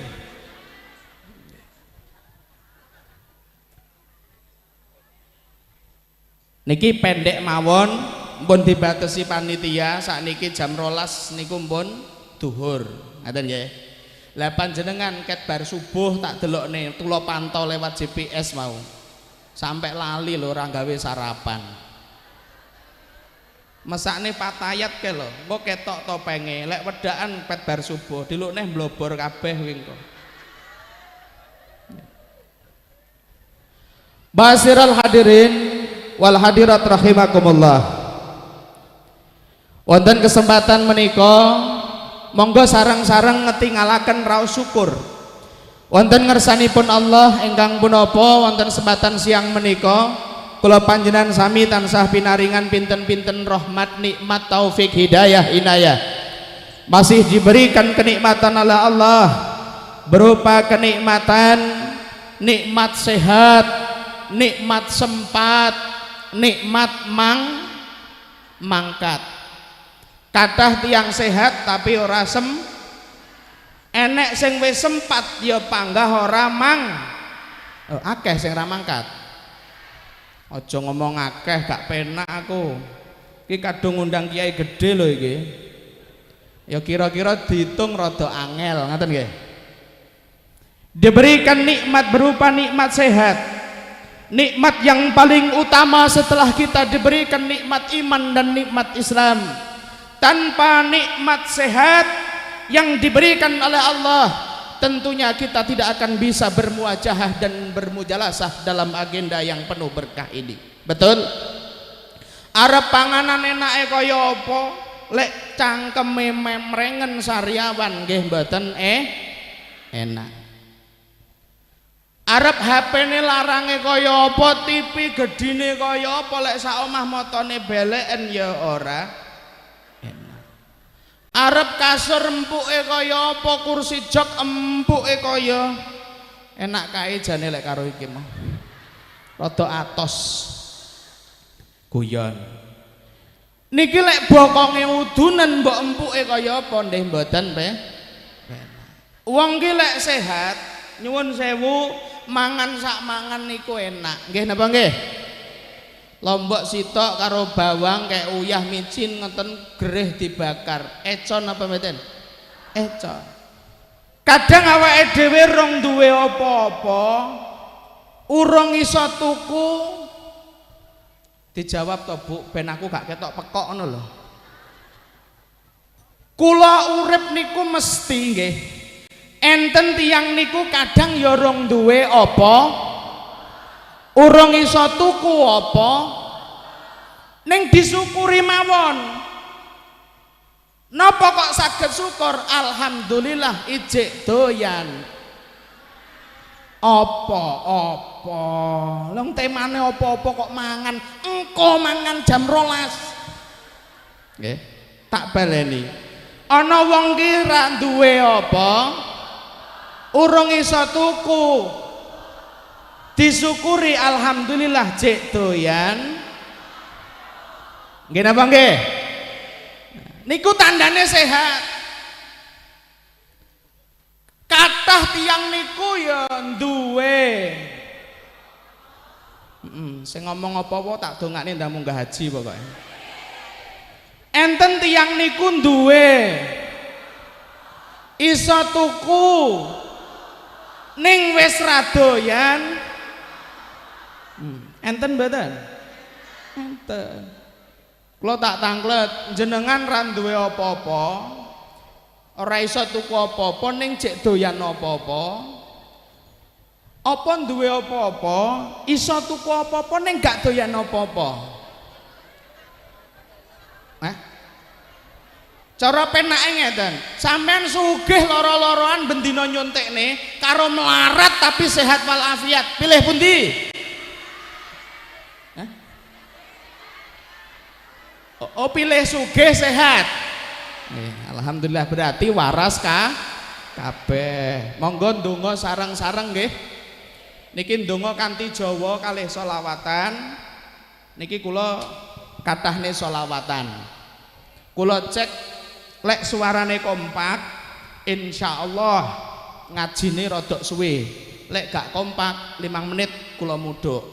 S14: Niki pendek mawon, mpun dibatesi panitia sakniki jam 12 niku mpun duhur. Ngaten nggih. Lah panjenengan ket bar subuh tak delokne kula pantau lewat GPS mau. Sampai lali lho ora gawe sarapan. Mesakne patayat ke lho, engko ketok topenge, lek wedakan pet bar subuh, dilukne mblobor kabeh kuwi engko.
S1: Basiral hadirin wal hadirat rahimakumullah.
S14: Wonten kesempatan menika monggo sareng-sareng ngetingalaken raos syukur. Wonten ngersanipun Allah ingkang punapa wonten kesempatan siang menika kula panjenengan sami tansah pinaringan pinten-pinten rahmat, nikmat, taufik, hidayah, inayah. Masih diberikan kenikmatan oleh Allah berupa kenikmatan nikmat sehat, nikmat sempat, nikmat mangkat. Kathah tiyang sehat tapi ora enek sing wis sempat ya panggah ora oh, akeh sing ra mangkat. Aja ngomong akeh gak penak aku. Iki kadung ngundang kiai gede lho iki. Ya kira-kira dihitung rada angel, ngaten nggih. Diberikan nikmat berupa nikmat sehat. Nikmat yang paling utama setelah kita diberikan nikmat iman dan nikmat Islam. Tanpa nikmat sehat yang diberikan oleh Allah, tentunya kita tidak akan bisa bermuajahah dan bermujalasah dalam agenda yang penuh berkah ini. Betul? Arep panganan enake kaya apa, lek cangkeme memrengen sariawan nggih mboten enak. Arep HP-ne larange kaya apa, TV gedine kaya apa, lek sak omah matane beleken ya ora enak. Arep kasur empuke kaya apa, kursi jok empuke kaya enak kae jane lek karo iki mah. Rada atos. Guyon. Niki lek bokonge udunen mbok empuke kaya apa nggih mboten pe. Wong ki lek sehat, nyuwun sewu, mangan sak mangan niku enak. Nggih napa nggih? Lombok sitok karo bawang kayak uyah micin ngeten gereh dibakar. Econ apa mboten? Econ. Kadang awake dhewe rong duwe apa-apa, urung iso tuku. Dijawab to Bu, ben aku gak ketok pekok ngono lho. Kula urip niku mesti nggih. Enten tiyang niku kadang ya rong duwe apa, urung iso tuku apa, ning disyukuri mawon. Napa kok saged syukur? Alhamdulillah ijik doyan. Apa-apa. Lha temane apa-apa kok mangan, engko mangan jam 12. Nggih, tak baleni. Ana wong ki ra duwe apa, urung iso tuku, disyukuri alhamdulillah jek doyan. Nggih napa nggih? Niku tandane sehat. Kathah tiyang niku ya duwe. Sing ngomong apa-apa tak dongakne ndang munggah haji pokoke. Enten tiyang niku duwe, iso tuku, ning wis ra doyan. Enten mboten? Enten. Kula tak tanglet, jenengan ra duwe apa-apa, ora iso tuku apa-apa ning jek doyan apa-apa. Apa duwe apa-apa, iso tuku apa-apa ning gak doyan apa-apa. Hah?
S1: Cara penake ngeten, sampean sugih loro-loroan bendina nyuntikne karo melarat tapi sehat walafiat, pilih pundi? Hah? Oh, pilih sugih sehat. Nih, alhamdulillah berarti waras ka kabeh. Monggo ndonga sareng-sareng nggih. Niki ndonga kanthi Jawa kalih selawatan. Niki kula kathahne selawatan. Kula cek lek suarane kompak, insyaallah ngajine rodok suwe. Lek gak kompak 5 menit kula mudhuk.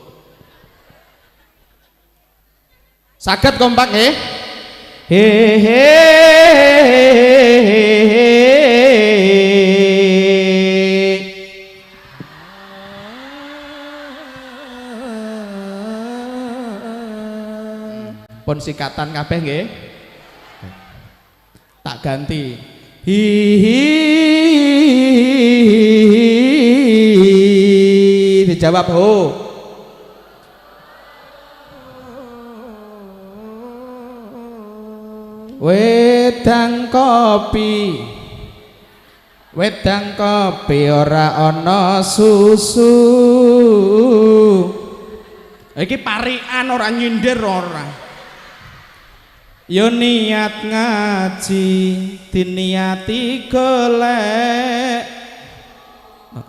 S1: Saged kompak nggih? He he he. Pun sikatan kabeh nggih. Tak ganti. Hi hi, dijawab ho. Wedang kopi, wedang kopi ora ana susu. Iki parikan ora nyindir ora. Yo niat ngaji diniati golek.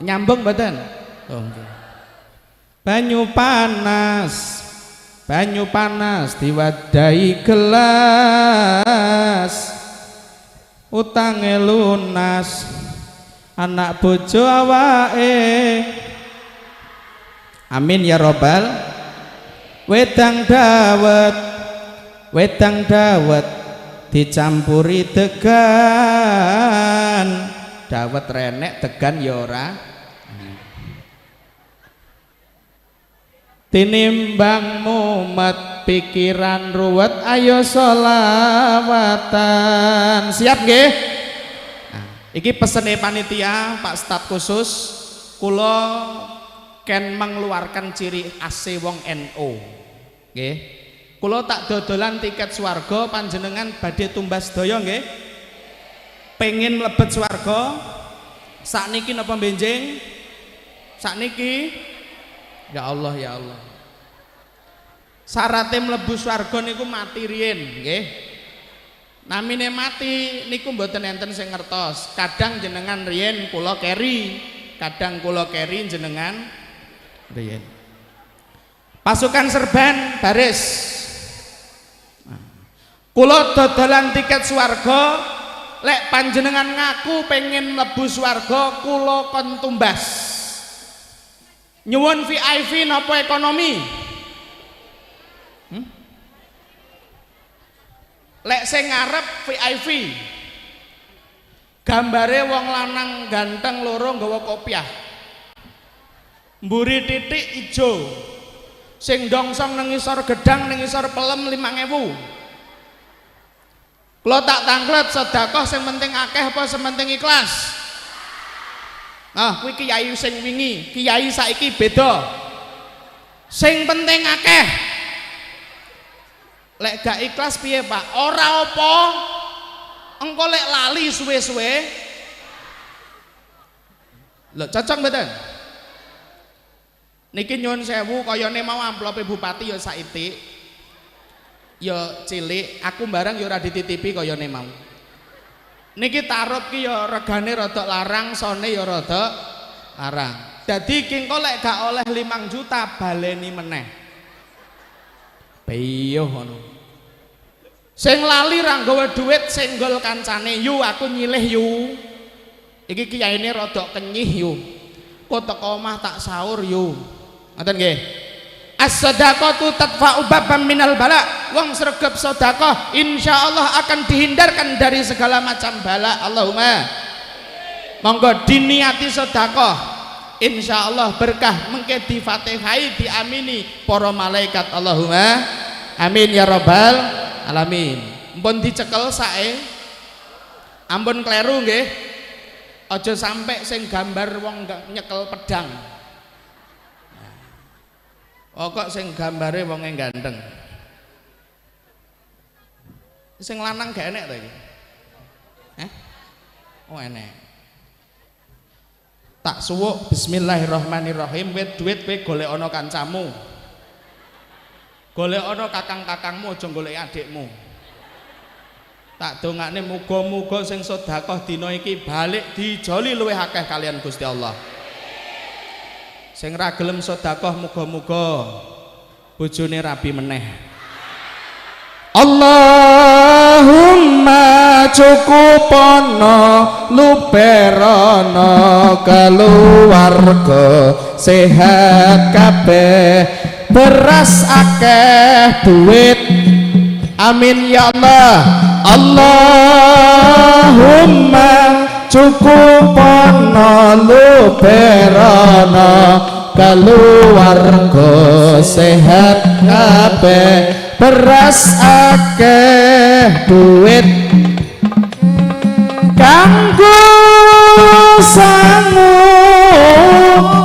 S1: Nyambung mboten? Oh nggih. Banyu panas, banyu panas diwadahi gelas. Utange lunas, anak bojo awake. Amin ya robbal. Wedang dawet, wedang dawet dicampuri degan. Dawet renek degan ya ora. Tinimbang mumet pikiran ruwet, ayo sholawatan. Siap nggih? Nah, iki pesene panitia Pak Staf khusus kula ken mengeluarkan ciri khase wong NU. Nggih. Kula tak dodolan tiket swarga, panjenengan badhe tumbas sedaya nggih? Pengen mlebet swarga? Sakniki napa benjing? Sakniki? Ya Allah ya Allah. Syarate mlebu swarga niku mati riyin nggih. Namine mati niku mboten enten sing ngertos. Kadang jenengan riyin kula keri, kadang kula keri jenengan riyin. Pasukan serban baris. Kula dodolan tiket swarga, lek panjenengan ngaku pengen mlebu swarga kula kon tumbas. Nyuwun VIP napa ekonomi? Lek sing ngarep VIP. Gambare wong lanang ganteng loro nggawa kopiah. Mburi titik ijo. Sing dongsong nang ngisor gedang nang ngisor pelem 5.000. Kula tak tanglet sedekah sing penting akeh apa sing penting ikhlas? Nah, kuwi kiai sing wingi, kiai saiki beda. Sing penting akeh. Lek gak ikhlas piye, Pak? Ora apa. Engko lek lali suwe-suwe. Lho, cocok mboten? Niki nyuwun sewu kayane mau amplope bupati ya saitik. Ya cilik, aku barang ya ora dititipi kayane mau. Niki tarup ki ya regane rada larang, sone ya rada larang. Dadi ki engko lek gak oleh 5 juta baleni meneh. Piyuh ngono. Sing lali ra nggawa dhuwit senggol kancane, "Yu aku nyilih yu." Iki kiyaine rada kenyih yu. Kok teko omah tak sahur yu. Ngoten nggih. As-sadaqatu tadfa'u babam minal bala. Wong sregep sedekah insyaallah akan dihindarkan dari segala macam bala. Allahumma. Monggo diniati sedekah, insyaallah berkah mengke difatihai diamini para malaikat. Allahumma amin ya rabbal alamin. Ampun dicekel sae. Ampun kleru nggih. Aja sampai sing gambar wong nyekel pedang. Oh kok sing gambare wonge ganteng. Sing lanang gak enek ta iki? Oh enek. Tak suwuk bismillahirrahmanirrahim, wit duit kowe golek ana kancamu. Golek ana kakang-kakangmu, aja golek adikmu. Tak dongakne muga-muga sing sedekah dina iki balik dijoli luwih akeh kalian Gusti Allah. Sing ra gelem sedekah muga-muga bojone rabi meneh. Allahumma cukupono luberono keluarga sehat kabeh, beras akeh duit. Amin ya Allah. Allahumma cukupono luberono keluarga sehat kabeh, beras akeh duit, kanggo sangu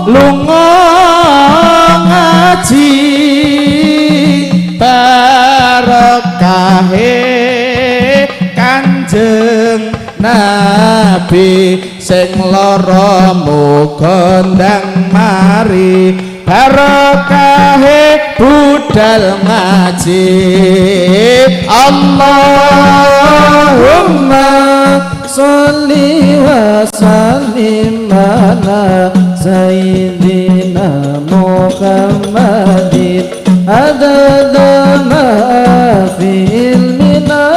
S1: lunga ngaji, barokahe Kanjeng Nabi, sing lara muga ndang mari, barokahe budal ngaji.
S7: Allahumma sholli wa sallim ala sayyidina Muhammadin adada ma fi ilmina.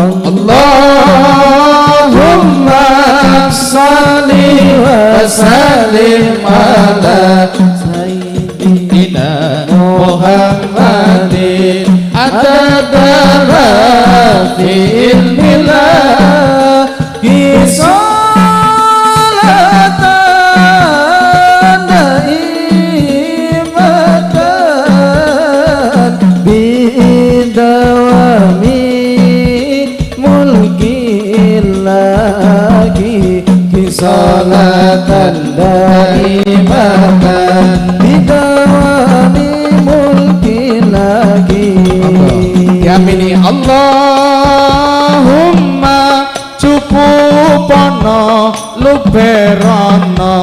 S1: Allahumma sholli wa sallim ala sayyidina Muhammadin adada ma fi ilmillah.
S7: Salatan daimatan bidawami mulkillahi, salatan daimatan bidawami mulkillahi.
S1: Diamini Allahumma cukupono luberono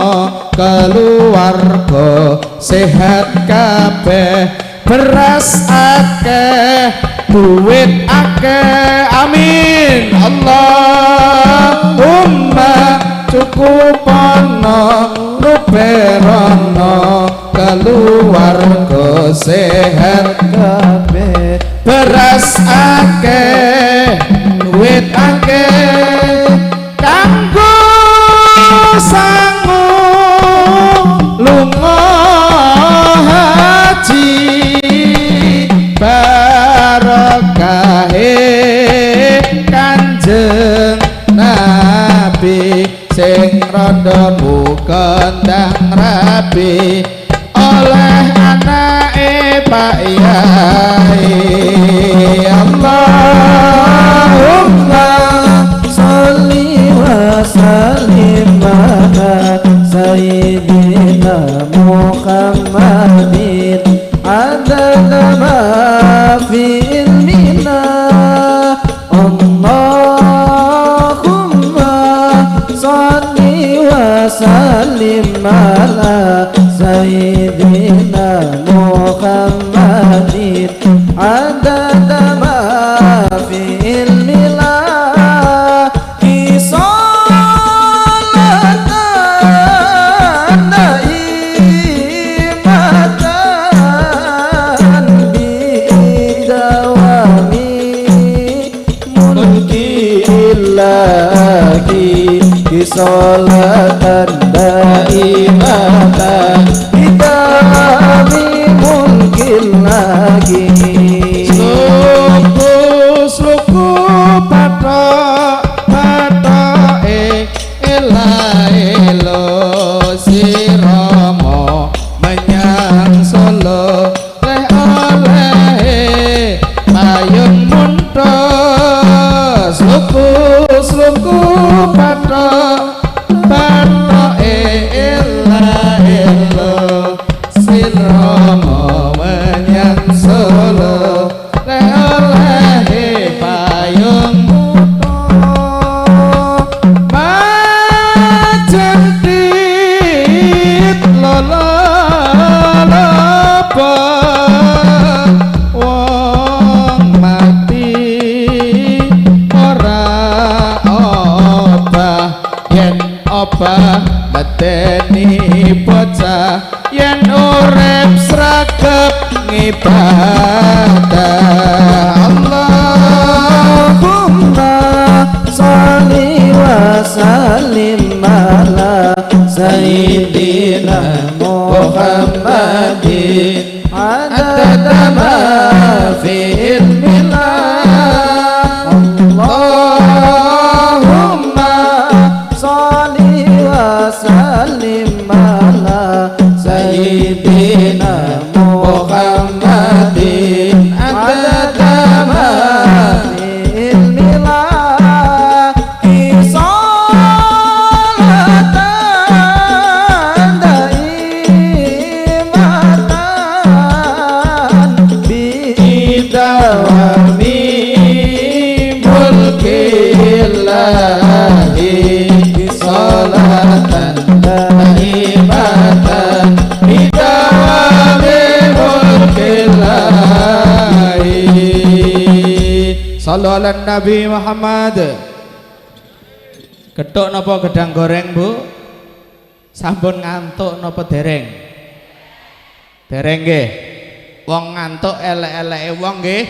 S1: keluarga sehat kabeh, beras akeh duit akeh. Amin. Allahumma cukupono luberono keluarga sehat kabeh, beras akeh duit akeh, kanggo sangu lunga haji, barokahe Kanjeng Nabi, sing rondo muka ndang rabi oleh anake Pak Yai.
S7: Allahumma sholli wa sallim ala sayyidina Muhammadin adada ma fi ilmina. Allahumma sholli wa sallim ala sayyidina Muhammadin adada ma fi ilmillah. Salatan daimatan bidawami mulkillahi, salatan daimatan bidawami mulkillahi.
S1: Sluku sluku pathok pathoke ela si Rama menyang Solo leh oleh payung munthus. Sluku sluku pathok pathoke ela si Rama menyang Solo leh oleh payung munthus.
S14: obah medeni bocah yen urip sregep ngibadah.
S7: Allahumma sholli wa sallim ala sayyidina Muhammadin adada ma fi ilmillah. Allahumma sholli wa sallim ala sayyidina Muhammadin adada ma fi ilmillah. Salatan daimatan
S14: bidawami mulkillahi, salatan daimatan bidawami mulkillahi. Sallu ala Nabi Muhammad. Gethuk napa gedang goreng, Bu? Sampun ngantuk napa dereng? Dereng nggih. Wong ngantuk elek-eleke wong nggih.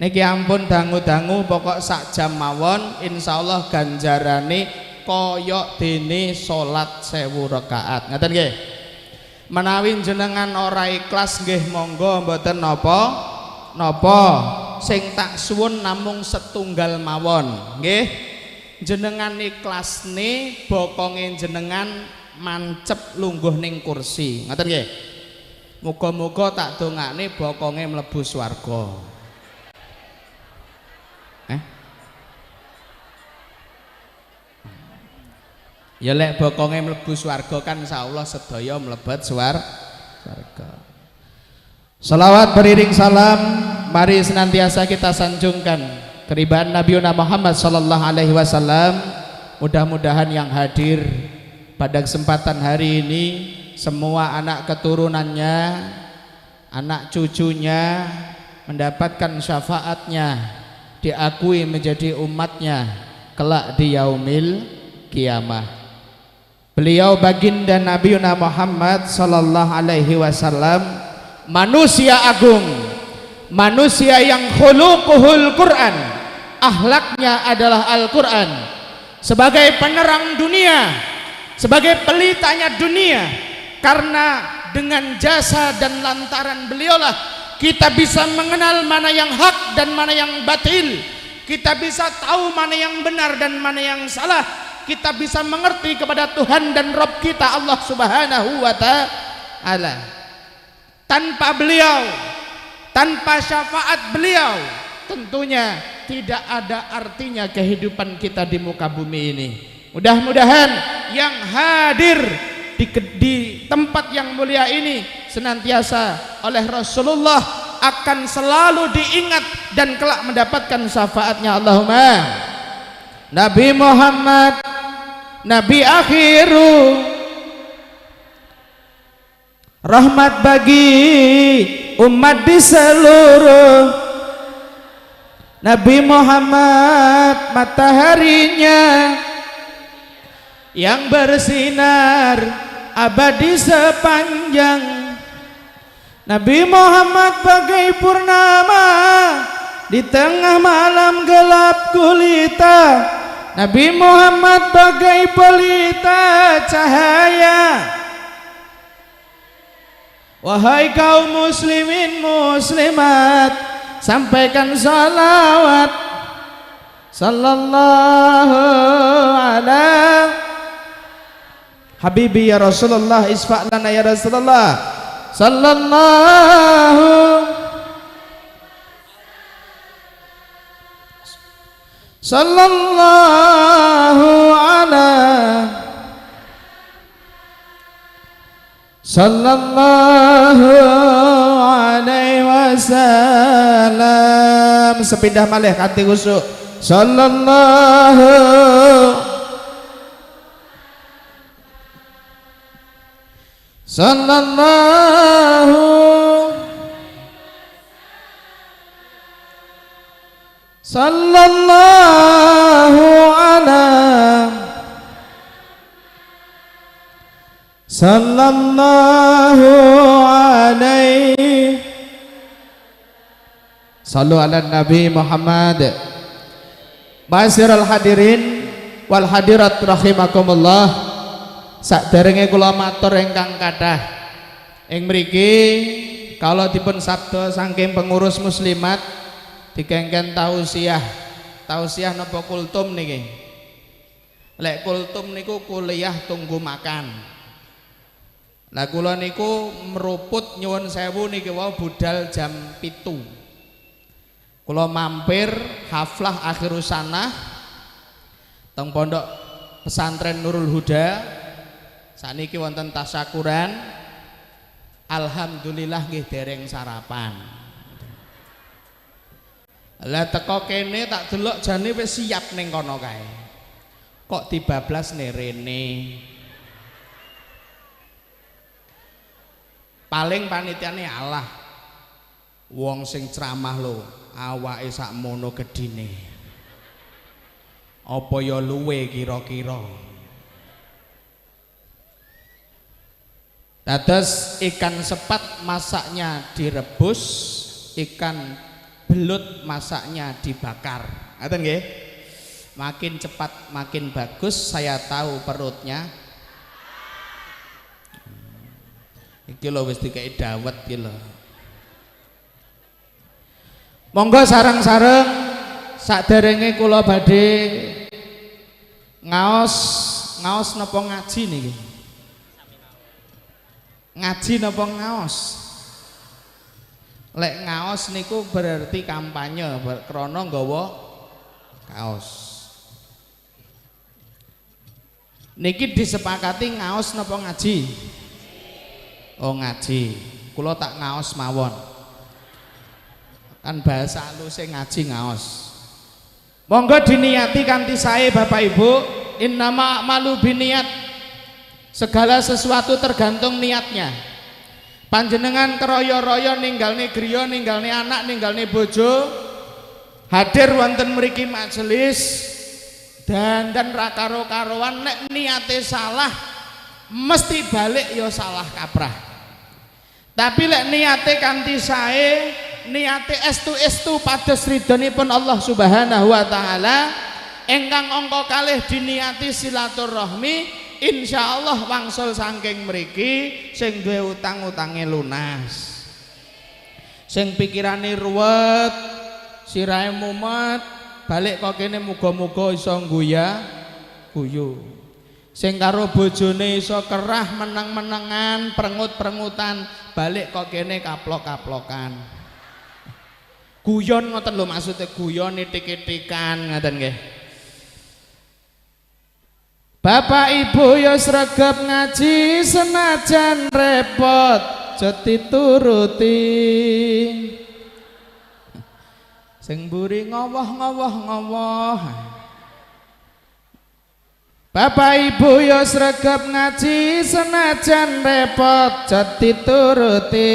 S14: Niki ampun dangu-dangu, pokok sak jam mawon insyaallah ganjarane koyok dene salat 1000 rakaat. Ngaten nggih. Menawi jenengan ora ikhlas nggih monggo mboten napa napa, sing tak suwun namung setunggal mawon nggih. Jenengan ikhlasne bokonge jenengan mancep lungguh ning kursi. Ngaten nggih. Muga-muga tak dongakne bokonge mlebu swarga. Ya lek bokonge mlebu swarga kan insyaallah sedaya mlebet swarga. Salawat beriring salam mari senantiasa kita sanjungkan keribaan Nabi Muhammad sallallahu alaihi wasallam. Mudah-mudahan yang hadir pada kesempatan hari ini semua anak keturunannya, anak cucunya mendapatkan syafaatnya, diakui menjadi umatnya kelak di yaumil kiamah. Beliau baginda Nabi Muhammad sallallahu alaihi wasallam manusia agung, manusia yang khuluquhul Quran, akhlaknya adalah Al-Quran, sebagai penerang dunia, sebagai pelitanya dunia. Karena dengan jasa dan lantaran beliaulah kita bisa mengenal mana yang hak dan mana yang batil, kita bisa tahu mana yang benar dan mana yang salah, kita bisa mengerti kepada Tuhan dan Rabb kita Allah Subhanahu wa ta'ala. Tanpa beliau, tanpa syafaat beliau, tentunya tidak ada artinya kehidupan kita di muka bumi ini. Mudah-mudahan yang hadir di tempat yang mulia ini senantiasa oleh Rasulullah akan selalu diingat dan kelak mendapatkan syafaatnya. Allahumma Nabi Muhammad, Nabi akhiru, rahmat bagi umat di seluruh. Nabi Muhammad mataharinya yang bersinar abadi sepanjang. Nabi Muhammad bagai purnama di tengah malam gelap gulita. Nabi Muhammad bagai pelita cahaya. Wahai kaum muslimin muslimat, sampaikan salawat sallallahu ala habibi ya Rasulullah, isfa' lana ya Rasulullah sallallahu sallallahu ala sallallahu alaihi wasallam. Sepindah malih kanthi khusuk. Sallallahu sallallahu sallallahu ala Sallallahu alaihi. Sallu ala Nabi Muhammad. Ma'asyiral hadirin wal hadirat rahimakumullah. Saderenge kula matur ingkang kathah ing mriki kala dipun sabda saking pengurus muslimat dikengken tausiah. Tausiah napa kultum niki? Lek kultum niku kuliah tunggu makan. Lah kula niku meruput nyuwun sewu niki wau budal jam 7. Kula mampir haflah akhirussanah teng pondok pesantren Nurul Huda. Sakniki wonten tasyakuran. Alhamdulillah nggih dereng sarapan. Lah teko kene tak delok jane wis siap ning kono kae. Kok dibablas ne rene. Paling panitiane Allah wong sing ceramah lho awake sakmono gedine apa ya luwe kira-kira. Dados ikan sepat masaknya direbus, ikan belut masaknya dibakar. Ngaten nggih? Makin cepat makin bagus, saya tahu perutnya. Iki lho wis dikei dawet iki lho. Monggo sareng-sareng saderenge kula badhe ngaos, ngaos napa ngaji niki? Ngaji napa ngaos? Lek ngaos niku berarti kampanye krana nggawa kaos. Niki disepakati ngaos napa ngaji? Oh ngaji, kula tak ngaos mawon. Kan bahasa aluse ngaji ngaos. Monggo diniati kanthi sae Bapak Ibu, innama a'malu binniyat. Segala sesuatu tergantung niatnya. Panjenengan keroyo-royo ninggalne griya, ninggalne anak, ninggalne bojo, hadir wonten mriki majelis dandan ra karo-karoan, nek niate salah mesti balik ya salah kaprah. Tapi lek niate kanthi sae, niate estu-estu pados ridhonipun Allah Subhanahu wa taala, ingkang angka kalih diniati silaturahmi, insyaallah wangsul saking mriki sing duwe utang-utange lunas. Sing pikirane ruwet, sirahe mumet, balik kok kene muga-muga iso ngguya guyu. Sing karo bojone iso kerah meneng-menengan, prengut-prengutan, balik kok kene kaplok-kaplokan. Guyon ngoten lho maksude, guyon itik-itikan ngoten nggih. Bapak Ibu ya sregep ngaji senajan repot aja dituruti. Sing mburi ngowoh-ngowoh-ngowoh. Bapak Ibu ya sregep ngaji senajan repot aja dituruti.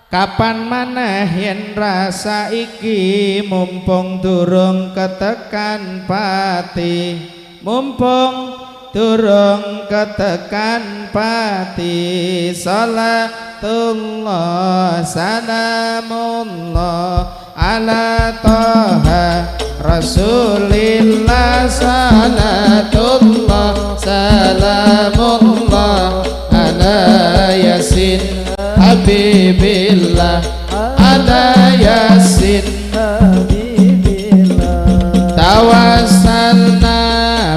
S14: Kapan maneh yen rasa iki mumpung durung ketekan pati, mumpung durung ketekan pati. Salatullah salamullah ala toha Rasulillah, salatullah salamullah ala yasin Habibillah, ala yasin Habibillah. Tawassalna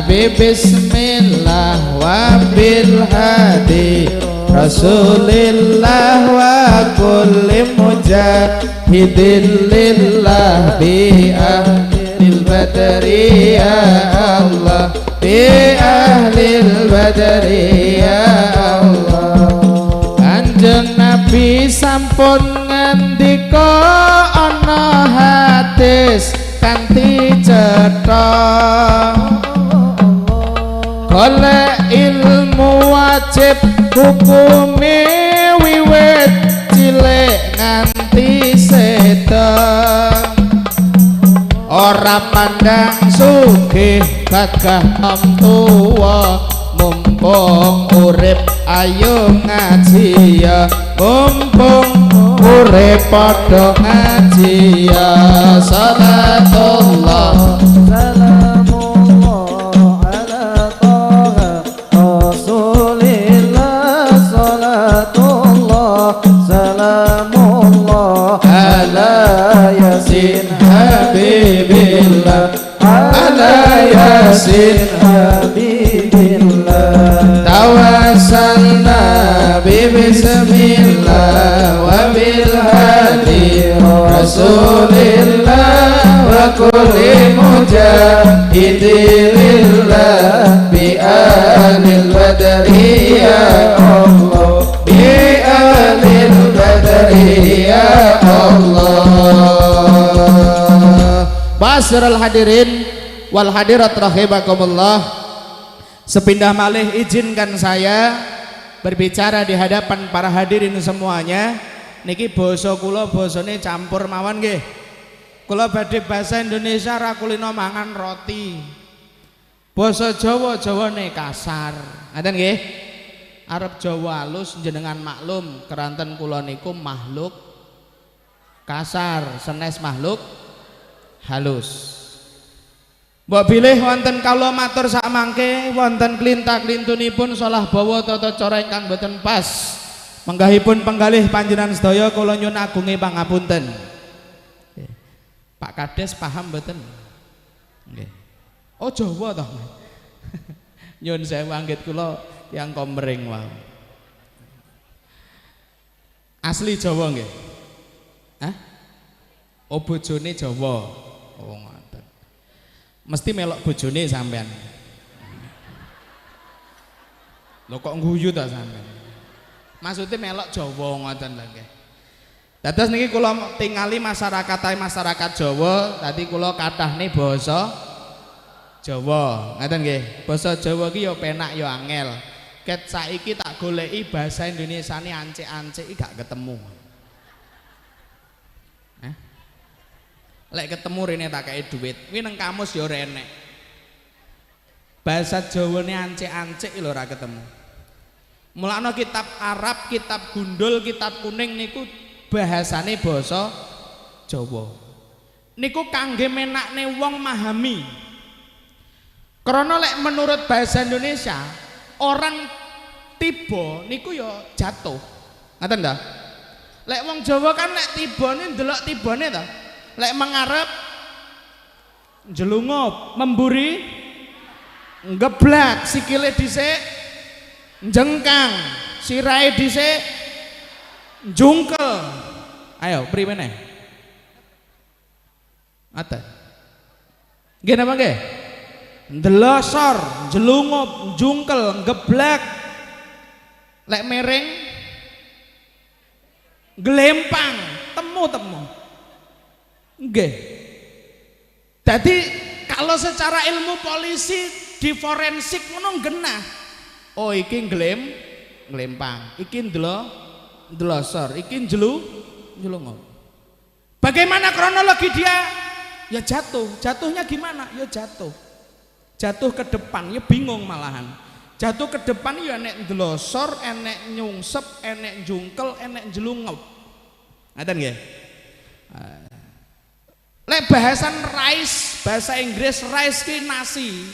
S14: bi bismillah wa bil hadi Rasulillah wa kulli mujahidin lillah bi ahlil badri ya Allah, bi ahlil badri ya Allah. Kanjeng Nabi sampun ngendika ana hadis kanthi cetha, golek ilmu wajib hukume wiwit cilik nganti seda, ora pandang sugih gagah nom tuwa, mumpung
S1: Mumpung urip ayo ngaji ya, mumpung urip padha ngaji ya. Salatullah
S7: salamullah ala Taha Rasulillah, salatullah salamullah ala Yasin
S1: Habibillah, ala Yasin
S7: Habibillah.
S1: Tawassalna bi bismillah wa bil hadi Rasulillah wa kulli mujahidin lillah bi ahlil badri ya Allah, bi ahlil badri ya Allah. Basirul hadirin wal hadirat rahimakumullah. Sepindah malih izinkan saya berbicara di hadapan para hadirin semuanya. Niki basa kula basane campur mawon nggih. Kula badhe bahasa Indonesia ra kulino mangan roti. Basa Jawa Jawane kasar. Ngaten nggih? Arab Jawa halus jenengan maklum keranten kula niku makhluk kasar, senes makhluk halus. Mbok bilih wonten kawula matur sakmangke wonten klinta-klintunipun salah bawa tata cara ingkang boten pas. Menggahipun penggalih panjenengan sedaya kula nyuwun agunge pangapunten. Pak Kades paham mboten? Nggih. Oh Jawa toh. Nyuwun sewu anggit kula yang komering wau. Asli Jawa nggih. Hah? Oh bojone Jawa. Oh ngoten. Mesti melok bojone sampean. Lho kok ngguyu ta sampean? Maksudnya melok Jawa ngoten lho nggih. Dados niki kula tingali masyarakat Jawa, tadi kula kathahne basa Jawa. Ngoten nggih. Basa Jawa ki ya penak ya angel. Ket saiki tak goleki bahasa Indonesiane ancik-ancik gak ketemu. Lek ketemu rene tak kei duit. Kuwi nang kamus ya ora enek. Bahasa Jawane ancik-ancik lho ora ketemu. Mulakno kitab Arab, kitab gundul, kitab kuning niku bahasane basa Jawa. Niku kangge menakne wong mahami. Krana lek menurut bahasa Indonesia, orang tiba niku ya jatuh. Ngaten ta? Lek wong Jawa kan lek tibane ndelok tibane ta. Lek mengarep jelungup, memburi ngeblak, sikile dhisik njengkang, sirahe dhisik njungkel. Ayo priwe meneh? Ngaten. Nggih napa nggih? Ndelosor, jelungup, njungkel, ngeblak. Lek miring glempang, temu-temu. Nggih. Dadi kalau secara ilmu polisi di forensik ngono genah. Oh iki nglempang, iki ndelosor, iki njlungup. Bagaimana kronologi dia? Ya jatuh. Jatuhnya gimana? Ya jatuh. Jatuh ke depan, ya bingung malahan. Jatuh ke depan ya enek ndelosor, enek nyungsep, enek njungkel, enek njlungup. Ngaten nggih? Lek bahasan rice, bahasa Inggris rice ki nasi.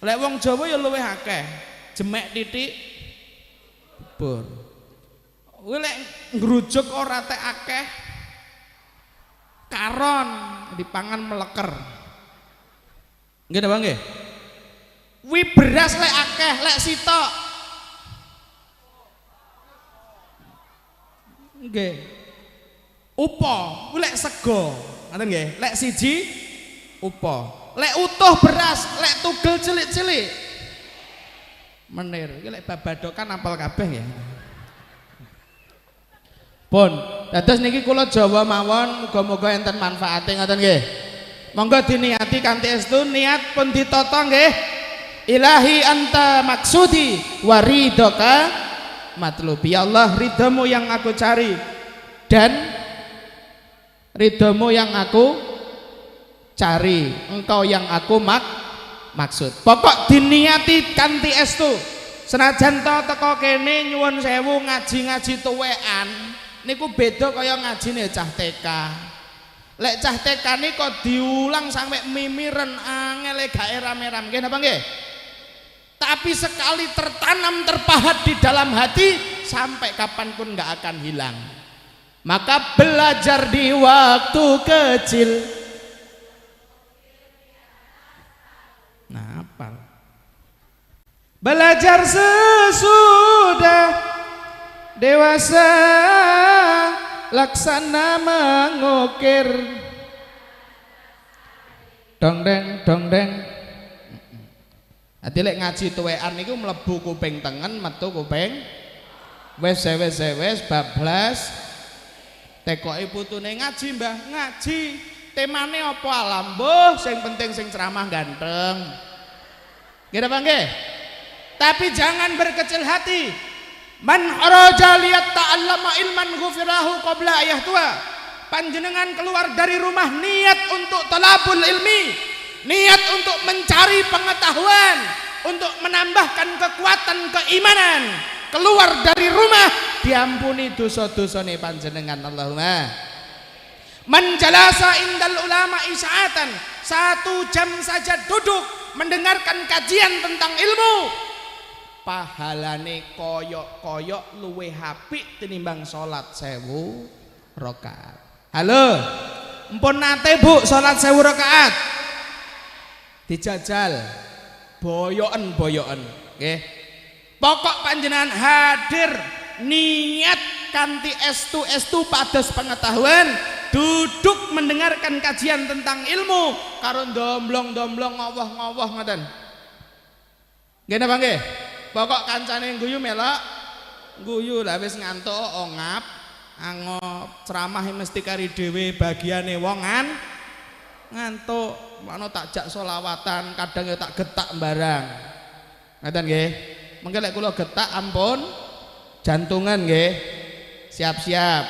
S1: Lek wong Jawa ya luwih akeh. Jemek titik bubur. Kuwi lek ngrujuk ora tek akeh. Karon dipangan meleker. Nggih napa nggih? Wi beras lek akeh, lek sitok. Nggih. Upo, kuwi lek sego. Ngoten nggih, lek siji upo. Lek utuh beras, lek tugel cilik-cilik menir. Iki lek babadokan apal kabeh ya. Pun, dados niki kula Jawa mawon, muga-muga enten manfaate ngoten nggih. Monggo diniati kanthi estu, niat pun ditata nggih. Ilahi anta maksudi wa ridhoka matlubi. Ya Allah, ridhamu yang aku cari dan ridhamu yang aku cari, engkau yang aku maksud. Pokok diniati kanthi estu. Senajan to teko kene, nyuwun sewu, ngaji-ngaji tuwekan niku beda kaya ngajine cah TK. Lek cah TK niku diulang sampai mimiren angele gak eram-eram, nggih napa nggih? Tapi sekali tertanam, terpahat di dalam hati, sampai kapanpun nggak akan hilang. Maka belajar di waktu kecil. Nah, apa? Belajar sesudah dewasa laksana mengukir. Dong deng dong deng. Dadi lek ngaji tuwekan niku mlebu kuping tengen, metu kuping wis wis wis bablas. Tekoki putune, "Ngaji, Mbah?" "Ngaji." "Temane apa?" "Alam mbuh, sing penting sing ceramah ganteng." Nggih apa nggih? Tapi jangan berkecil hati. Man kharaja liyata'allama ilman ghufirahu qabla ayah tua. Panjenengan keluar dari rumah niat untuk talabul ilmi, niat untuk mencari pengetahuan, untuk menambahkan kekuatan keimanan. Keluar dari rumah diampuni dosa-dosane panjenengan. Allahumma. Man jalasa indal ulama sa'atan, 1 jam saja duduk mendengarkan kajian tentang ilmu, pahalane koyok-koyok luwih apik tinimbang salat 1000 rakaat. Halo, empun nate, Bu, salat 1000 rakaat? Dijajal, boyoken boyoken, nggih. Pokok panjenengan hadir niat kanthi estu estu pados pengetahuan, duduk mendengarkan kajian tentang ilmu karo domblong-domblong ngowoh-ngowoh ngoten. Nggih napa nggih? Pokok kancane guyu melok guyu. Lah wis ngantuk, ongap angop, ceramah mesti kari dhewe, bagiane wong ngantuk. Mana tak jak solawatan, kadang ya tak getak barang ngoten nggih. Mengke lek kula getak ampun jantungan nggih, siap-siap,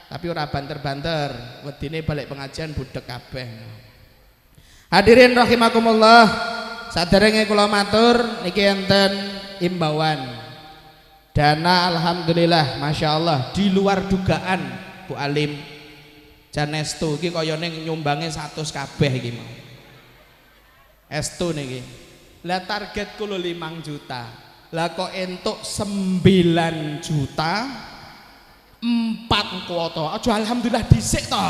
S1: tapi ora banter-banter, wedine balik pengajian budek kabeh. Hadirin rahimakumullah, saderenge kula matur niki enten imbauan dana. Alhamdulillah, Masya Allah, di luar dugaan. Bu Alim Janestu iki kayane nyumbange 100 kabeh iki mau, estu niki. Lah target kula 5 juta, lah kok entuk 9 juta 4 kuota. Aja alhamdulillah dhisik to.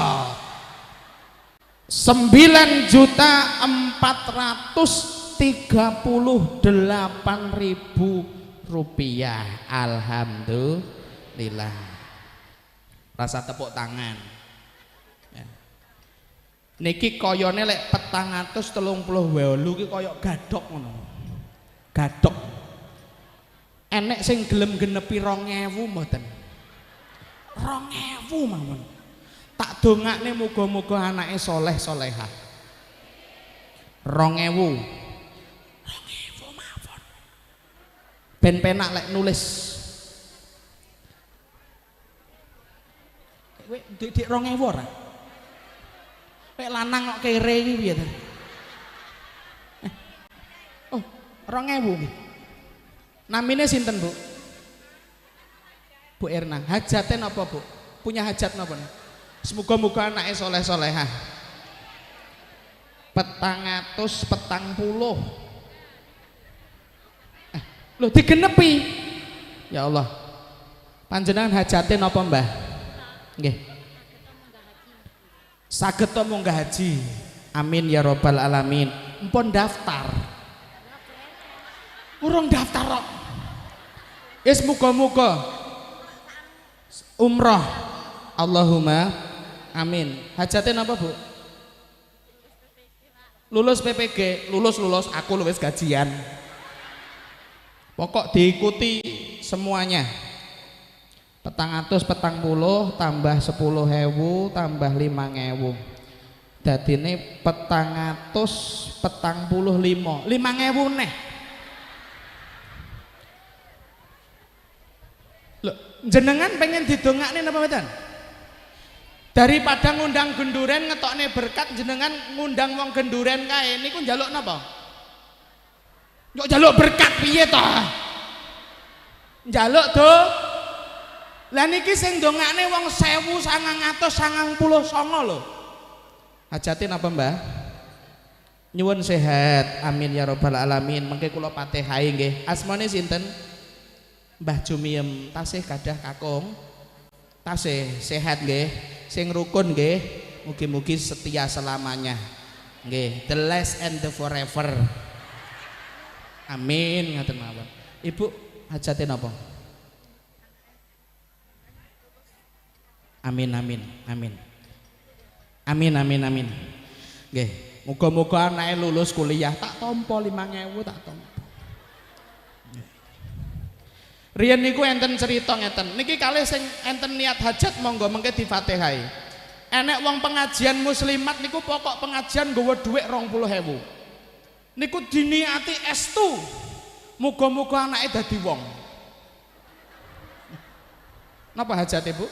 S1: 9 juta 438 ribu rupiah. Alhamdulillah, rasa tepuk tangan ya. Niki koyone lek 438 ki koyok gadok ngono, gadok. Enek sing gelem genepi 2000 mboten? 2000 mawon, tak dongakne muga-muga anake soleh solehah. 2000, 2000 mawon, ben penak lek nulis. Kowe dik 2000 ora? Lek lanang kok kere iki piye ta? Oh, 2000 iki. Namine sinten, Bu? Bu Erna. Hajate napa, Bu? Punya hajat napa? Semoga-moga anake soleh-solehah. 440. Loh, digenepi. Ya Allah. Panjenengan hajate napa, Mbah? Nggih. Saged to munggah haji. Amin ya robbal alamin. Empun daftar. Urung daftar kok. Wis, muga-muga umroh. Allahumma amin. Hajate napa, Bu? Lulus PPG, lulus lulus, aku lulus gajian. Pokok diikuti semuanya. 440 tambah 10.000 tambah 5.000. Dadine 445. 5.000 neh. Loh, jenengan pengen didongakne napa mboten? Daripada ngundang genduren ngetokne berkat, jenengan ngundang wong genduren kae niku njaluk napa? Nyok njaluk berkat piye toh? Njaluk do. Lah niki sing ndongakne wong 1999 lho. Hajate napa, Mbah? Nyuwun sehat. Amin ya rabbal alamin. Mengke kula patihai nggih. Asmane sinten? Mbah Jumiem, tasih gadah kakung. Tasih sehat nggih, sing rukun nggih, mugi-mugi setia selamanya. Nggih, the last and the forever. Amin ngaten mawon. Ibu hajate napa? Amin amin amin. Amin amin amin. Nggih, muga-muga anake lulus kuliah tak tampa 5000 tak tampa. Riyen niku enten cerita ngeten. Niki kalih sing enten niat hajat monggo mengke difatihai. Enek wong pengajian muslimat niku pokok pengajian nggawa dhuwit 20.000. Niku diniati estu. Muga-muga anake dadi wong. Napa hajate, Bu?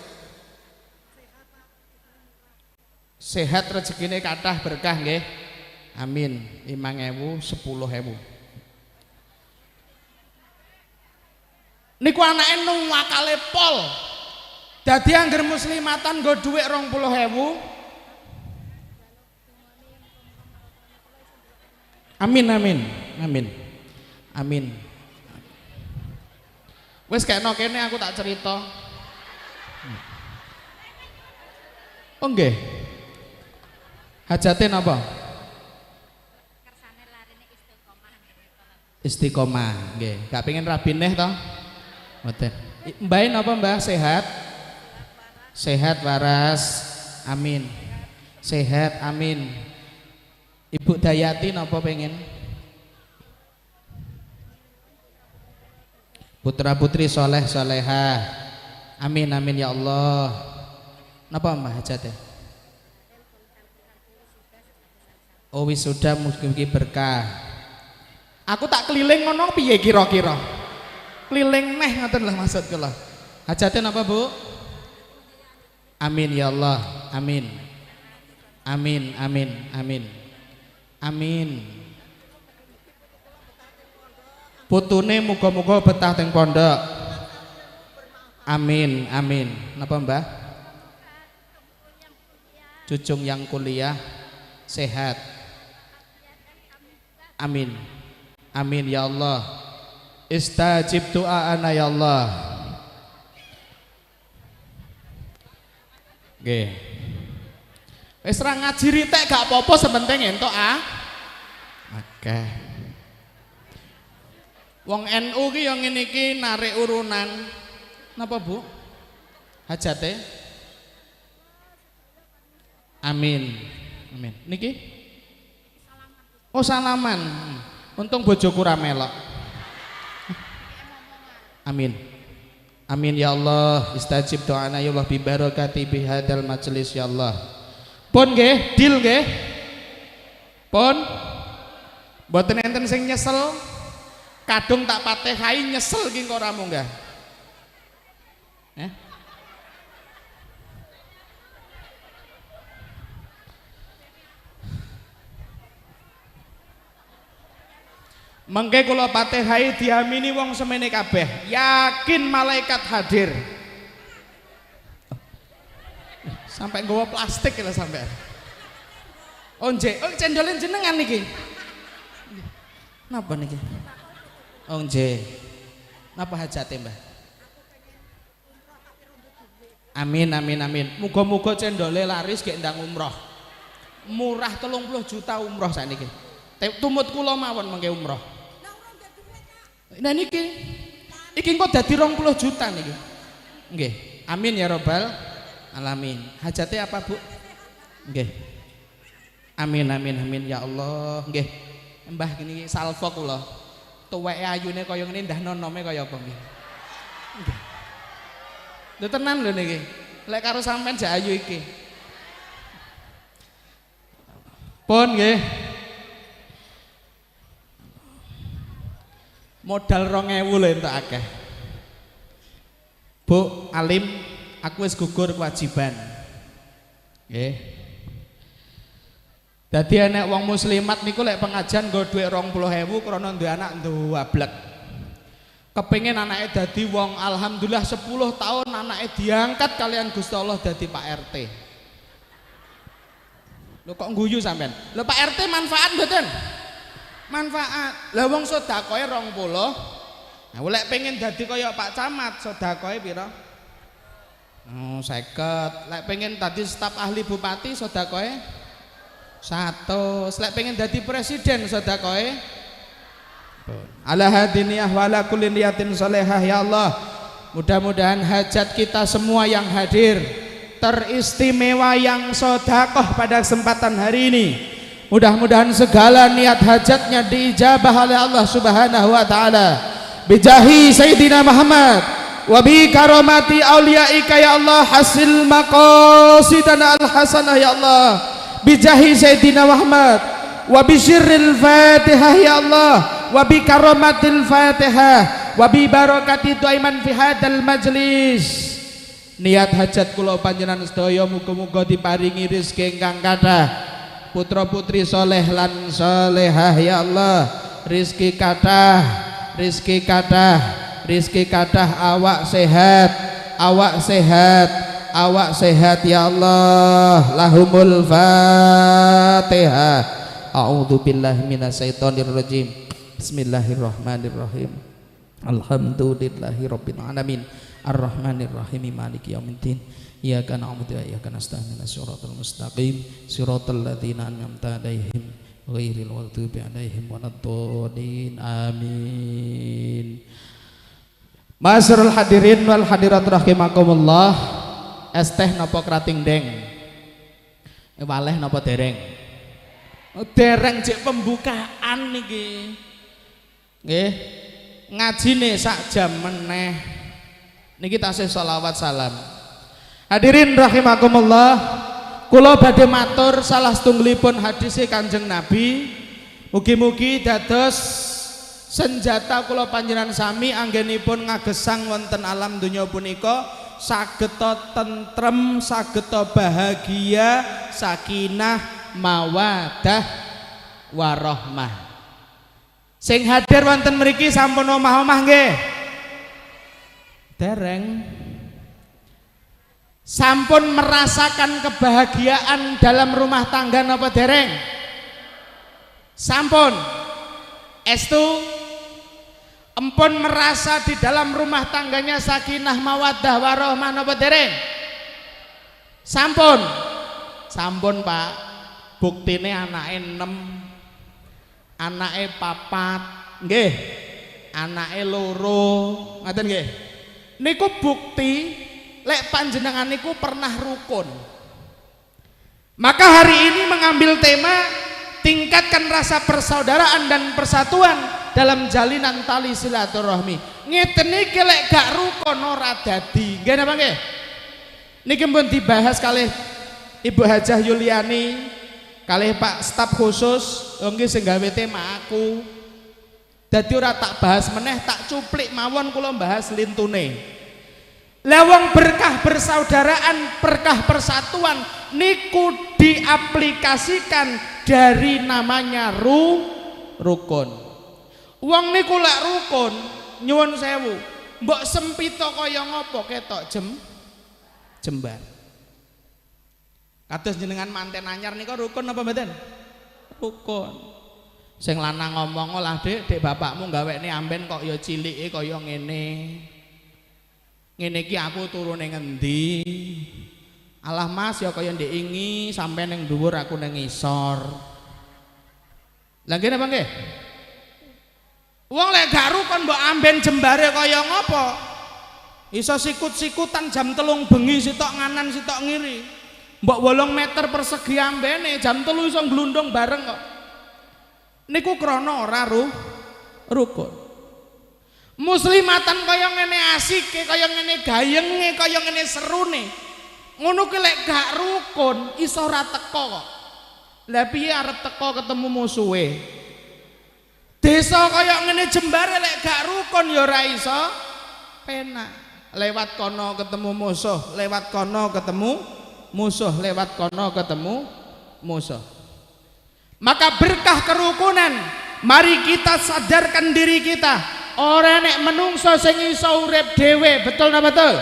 S1: Sehat rezekine kathah berkah nggih. Amin. 5.000 10.000. Niku anake nuwakale pol. Dadi angger muslimatan nggo dhuwit 20.000. Amin amin amin. Amin. Wis kekno kene aku tak cerita. Oh nggih. Hajate napa? Istiqomah nggih. Gak pengen rabi neh to? Mboten. Mbahe napa Mbah? Sehat? Sehat waras. Amin. Sehat amin. Ibu Dayati napa pengen? Putra putri soleh solehah. Amin amin ya Allah. Napa Mbah hajate? Oh wisuda mugi-mugi berkah. Aku tak keliling ngono piye kira-kira? Keliling neh ngoten lah maksud kula. Hajate napa, Bu? Amin ya Allah. Amin. Amin amin amin. Amin. Putune muga-muga betah teng pondok. Amin amin. Napa, Mbah? Cucung yang kuliah sehat. Amin. Amin ya Allah. Istajib doa-ana ya Allah. Nggih. Wis ra ngaji ritek gak apa-apa sepenting entuk ah. Oke. Wong NU ki ya ngene iki narik urunan. Napa, Bu? Hajate? Amin. Amin. Niki? Oh salaman. Untung bojoku ra melok. Amin. Amin ya Allah. Istajib doana ya Allah bi barakati bi hadzal majelis ya Allah. Pun nggih, deal nggih. Pun. Mboten enten sing nyesel. Kadung tak patehai nyesel ki engko ora munggah. Mengke kula patihai diamini wong semene kabeh, yakin malaikat hadir. Sampai nggawa plastik lho sampean. Oh nggih, oh cendole jenengan niki. Napa niki? Oh nggih. Napa hajate, Mbah? Amin amin amin. Muga-muga cendole laris gek ndang umroh. Murah 30 juta umroh sakniki. Tumut kula mawon mengke umroh. Nah niki iki engko dadi 20 juta niki. Nggih. Amin ya robbal alamin. Hajate apa, Bu? Nggih. Amin amin amin ya Allah. Nggih. Mbah gini salvo kula. Tuweke ayune kaya ngene ndah nonome kaya apa nggih. Nggih. Lho tenan lho niki. Lek karo sampean jak ayu iki. Pun nggih. Modal 2000 lho entuk akeh. Bu Alim, aku wis gugur kewajiban. Nggih. Dadi enek wong muslimat niku lek pengajian nggo dhuwit 20.000 krana duwe anak nduwablek. Kepengin anake dadi wong, alhamdulillah 10 tahun anake diangkat kalian Gusti Allah dadi Pak RT. Lho kok guyu sampean? Lho Pak RT manfaat mboten? Manfaat. Lah wong sedekahe 20. Nah, lek pengen dadi kaya Pak Camat, sedekahe pira? Oh, 50. Lek pengen dadi staf ahli bupati sedekahe 100. Lek pengen dadi presiden sedekahe ala hadiniyah wa ala kulli niyatin sholehah. Ya Allah, mudah-mudahan hajat kita semua yang hadir, teristimewa yang sedekah pada kesempatan hari ini, mudah-mudahan segala niat hajatnya diijabah oleh Allah Subhanahu wa taala. Bijahi Sayyidina Muhammad wa bi karamati auliyaika ya Allah, hasil maqasidana al hasanah ya Allah. Bijahi Sayyidina Muhammad wa bi sirril Fatihah ya Allah, wa bi karamatil Fatihah wa bi barakati du'aiman fi hadzal majlis. Niat hajat kula panjenengan sedaya muga-muga diparingi rezeki ingkang kathah, putra putri soleh lan solehah ya Allah, rezeki kathah, rezeki kathah, rezeki kathah, awak sehat, awak sehat, awak sehat ya Allah. Lahumul Fatihah. A'udzu billahi minasyaitonir rajim. Bismillahirrahmanirrahim. Alhamdulillahi rabbil alamin. Arrahmanirrahim, maliki yaumiddin. Iyyaka na'budu wa iyyaka nasta'in. Ihdinas siratal mustaqim, siratal ladzina an'amta 'alaihim ghairil maghdubi 'alaihim waladdallin. Amin. Ma'asyiral hadirin wal hadirat rahimakumullah. Es teh napa krating deng? Waleh napa dereng? Dereng jek pembukaan niki. Nggih. Ngajine sak jam meneh. Niki tasih sholawat salam. Hadirin rahimakumullah, kula badhe matur salah setunggalipun hadise Kanjeng Nabi. Mugi-mugi dados senjata kula panjenengan sami anggenipun ngagesang wonten alam donya punika sageta tentrem, sageta bahagia, sakinah, mawadah warahmah. Sing hadir wonten mriki sampun omah-omah nggih? Dereng. Sampun merasakan kebahagiaan dalam rumah tangga napa dereng? Sampun. Estu empun merasa di dalam rumah tangganya sakinah mawaddah warahmah napa dereng? Sampun. Sampun Pak. Buktine anake 6, anake 4, nggih, anake 2, ngaten nggih. Niku bukti lek panjenengan niku pernah rukun. Maka hari ini mengambil tema tingkatkan rasa persaudaraan dan persatuan dalam jalinan tali silaturahmi. Ngeten iki lek gak rukun ora dadi. Nggih napa nggih? Niki pun dibahas kalih Ibu Hajah Yuliani, kalih Pak staf khusus, nggih sing gawe tema aku. Dadi ora tak bahas meneh, tak cuplik mawon kula bahas lintune. Lah wong berkah persaudaraan, berkah persatuan niku diaplikasikan dari namanya rukun. Wong niku lek rukun, nyuwun sewu, mbok sempito kaya ngopo ketok jembar. Kados jenengan manten anyar niku rukun apa mboten? Rukun. Sing lanang ngomong, "Lah Dik, Dik bapakmu gawekne amben kok ya cilike kaya ngene. Ngene iki aku turune ngendi? Alah Mas ya kaya ndek ingi sampe ning dhuwur aku ning ngisor." Lah nggih napa nggih? Wong lek gak rukun mbok amben jembare kaya ngopo? Iso sikut-sikutan jam 3 bengi sitok nganan sitok ngiri. Mbok 8 meter persegi ambene jam 3 iso glundung bareng kok. Niku krana ora rukun. Muslimatan kaya ngene asike, kaya ngene gayenge, kaya ngene serune. Ngono ki lek gak rukun iso ora teko kok. Lah piye arep teko ketemu musuhe? Desa kaya ngene jembare lek gak rukun ya ora iso penak. Lewat kono ketemu musuh, lewat kono ketemu musuh, lewat kono ketemu musuh. Maka berkah kerukunan, mari kita sadarkan diri kita. Ora nek menungso sing iso urip dhewe, betul napa betul?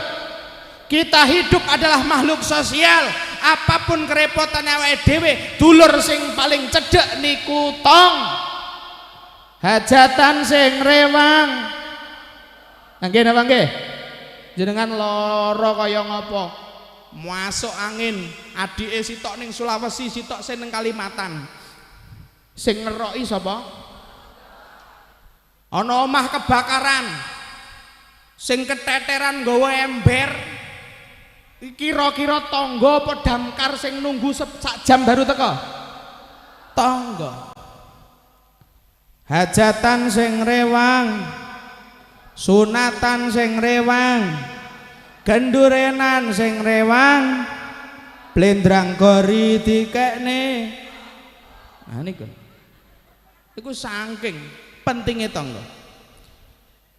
S1: Kita hidup adalah makhluk sosial. Apapun kerepotan awake dhewe, dulur sing paling cedhek niku tong. Hajatan sing rewang. Nggih napa nggih? Jenengan lara kaya ngapa? Masuk angin, adike sitok ning Sulawesi, sitok sing ning Kalimantan. Sing ngeroki sapa? Ana omah kebakaran. Sing keteteran nggawa ember. Kira-kira tangga apa damkar sing nunggu sak jam baru teko? Tangga. Hajatan sing rewang, sunatan sing rewang, gendurenan sing rewang, blendrang gori dikekne. Nah niku. Iku saking pentingnya tangga.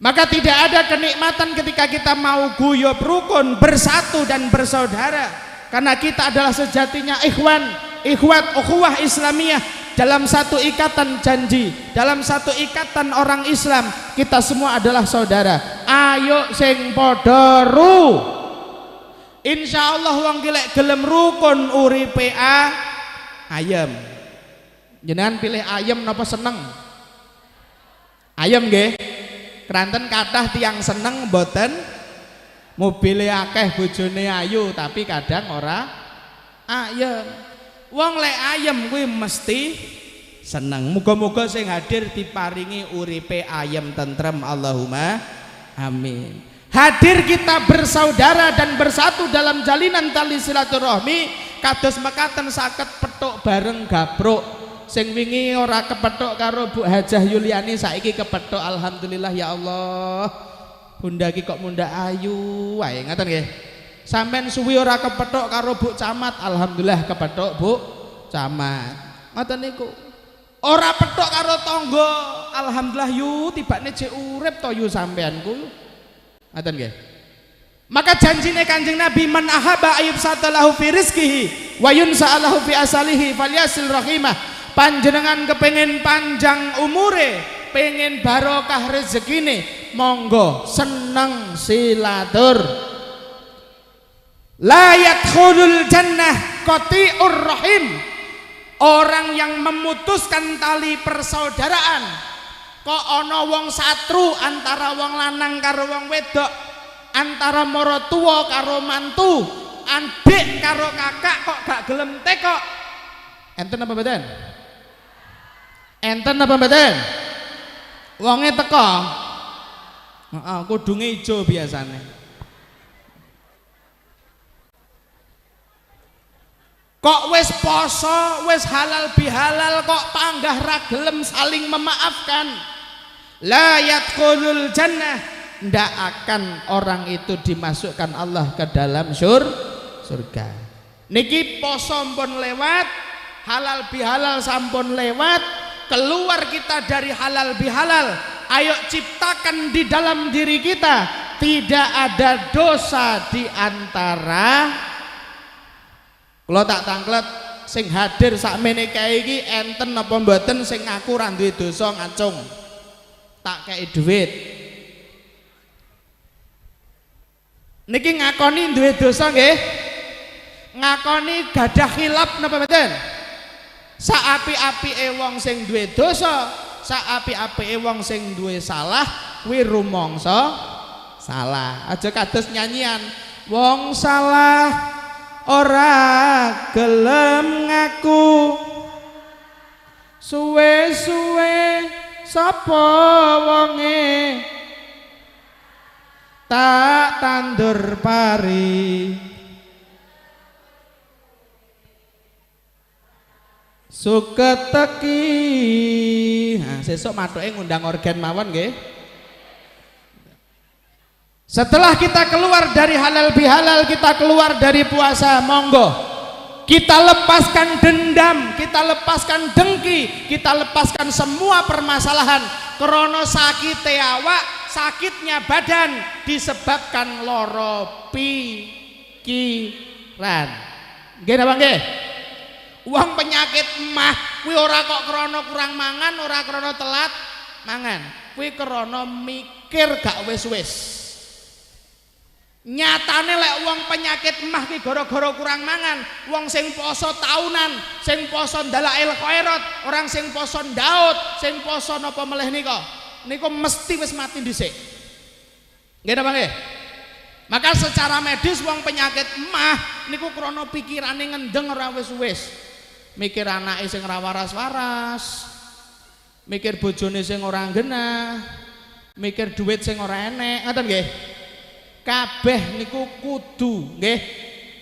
S1: Maka tidak ada kenikmatan ketika kita mau guyub rukun, bersatu dan bersaudara. Karena kita adalah sejatinya ikhwan, ikhwat, ukhuwah Islamiyah. Dalam satu ikatan janji, dalam satu ikatan orang Islam, kita semua adalah saudara. Ayo sing padha ru. Insyaallah wong ki lek gelem rukun uripe ayem. Jenengan pilih ayem napa seneng? Ayem nggih. Keranten kathah tiyang seneng mboten mobile akeh bojone ayu tapi kadang ora ayem. Wong lek ayem kuwi mesti seneng. Muga-muga sing hadir diparingi uripe ayem tentrem, Allahumma amin. Hadir kita bersaudara dan bersatu dalam jalinan tali silaturahmi kados mekaten saged petuk bareng gabruk. Sing wingi ora kepethuk karo Bu Hajah Yuliani saiki kepethuk, alhamdulillah ya Allah. Bunda iki kok munda ayu wae ngaten nggih. Sampeyan suwi ora kepethuk karo Bu Camat, alhamdulillah kepethuk Bu Camat. Ngoten niku. Ora pethuk karo tangga, alhamdulillah yu tibane jek urip to yu sampean ku. Ngoten nggih. Maka janjine Kanjeng Nabi, man ahaba ayub satalahu fi rizqihi wa yunsa'alahu fi asalihi falyasil rahimah. Panjenengan kepengen panjang umure, pengen barokah rezekine, monggo seneng silatur. La yadkhulul jannah qati'ur rahim. Orang yang memutuskan tali persaudaraan. Kok ana wong satru antara wong lanang karo wong wedok, antara maratuwa karo mantu, adik karo kakak kok gak gelem tekok. Enten apa mboten? Enten apa mboten? Wonge teko. Heeh, kudunge ijo biasane. Kok wis poso, wis halal bihalal kok panggah ra gelem saling memaafkan. La yadkhulul jannah, ndak akan orang itu dimasukkan Allah ke dalam surga. Niki poso pun lewat, halal bihalal sampun lewat, keluar kita dari halal bihalal. Ayo ciptakan di dalam diri kita tidak ada dosa di antara. Kalau tak tangklet sing hadir sakmene kae iki enten apa mboten sing ngaku ra duwe dosa ngacung. Tak kei dhuwit. Niki ngakoni duwe dosa nggih? Ngakoni gadah khilaf napa mboten? Sak apik-apike wong sing duwe dosa, sak apik-apike wong sing duwe salah kuwi rumangsa salah. Aja kados nyanyian wong salah ora gelem ngaku, suwe-suwe sapa wonge tak tandur pari, suket teki. Nah, sesuk mathuke ngundang organ mawon nggih. Setelah kita keluar dari halal bihalal, kita keluar dari puasa, monggo kita lepaskan dendam, kita lepaskan dengki, kita lepaskan semua permasalahan. Krono sakite awak, sakitnya badan disebabkan loro pikiran. Nggih napa nggih? Wong penyakit mah kuwi ora kok krono kurang mangan, ora krono telat mangan. Kuwi krana mikir gak wis-wis. Nyatane lek wong penyakit mah ki gara-gara kurang mangan, wong sing poso taunan, sing poso ndalail khairat, orang sing poso Daud, sing poso napa meleh nika, niku mesti wis mati dhisik. Nggih napa nggih? Maka secara medis wong penyakit mah niku krana pikirane ngendeng ora wis-wis. Mikir anake sing ora waras-waras, mikir bojone sing ora genah, mikir duit sing ora enek, ngoten nggih. Kabeh niku kudu nggih,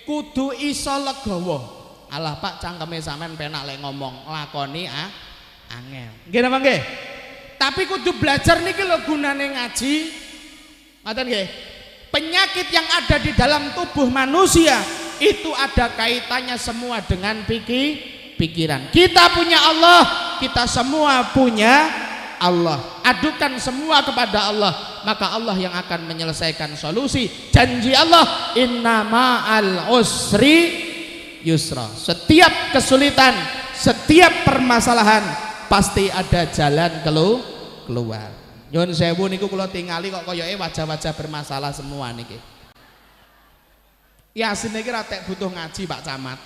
S1: kudu iso legawa. Alah Pak, cangkeme sampean penak lek ngomong, lakoni angel. Nggih napa nggih? Tapi kudu belajar niki lho gunane ngaji. Ngoten nggih. Penyakit yang ada di dalam tubuh manusia itu ada kaitannya semua dengan pikiran. Kita punya Allah, kita semua punya Allah. Adukan semua kepada Allah, maka Allah yang akan menyelesaikan solusi. Janji Allah, inna ma'al usri yusra. Setiap kesulitan, setiap permasalahan pasti ada jalan keluar. Nyun sewu niku kula tingali kok koyoke wajah-wajah bermasalah semua niki. Ya asline iki ra tek butuh ngaji Pak Camat.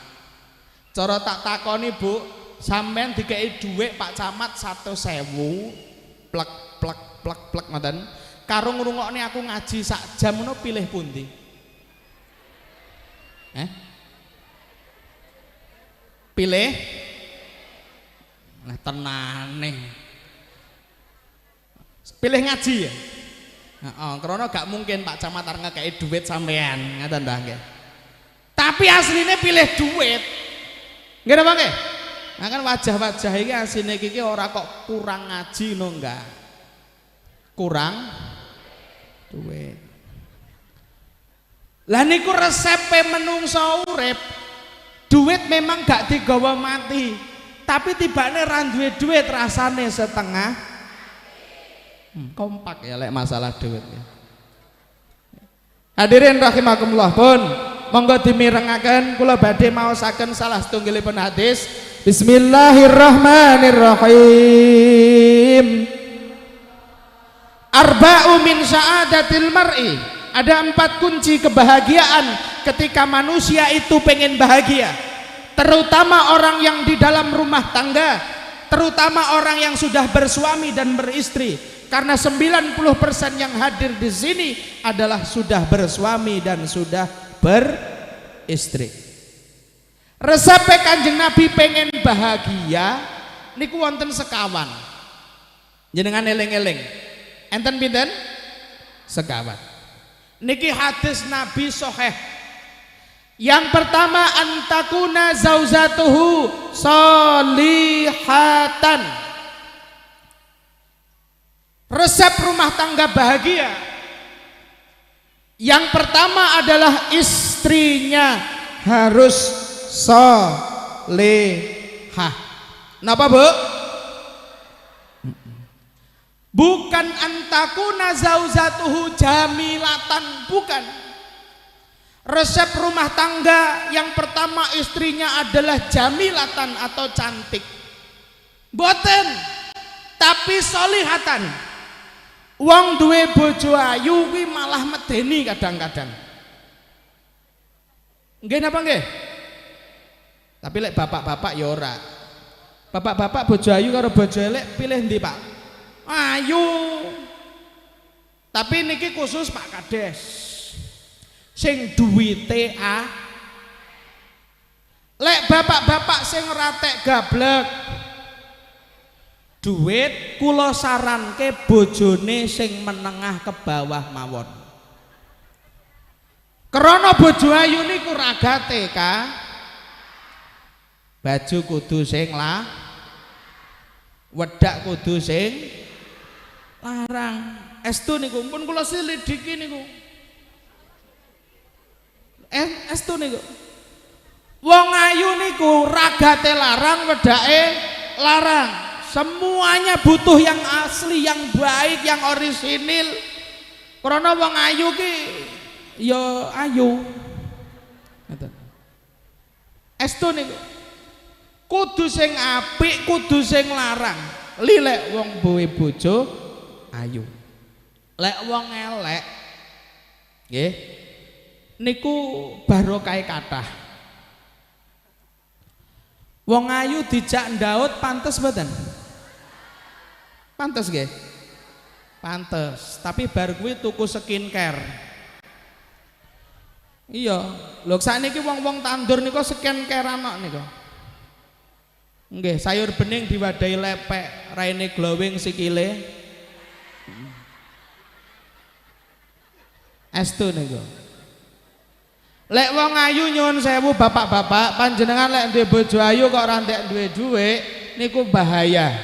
S1: Cara tak takoni Bu, sampean dikei dhuwit Pak Camat 100.000 plek plek plek plek ngoten. Karo ngrungokne aku ngaji sak jam ngono pilih pundi? Pilih? Nah tenane. Pilih ngaji ya? Heeh, krana gak mungkin Pak Camat arep ngekeki dhuwit sampean, ngoten ta nggih. Tapi asline pilih dhuwit. Nggih napa nggih? Nah kan wajah-wajah iki asline iki ora kok kurang ngaji no enggak. Kurang duit. Lah niku resepe menungso urip. Duit memang gak digawa mati, tapi tibane ra duwe duit rasane setengah. Kompak ya lek masalah duit ya. Hadirin rahimakumullah pun, monggo dimirengaken kula badhe maosaken salah setunggalipun hadis. Bismillahirrahmanirrahim. Arba'u min sa'adatil mar'i. Ada 4 kunci kebahagiaan ketika manusia itu pengen bahagia. Terutama orang yang di dalam rumah tangga, terutama orang yang sudah bersuami dan beristri. Karena 90% yang hadir di sini adalah sudah bersuami dan sudah beristri. Resep Kanjeng Nabi pengen bahagia niku wonten sekawan. Jenengan eling-eling. Enten pinten? Sekawan. Niki hadis Nabi sahih. Yang pertama, antakuna zauzatuhu solihatan. Resep rumah tangga bahagia yang pertama adalah istrinya harus solehah. Napa Bu? Bukan antakuna zauzatuhu jamilatan, bukan. Resep rumah tangga yang pertama istrinya adalah jamilatan atau cantik. Boten, tapi solihatan. Wong duwe bojo ayu kuwi malah medeni kadang-kadang. Nggih napa nggih? Tapi lek bapak-bapak ya ora. Bapak-bapak bojo ayu karo bojo elek pilih ndi, Pak? Ayu. Tapi niki khusus Pak Kades. Sing duwite a. Lek bapak-bapak sing ratek gablek duit, kula saranke bojone sing menengah ke bawah mawon. Krana bojo ayu niku ragate ka baju kudu sing lah, wedak kudu sing larang. Estu niku pun kula selidiki niku. Estu niku. Wong ayu niku ragate larang, wedake larang. Semuanya butuh yang asli, yang baik, yang orisinil. Karena wong ayu ki ya ayu. Ngoten. Estu niku. Kudu sing apik, kudu sing larang. Li lek wong duwe bojo ayu. Lek wong elek nggih niku barokahe kathah. Wong ayu dijak ndaut pantes mboten? Pantes nggih. Pantes, tapi bar kuwi tuku skincare. Iya, lho sakniki wong-wong tandur niku skincarean kok niku. Nggih, sayur bening diwadahi lepek, raine glowing sikile. Estu niku. Lek wong ayu nyuwun sewu bapak-bapak, panjenengan lek duwe bojo ayu kok ora ndek duwe dhuwit niku bahaya.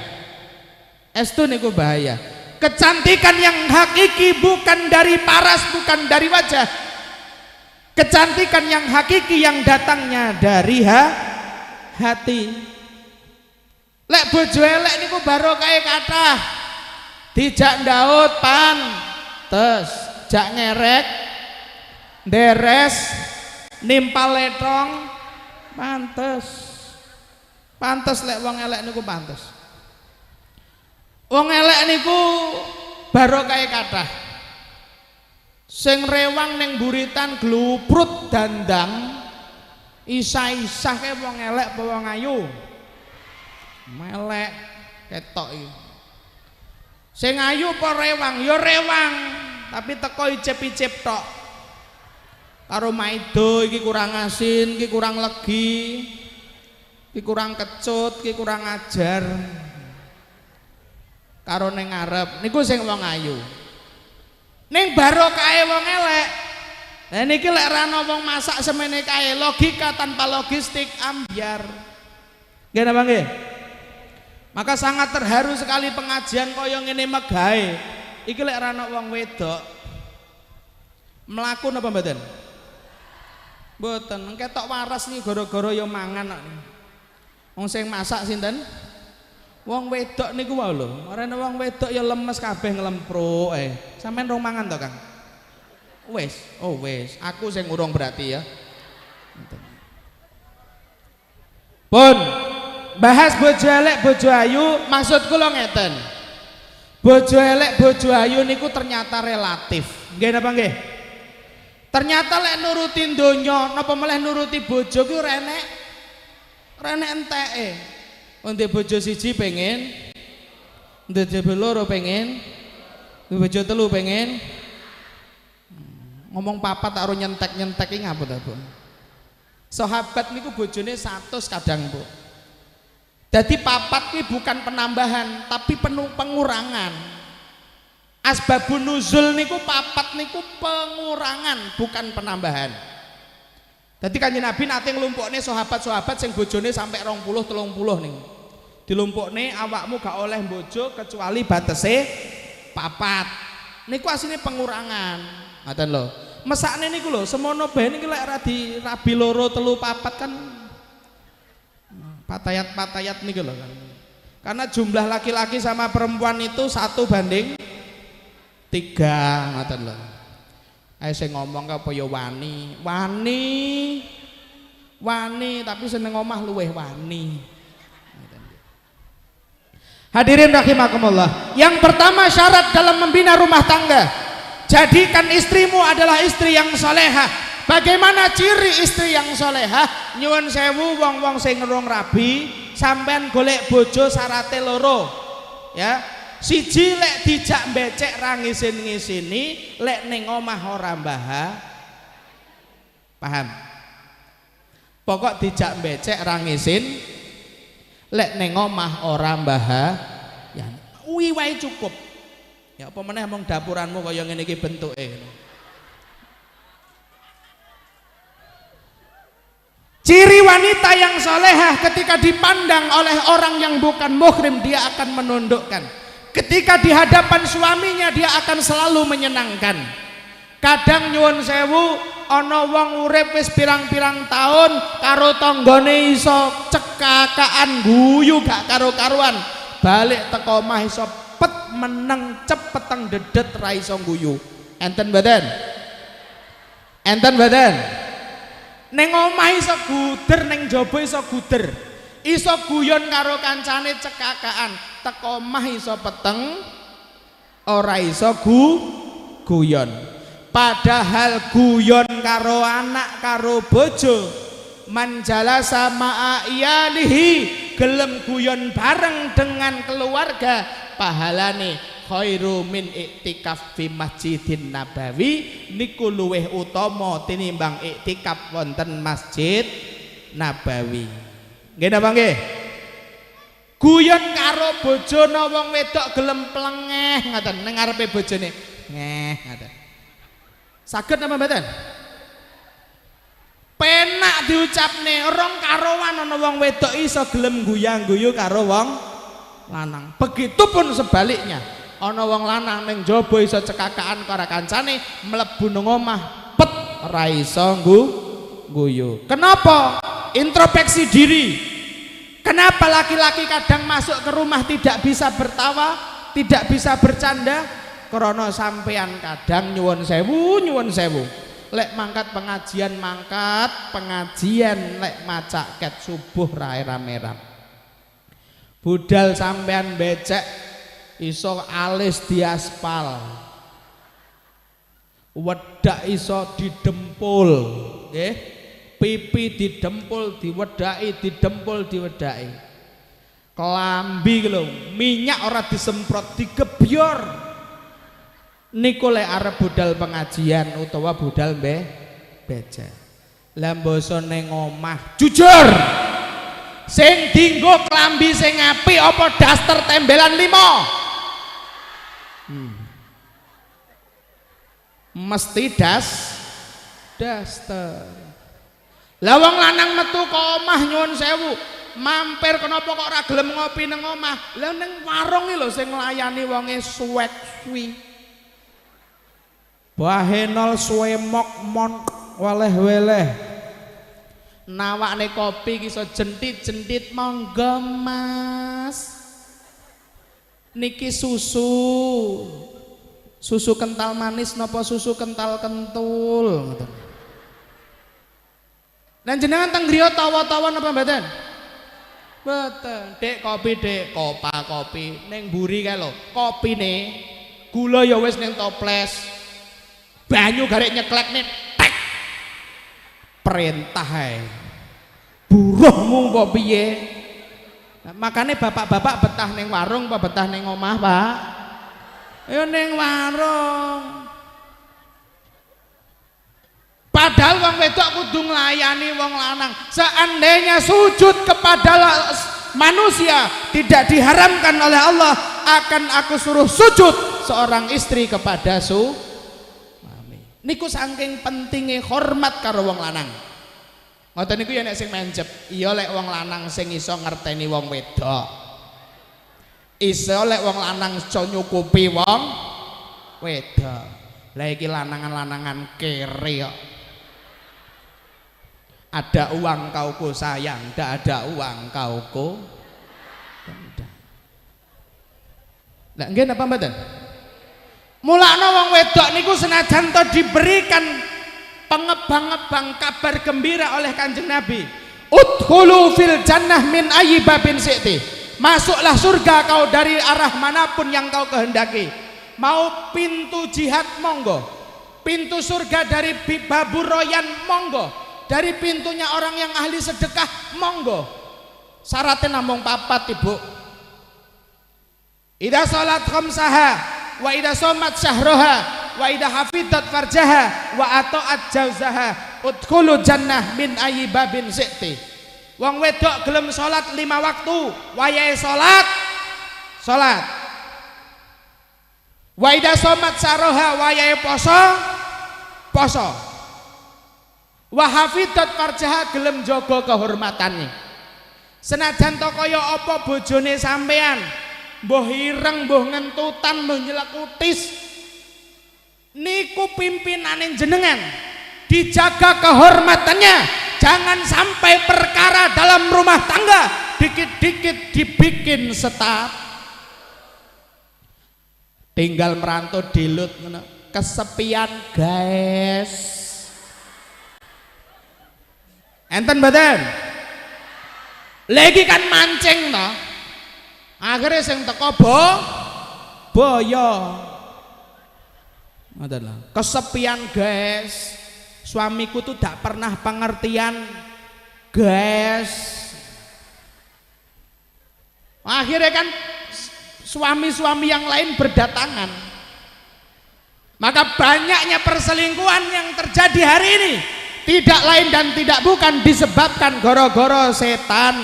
S1: Estu niku bahaya. Kecantikan yang hakiki bukan dari paras, bukan dari wajah. Kecantikan yang hakiki yang datangnya dari hati. Lek bojo elek niku barokahe kathah. Dijak ndaut pantes, jak ngerek deres, nimpal letong pantes. Pantes lek wong elek niku pantes. Wong elek niku barokahe kathah. Sing rewang ning buritan gluprut dandang isah-isah kae wong elek apa wong ayu? Melek ketok iki. Sing ayu apa rewang? Ya rewang, tapi teko icip-icip tok. Karo maido iki kurang asin, iki kurang legi, iki kurang kecut, iki kurang ajar. Karo ning ngarep niku sing wong ayu. Ning barokahe wong elek. Lah niki lek ra ana wong masak semene kae, logika tanpa logistik ambyar. Nggih napa nggih? Maka sangat terharu sekali pengajian kaya ngene megahe. Iki lek ra ana wong wedok mlaku napa mboten? Mboten, ketok waras nih gara-gara ya mangan kok. Wong sing masak sinten? Wong wedok niku wae lho. Ora ana wong wedok ya lemes kabeh nglempruk. Sampeyan rong mangan to, Kang? Wis, oh wis. Aku sing urung berarti ya. Pun bahas bojo elek bojo ayu, maksud kula ngeten. Bojo elek bojo ayu niku ternyata relatif. Nggih napa nggih? Ternyata lek nuruti donya napa meleh nuruti bojo ki ora enek enteke. Ndek bojo siji pengen, ndek bojo loro pengen, ndek bojo telu pengen. Ngomong papat karo nyentek-nyentek iki ngapa ta, Bu? Sahabat niku bojone 100 kadang, Bu. Dadi papat ki bukan penambahan tapi penuh pengurangan. Asbabun nuzul niku papat niku pengurangan bukan penambahan. Dadi Kanjeng Nabi nate nglumpukne sahabat-sahabat sing bojone sampai 20 30 niku. Dilumpukne awakmu gak oleh bojo kecuali batese papat. Niku asline pengurangan. Ngoten lho. Mesakne niku lho, semono bae niki lek ra dirabi loro telu papat kan patayat-patayat niku lho. Karena jumlah laki-laki sama perempuan itu 1:3 ngoten lho. Ayo sing ngomong apa ya wani, wani, wani tapi seneng omah luweh wani. Hadirin rahimakumullah. Yang pertama syarat dalam membina rumah tangga, jadikan istrimu adalah istri yang solehah. Bagaimana ciri istri yang solehah? Nyuwun sewu wong-wong sing ngerung rabi, sampean golek bojo syarate loro, ya. Siji lek dijak mbecek ra ngisin-ngisini, lek ning omah ora mbah. Paham? Pokok dijak mbecek ra ngisin, lek ning omah ora mbah. Ya, kuwi wae cukup. Ya apa meneh mung dapuranmu kaya ngene iki bentuke. Ciri wanita yang solehah ketika dipandang oleh orang yang bukan muhrim, dia akan menundukkan. Ketika di hadapan suaminya dia akan selalu menyenangkan. Kadang nyuwun sewu ana wong urip wis pirang-pirang tahun karo tanggane iso cekakaan guyu gak karo-karuan, balik teko omah iso pet meneng cep peteng dedet ra iso guyu. Enten mboten? Enten mboten? Ning omah iso guder, ning jaba iso guder, iso guyon karo kancane cekakaan, teko omah iso peteng, ora iso guyon. Padahal guyon karo anak karo bojo, man jalasa ma'a iyalihi, gelem guyon bareng dengan keluarga, pahalane khairu min iktikaf fi Masjidin Nabawi, niku luweh utama tinimbang iktikaf wonten Masjid Nabawi. Nggih napa nggih? Guyon karo bojone, wong wedok gelem plengeh ngoten ning ngarepe bojone. Ngeh ngoten. Saged napa mboten? Penak diucapne, rong karowan ana wong wedok iso gelem guyang-guyu karo wong lanang. Begitupun sebaliknya, ana wong lanang ning jaba iso cekakaan karo kancane, mlebu nang omah pet ora iso guyu. Kenapa? Introspeksi diri. Kenapa laki-laki kadang masuk ke rumah tidak bisa bertawa, tidak bisa bercanda? Krana sampean kadang nyuwun sewu, nyuwun sewu. Lek mangkat pengajian, mangkat pengajian, lek macak ket subuh rae rame-rame. Budal sampean becek iso alis diaspal, wedak iso didempul, nggih, pipi didempul, diwedaki, didempul, diwedaki. Kelambi lho, minyak ora disemprot, digebyor. Niku lek arep budal pengajian utawa budal becek. Lah mbasa ning omah, jujur. Sing dinggo klambi sing apik apa daster tembelan 5? Mesti daster. Lah wong lanang metu ke omah nyuwun sewu, mampir kenapa kok ora gelem ngopi nang omah? Lah ning warung iki lho sing nglayani wonge suwek suwi. Bahenol suwemok mon weleh-weleh. Nawakne kopi ki iso jentit-jentit, monggo Mas. Niki susu. Susu kental manis napa susu kental kentul ngoten. Lah jenengan teng griya tawa-tawa napa mboten? Mboten. Dek kopi, Dek, kopa kopi ning mburi kae lho. Kopine gula ya wis ning toples. Banyu garek nyeklekne tek. Perintah ae. Buruhmu apa piye? Nah, makane bapak-bapak betah ning warung apa betah ning omah, Pak? Ya ning warung. Padahal wong wedok kudu nglayani wong lanang. Seandainya sujud kepada manusia tidak diharamkan oleh Allah, akan aku suruh sujud seorang istri kepada suami. Niku saking pentinge hormat karo wong lanang. Ngoten niku ya nek sing mencep, iya lek wong lanang sing iso ngerteni wong wedok. Iso lek wong lanang iso nyukupi wong wedok. Lah iki lanangan-lanangan kere kok. Ada uang kau ku sayang, ndak ada uang kau ku tidak. Lah nggih napa mboten? Mulakno wong wedok niku senajan to diberikan pengebang-ebang kabar gembira oleh Kanjeng Nabi. Udkhulu fil jannah min ayyi babin syi'ti. Masuklah surga kau dari arah manapun yang kau kehendaki. Mau pintu jihad monggo, pintu surga dari babur royan monggo, dari pintunya orang yang ahli sedekah monggo. Syaratnya namung papat ibu. Idza salat khamsaha wa idza somat syahroha wa idza hafidzat farjaha wa ata'at jauzaha udkhulu jannah min ayyi babin syi'ti. Wong wedok gelem salat 5 waktu, wayahe salat salat. Wa idza somat syahroha, wayahe poso poso. Wa hafidzat farjaha, gelem jaga kehormatannya. Senajan to kaya apa bojone sampean, mbuh ireng, mbuh ngentutan, mbuh nyelekutis, niku pimpinane jenengan, dijaga kehormatannya. Jangan sampai perkara dalam rumah tangga dikit-dikit dibikin setap. Tinggal merantau dilut kesepian guys. Enten mboten? Lagi kan mancing toh. Akhirnya sing teko boyo. Ngoten lho. Kesepian, guys. Suamiku tuh tak pernah pengertian, guys. Akhirnya kan suami-suami yang lain berdatangan. Maka banyaknya perselingkuhan yang terjadi hari ini tidak lain dan tidak bukan disebabkan goro-goro setan.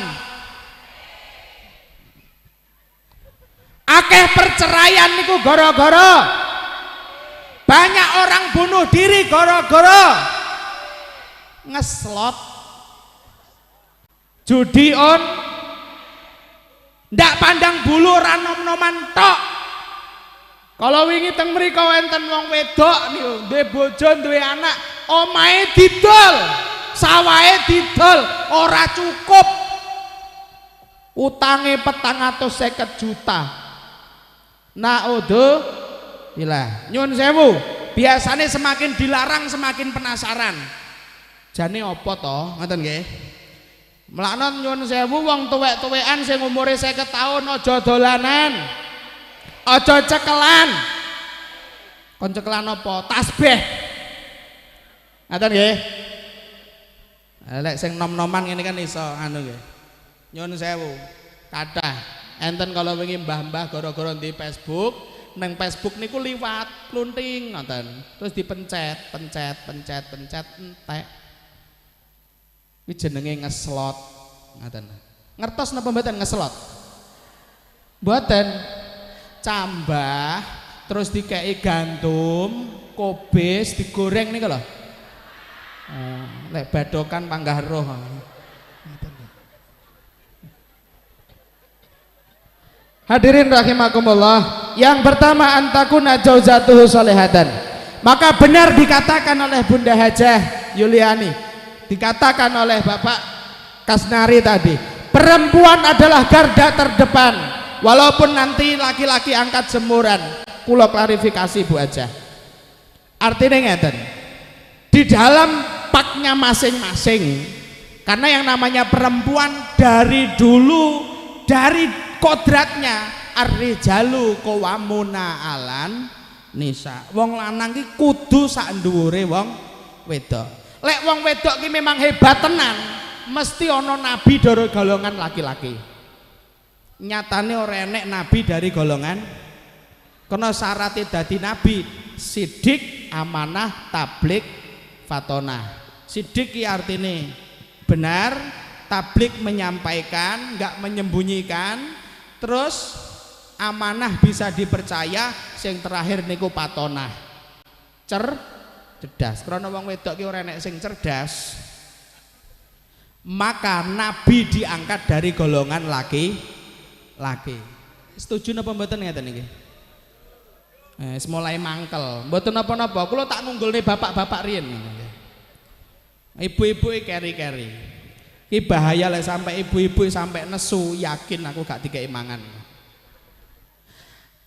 S1: Akeh perceraian niku goro-goro. Banyak orang bunuh diri goro-goro ngeslot, judi on, ndak pandang bulu, ora nom-noman tok. Kalau wingi teng mriku wonten wong wedok niku duwe bojo, duwe anak, omahe didol, sawahe didol, ora cukup. Utange 450 juta. Naudzubillah. Nyun sewu, biasanya semakin dilarang semakin penasaran. Jane apa to? Ngoten nggih. Mlakno nyun sewu, wong tuwek-tuwekan sing umure 50 tahun aja dolanan. Aja cekelan. Kon cekelan apa? Tasbih. Ngoten nggih. Lek sing nom-noman ngene kan iso anu nggih. Nyun sewu, kathah enten kalau wingi mbah-mbah gara-gara di Facebook, neng Facebook niku liwat klunting ngoten. Terus dipencet, pencet, pencet, pencet entek. Kuwi jenenge ngeslot ngoten. Ngertos napa mboten ngeslot? Mboten. Cambah terus dikei gandum, kobis digoreng niku lho. Lek badokan panggah roh. Hadirin rahimakumullah, yang pertama antakuna zaujatuhu solehatan. Maka benar dikatakan oleh Bunda Hajah Yuliani, dikatakan oleh Bapak Kasnari tadi, perempuan adalah garda terdepan. Walaupun nanti laki-laki angkat jemuran. Kula klarifikasi Bu Hajah. Artinya ngeten, di dalam paknya masing-masing, karena yang namanya perempuan dari dulu, dari kodratnya ar-rijalu qawwamuna 'alan nisa. Wong lanang ki kudu sak dhuwure wong wedok. Lek wong wedok ki memang hebat tenan, mesti ana nabi dari golongan laki-laki. Nyatane ora enek nabi dari golongan, karena syaratnya dadi nabi sidik, amanah, tablik, fatonah. Sidik ki artine benar, tablik menyampaikan, nggak menyembunyikan, terus amanah bisa dipercaya, sing terakhir niku patonah, cerdas. Karena wong wedok ki ora enek sing cerdas, maka nabi diangkat dari golongan laki-laki. Setuju napa mboten ngeten iki? Mulai mangkel. Mboten napa-napa, kula tak nunggulne bapak-bapak riyen. Ibu-ibu keri-keri. Iki bahaya lek sampai ibu-ibu sampai nesu, yakin aku gak dikei mangan.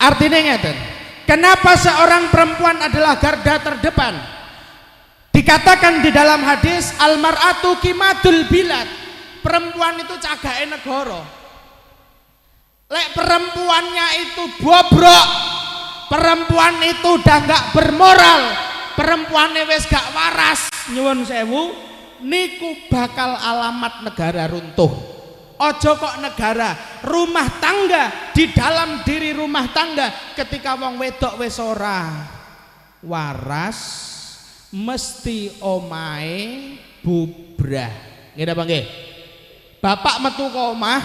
S1: Artinya ngeten, kenapa seorang perempuan adalah garda terdepan? Dikatakan di dalam hadis almar'atu kimadul bilad, perempuan itu cagake negara. Lek perempuannya itu bobrok, perempuan itu udah gak bermoral, perempuannya wis gak waras, nyuwun sewu, niku bakal alamat negara runtuh. Ojo kok negara, rumah tangga, di dalam diri rumah tangga ketika wong wedok wis ora waras mesti omahe bubrah. Nggih napa nggih? Bapak metu ke omah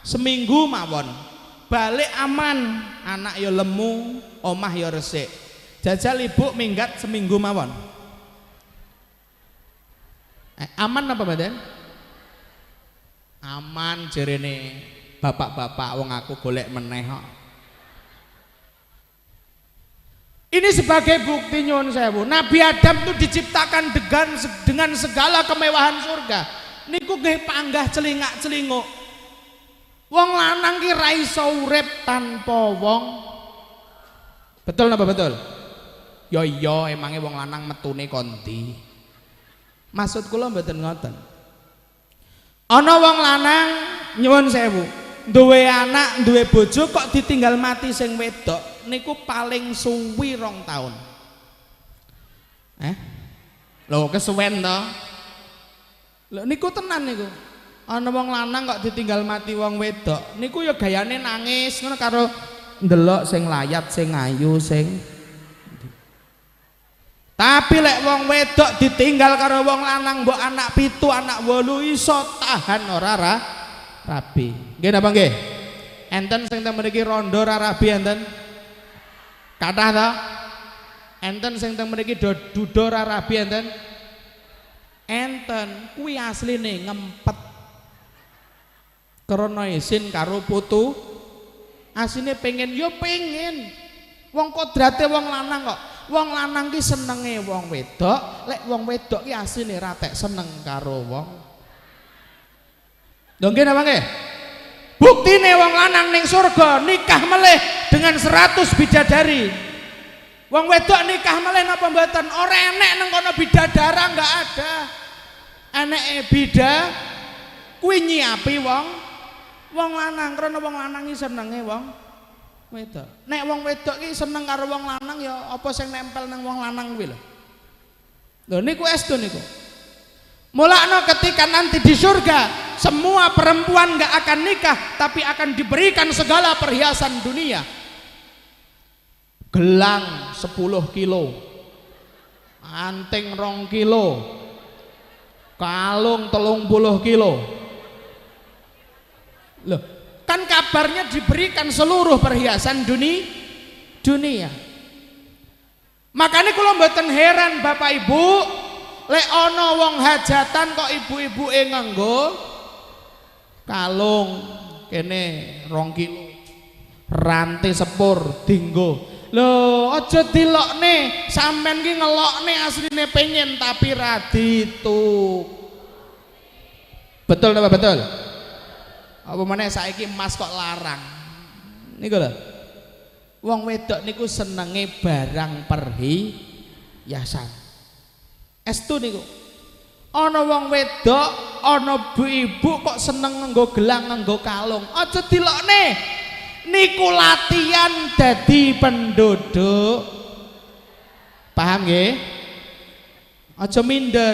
S1: seminggu mawon, balik aman, anak ya lemu, omah ya resik. Jajal ibu minggat seminggu mawon. Aman apa mboten? Aman jerene bapak-bapak, wong aku golek meneh kok. Ini sebagai bukti nyuwun sewu, Nabi Adam itu diciptakan dengan segala kemewahan surga. Niku nggih panggah celingak-celinguk. Wong lanang ki ra iso urip tanpa wong. Betul napa betul? Ya iya, emange wong lanang metune kondi. Maksud kula mboten ngoten. Ana wong lanang nyuwun sewu, Duwe anak, duwe bojo kok ditinggal mati sing wedok niku paling suwi 2 tahun. Lho kesuwen to. Lho niku tenan niku. Ana wong lanang kok ditinggal mati wong wedok niku ya gayane nangis ngono karo ndelok sing layat, sing ayu, sing. Tapi lek wong wedok ditinggal karo wong lanang mbok anak 7, anak 8 iso tahan ora rabi. Nggih napa nggih? Enten sing teng mriki rondo ora rabi enten? Kathah ta? Enten sing teng mriki duda ora rabi enten? Enten. Kuwi asline ngempet. Krana isin karo putu. Asline pengen yo pengen. Wong kodrate wong lanang kok. Wong lanang ki senenge wong wedok, lek wong wedok ki asline ra tek seneng karo wong. Lho nggih napa nggih? Buktine wong lanang ning surga nikah melih dengan 100 bidadari. Wong wedok nikah melih napa mboten? Ora enek nang kono bidadara, enggak ada. Eneke bida kuwi nyiapi wong lanang krana wong lanang ki senenge wong wedok. Nek wong wedok ki seneng karo wong lanang ya apa sing nempel nang wong lanang kuwi lho. Lho niku estu niku. Mulakno ketika nanti di surga semua perempuan enggak akan nikah tapi akan diberikan segala perhiasan dunia. Gelang 10 kilo, anting 2 kilo, kalung 30 kilo. Loh, kan kabarnya diberikan seluruh perhiasan dunia. Makanya kula mboten heran Bapak Ibu, lek ana wong hajatan kok ibu-ibuke nganggo kalung kene 2 kilo, rantai sepur dinggo. Lho, aja dilokne, sampean ki ngelokne asline pengen tapi ra dituk. Betul napa betul? Apa meneh saiki emas kok larang. Niku lho. Wong wedok niku senenge barang perhiasan. Estu niku. Ana wong wedok, ana ibu kok seneng nganggo gelang, nganggo kalung. Aja dilokne. Niku latihan dadi penduduk. Paham nggih? Aja minder.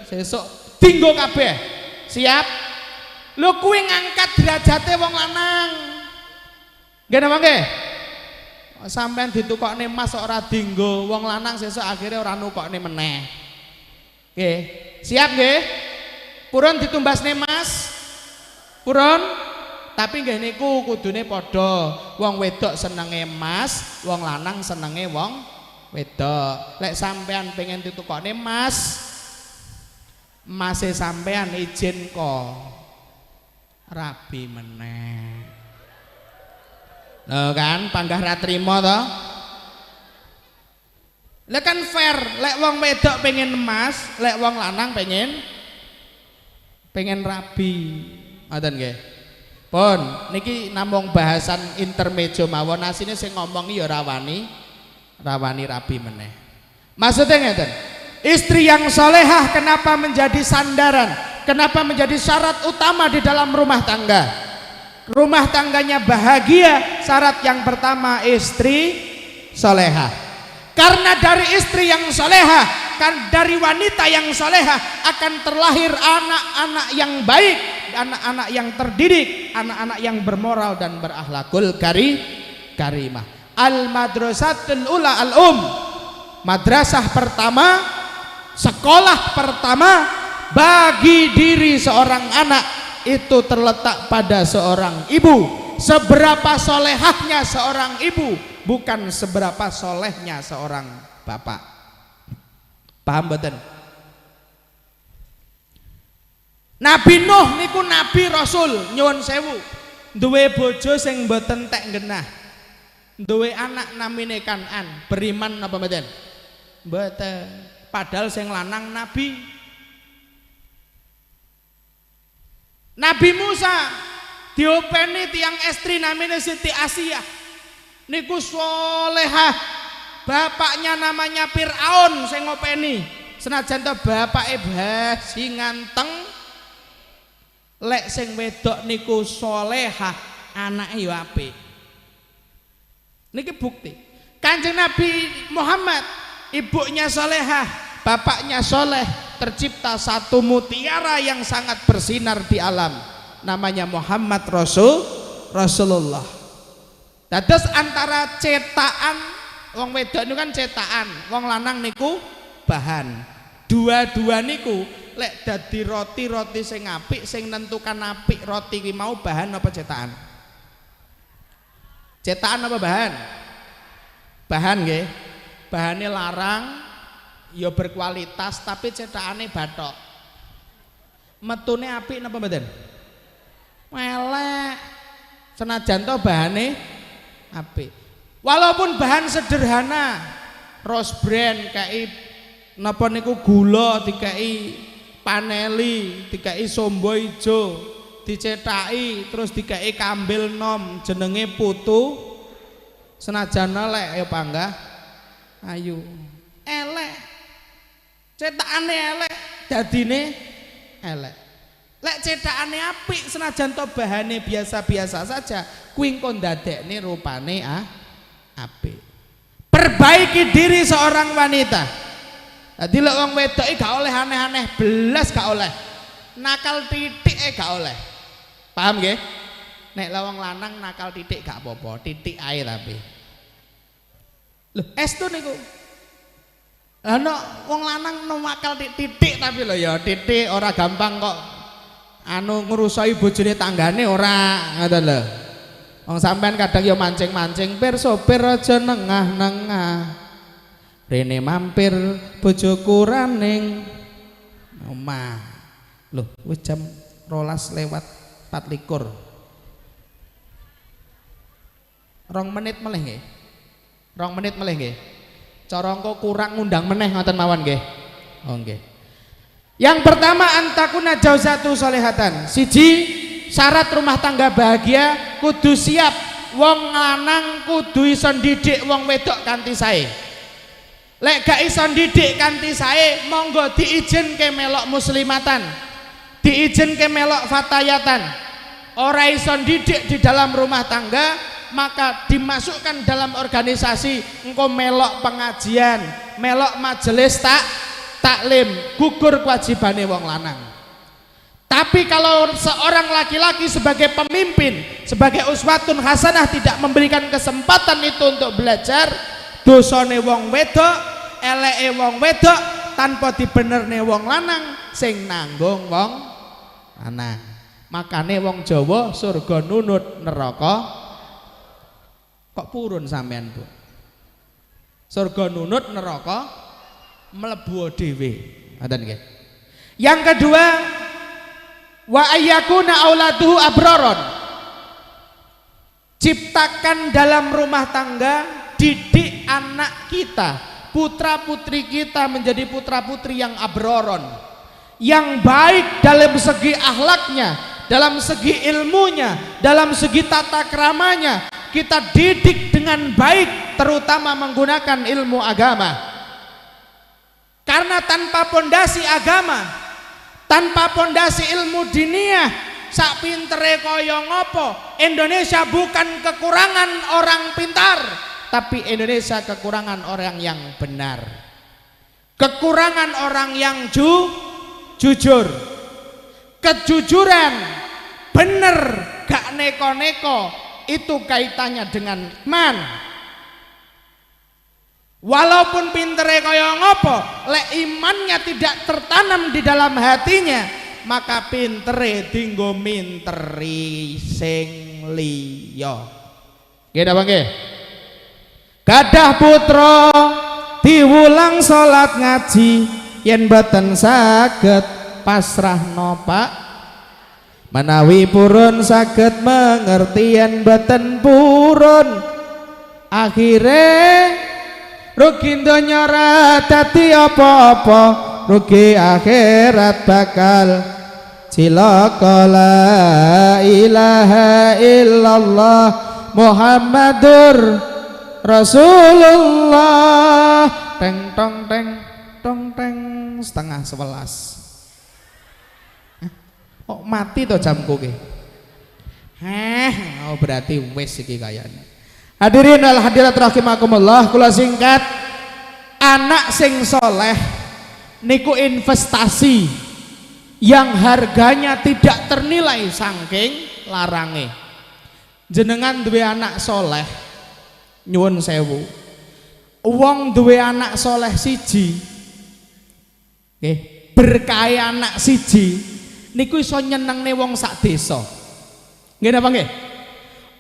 S1: Sesuk dinggo kabeh. Siap? Lho kuwi ngangkat derajate wong lanang. Nggih napa nggih? Sampeyan ditukokne emas kok ora dinggo, wong lanang sesuk akhire ora nukokne meneh. Nggih. Siap nggih? Purun ditumbasne emas? Purun? Tapi nggih niku kudune padha. Wong wedok senenge emas, wong lanang senenge wong wedok. Lek sampean pengen ditukokne emas, emase sampean izin kok rabi meneh. Lho kan panggah ra trimo to. Lek kan fair, lek wong wedok pengen emas, lek wong lanang pengen rabi. Ngoten nggih. Pun niki namung bahasan intermejo mawon, asine sing ngomong ya rawani rabi meneh. Maksudnya ngeten, istri yang solehah kenapa menjadi sandaran? Kenapa menjadi syarat utama di dalam rumah tangga? Rumah tangganya bahagia, syarat yang pertama istri solehah. Karena dari istri yang solehah, kan dari wanita yang solehah akan terlahir anak-anak yang baik, anak-anak yang terdidik, anak-anak yang bermoral dan berakhlakul karimah. Al madrasatul ula al um, madrasah pertama, sekolah pertama bagi diri seorang anak itu terletak pada seorang ibu. Seberapa solehahnya seorang ibu, bukan seberapa solehnya seorang bapak. Paham betul? Nabi Nuh niku nabi rasul, nyuwun sewu, duwe bojo sing mboten tek genah, duwe anak namine Kanan, beriman apa mboten? Mboten. Padahal sing lanang nabi. Nabi Musa diopeni tiyang estri namine Siti Asiyah, niku solehah. Bapaknya namanya Fir'aun sing ngopeni, senajan to bapake basi nganteng Lek sing wedok niku solehah, anake ya apik. Niki bukti. Kanjeng Nabi Muhammad ibunya solehah, bapaknya soleh, tercipta satu mutiara yang sangat bersinar di alam, namanya Muhammad Rasulullah. Dados antara cetakan wong wedok niku kan cetakan, wong lanang niku bahan. Dua-dua niku lek dadi roti-roti sing apik, sing nentukan apik roti kuwi mau bahan apa cetakan? Cetakan apa bahan? Bahan nggih. Bahane larang ya berkualitas tapi cetakane bathok. Metune apik napa mboten? Elek. Senajan to bahane apik. Walaupun bahan sederhana, rose brand kai napa niku gula dikai paneli, dikai sombo ijo, dicetaki terus dikai kambil nom jenenge putu, senajan elek ya panggah ayu. Elek. Cetakane elek, dadine elek. Lek cetakane apik senajan to bahane biasa-biasa saja, kuwi engko ndadekne rupane apik. Perbaiki diri seorang wanita. Dadi lek wong wedok iki gak oleh aneh-aneh belas, gak oleh. Nakal tithike gak oleh. Paham nggih? Nek lek wong lanang nakal titik gak apa-apa, titik ae tapi. Lho, estu niku. Lah nek wong lanang nakal titik tapi lho ya titik ora gampang kok. Anu ngrusoi bojone tanggane ora, ngoten lho. Wong sampean kadang ya mancing-mancing, pir sopir aja nengah-nengah. Rene mampir bojoku raning omah. Lho, wis jam 12:24. 2 menit melih nggih. 2 menit melih nggih. Cara engko kurang ngundang meneh ngoten mawon nggih. Oh nggih. Yang pertama antakuna jauzatu solehatan. Siji, syarat rumah tangga bahagia kudu siap wong lanang kudu iso ndidik wong wedok kanthi sae. Lek gak iso ndidik kanthi sae, monggo diizinke melok muslimatan, diizinke melok fatayatan. Ora iso ndidik di dalam rumah tangga, maka dimasukkan dalam organisasi, engko melok pengajian, melok majelis taklim, gugur kewajibane wong lanang. Tapi kalau seorang laki-laki sebagai pemimpin, sebagai uswatun hasanah tidak memberikan kesempatan itu untuk belajar, dosane wong wedok, eleke wong wedok tanpa dibenerne wong lanang, sing nanggung wong lanang. Makane wong Jawa surga nunut neraka kok purun sampean, Bu. Surga nunut neraka mlebu dhewe. Ngoten nggih. Yang kedua, wa ayyakuna auladuhu abroron. Ciptakan dalam rumah tangga, didik anak kita, putra-putri kita menjadi putra-putri yang abroron, yang baik dalam segi akhlaknya, dalam segi ilmunya, dalam segi tata keramanya. Kita didik dengan baik, terutama menggunakan ilmu agama. Karena tanpa pondasi agama, tanpa pondasi ilmu diniyah, sak pintere kaya ngopo, Indonesia bukan kekurangan orang pintar, tapi Indonesia kekurangan orang yang benar, kekurangan orang yang jujur. Kejujuran, bener, gak neko-neko, itu kaitannya dengan iman. Walaupun pintere kaya ngopo, lek imannya tidak tertanam di dalam hatinya, maka pintere dinggo minteri sing liya. Nggih napa nggih? Gadah putra diwulang salat ngaji, yen boten saged pasrahno Pak. Menawi purun saged mengerti, yen boten purun akhire rugi donya ora dadi apa-apa, rugi akhirat bakal cilaka. La ilaha illallah Muhammadur Rasulullah. Teng tong teng tong teng 10:30. Kok mati to jamku ki? Heh, oh berarti wis iki kayaknya. Hadirin wal hadirat rahimakumullah, kula singkat, anak sing soleh niku investasi yang harganya tidak ternilai saking larange. Jenengan duwe anak soleh, nyuwun sewu. Wong duwe anak soleh siji, nggih, berkahe anak siji niku iso nyenengne wong sak desa. Nggih napa nggih?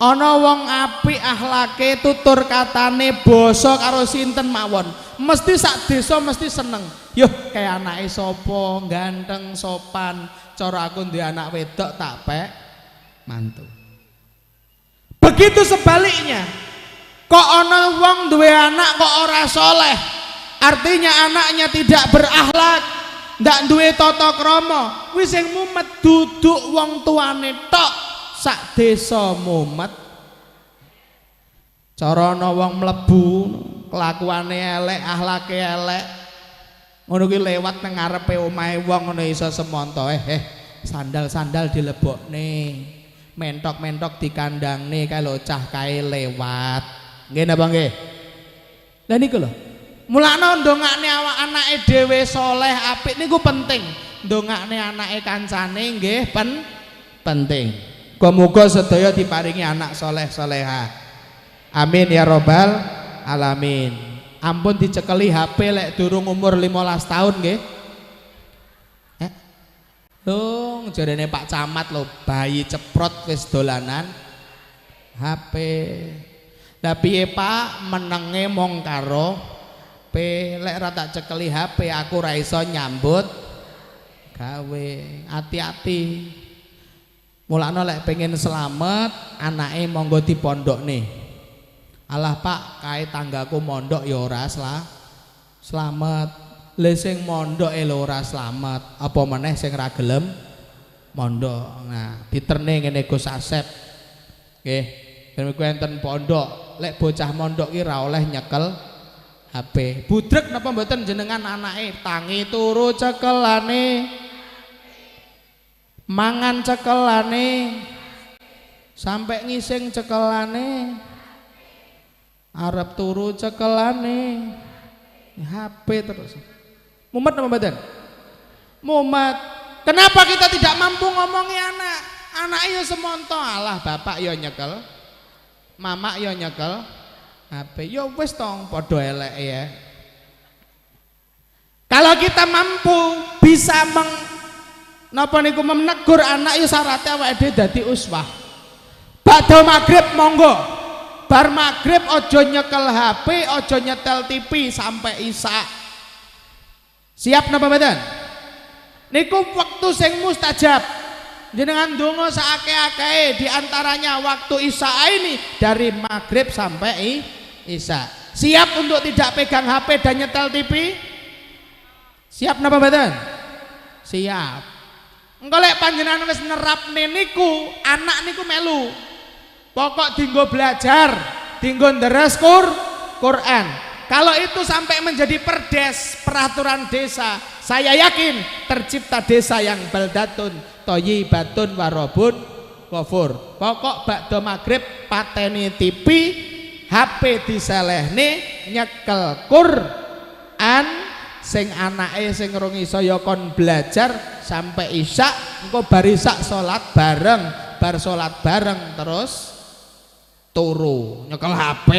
S1: Ana wong apik akhlake, tutur katane, basa karo sinten mawon, mesti sak desa mesti seneng. Yuh, kayak anake sapa, ganteng, sopan, cara aku duwe anak wedok tak pek mantu. Begitu sebaliknya, kok ana wong duwe anak kok ora soleh, artinya anaknya tidak berakhlak, ndak duwe tata krama, kuwi sing mumet duduk wong tuane tok, sak desa mumet. Cara ana wong mlebu kelakuane elek, akhlake elek, ngono kuwi lewat nang ngarepe omahe wong ngono iso semonto, sandal-sandal dilebokne, mentok-mentok dikandangne kae lho cah kae lewat. Nggih napa nggih? Lah niku lho. Mulane ndongakne awak anake dhewe soleh apik niku penting. Ndongakne anake kancane nggih penting. Muga-muga sedaya diparingi anak soleh soleha. Amin ya robbal alamin. Ampun dicekeli HP lek durung umur 15 tahun nggih. Lho, jarene Pak Camat lho, bayi ceprot wis dolanan HP. Lah piye Pak, menenge mong karo P, lek ra tak cekeli HP aku ra iso nyambut gawe. Ati-ati. Mulane lek pengen selamat anake monggo dipondokne. Alah Pak, kae tanggaku mondok ya ora slamet. Lha sing mondok e lho ora slamet, apa meneh sing ra gelem mondok. Nah, diterne ngene Gus Asep. Nggih, ben iku enten pondok, lek bocah mondok ki ra oleh nyekel HP. Budrek napa mboten jenengan anake tangi turu cekelane, mangan cekelane, sampai ngising cekelane, arep turu cekelane, HP terus. Mumet napa mboten? Mumet. Kenapa kita tidak mampu ngomongi anak? Anak ya semonto, alah bapak ya nyekel, mamak ya nyekel HP. Ya wis tong padha eleke ya. Kalau kita mampu bisa napa niku menegur anak ya syaratnya awake dhewe dadi uswah. Bakdo maghrib monggo. Bar maghrib aja nyekel HP, aja nyetel TV sampai isya. Siap napa mboten? Niku wektu sing mustajab. Jenengan donga saakeh-akehe, di antaranya waktu isya ini dari maghrib sampai isya. Siap untuk tidak pegang HP dan nyetel TV? Siap napa mboten? Siap. Engko lek panjenengan wis nerapne niku, anak niku melu. Pokok dinggo belajar, dinggo nderes Quran. Kalau itu sampai menjadi perdes, peraturan desa, saya yakin tercipta desa yang baldatun thayyibatun warabun ghafur. Pokok bakdo maghrib pateni TV, HP diselehne, nyekel Quran, sing anake sing rung iso ya kon belajar sampai isya, engko bar isya salat bareng, bar salat bareng terus turu, nyekel HP.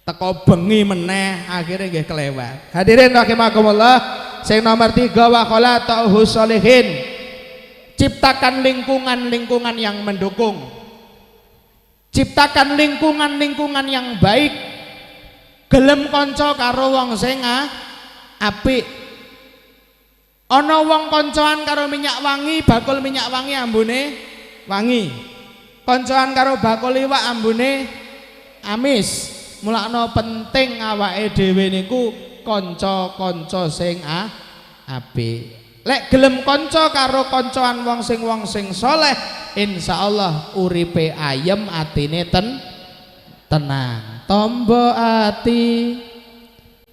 S1: Teko bengi meneh akhirnya nggih kelewat. Hadirin rahimakumullah, sing nomor 3 wa khalaqahu sholihin. Ciptakan lingkungan-lingkungan yang mendukung. Ciptakan lingkungan-lingkungan yang baik. Gelem kanca karo wong sing apik. Ana wong koncoan karo minyak wangi, bakul minyak wangi ambune wangi. Koncoan karo bakul iwak ambune amis. Mulakno penting awake dhewe niku kanca-kanca sing apik. Lek gelem kanca karo kancoan wong sing soleh, insyaallah uripe ayem, atine tenang. Tombo ati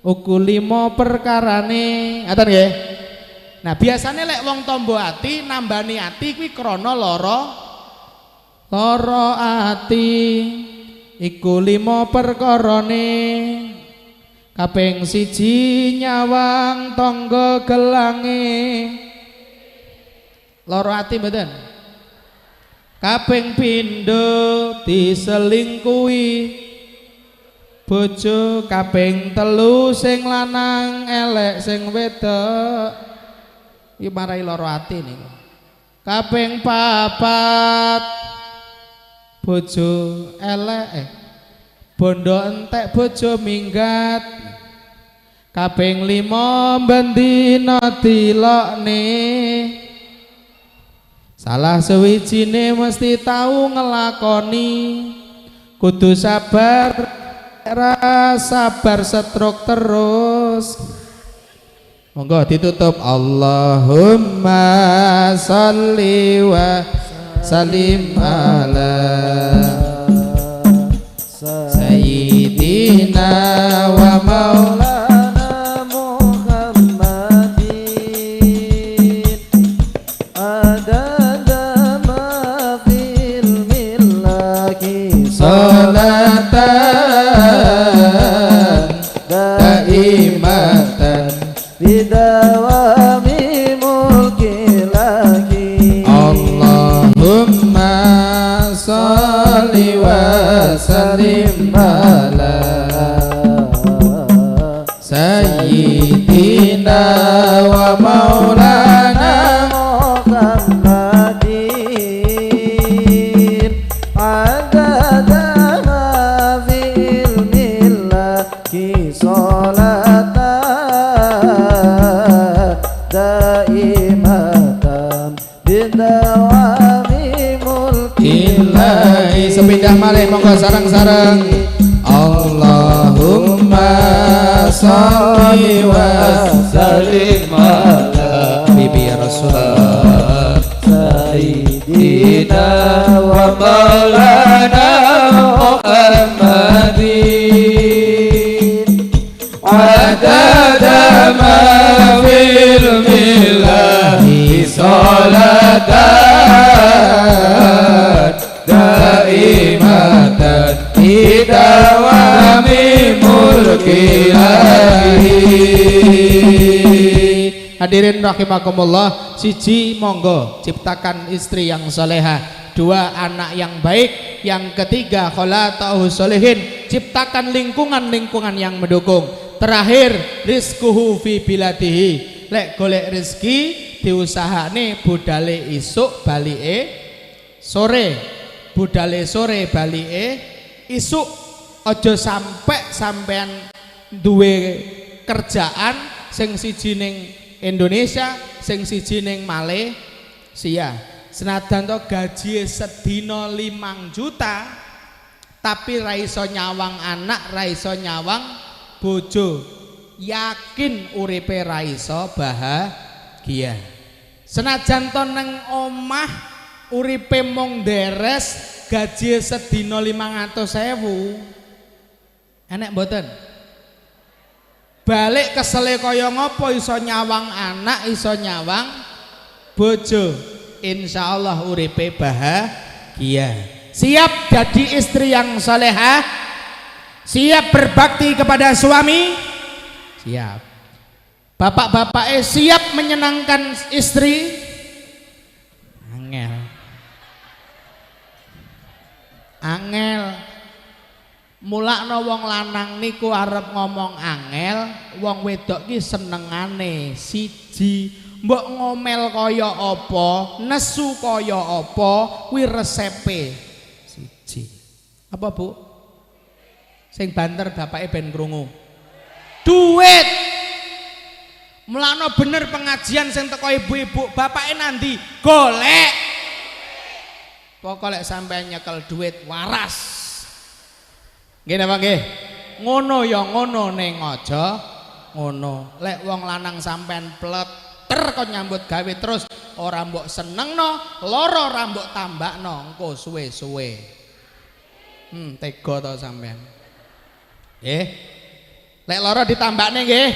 S1: uku limo perkarane, ngaten nggih. Nah, biasane lek wong tombo ati nambani ati kuwi krana lara lara ati. Iku lima perkarane. Kaping siji nyawang tangga gelange. Lara ati mboten? Kaping pindho diselingkuhi bojo, kaping telu sing lanang elek sing wedok. Iki marai lara ati niku. Kaping papat bojo elek, bondo entek bojo minggat. Kaping lima bendina dilokne. Salah sewijine mesti tau ngelakoni. Kudu sabar, ra sabar setruk terus. Monggo ditutup. Allahumma sholli wa salim ala sayyidina wa maulana
S7: Muhammadin adada ma fil millati
S1: salatan daimatan
S7: bidawami mulki laki.
S1: Allahumma sholli wa sallim ala sayyidina wa maulana
S7: Muhammadin adada ma fil millati salatan daimatan bidawami mulki
S1: ilahi. Sepindah malih monggo sareng-sareng. Allahumma sholli wa sallim ala bibi Rasulullah
S7: sayyidina wa maulana Muhammadin
S1: adada ma fil millati salatan daimatan bidawami mulki ilahi. Hadirin rahimakumullah, siji monggo ciptakan istri yang soleha, dua anak yang baik, yang ketiga kholatahu solehin, ciptakan lingkungan-lingkungan yang mendukung. Terakhir rizkuhu fi biladihi, lek golek rezeki diusahane budale isuk balike sore, budale sore balike isuk. Aja sampai sampean duwe kerjaan sing siji ning Indonesia, sing siji ning Malaysia. Senajan to gaji sedina 5 juta tapi ra iso nyawang anak, ra iso nyawang bojo, yakin uripe ra iso bahagia. Senajan to nang omah uripe mung deres, gaji sedina 500.000, enek mboten? Balik kesele kaya ngopo iso nyawang anak, iso nyawang bojo, insyaallah uripe bahagia. Siap jadi istri yang soleha, siap berbakti kepada suami, siap. Bapak-bapak siap menyenangkan istri, angel angel. Mulakno wong lanang niku arep ngomong angel, wong wedok ki senengane siji. Mbok ngomel kaya apa, nesu kaya apa, kuwi resepe siji. Apa, Bu? Sing banter bapake ben krungu. Duit. Mulakno bener pengajian sing teko ibu-ibu, bapake nandi? Golek. Pokok lek sampean nyekel duit waras. Nggih napa nggih? Ngono ya ngono ning aja ngono. Lek wong lanang sampean pleter kon nyambut gawe terus ora mbok senengno, lara ora mbok tambakno, engko suwe-suwe. Tega to sampean. Nggih. Lek lara ditambakne nggih,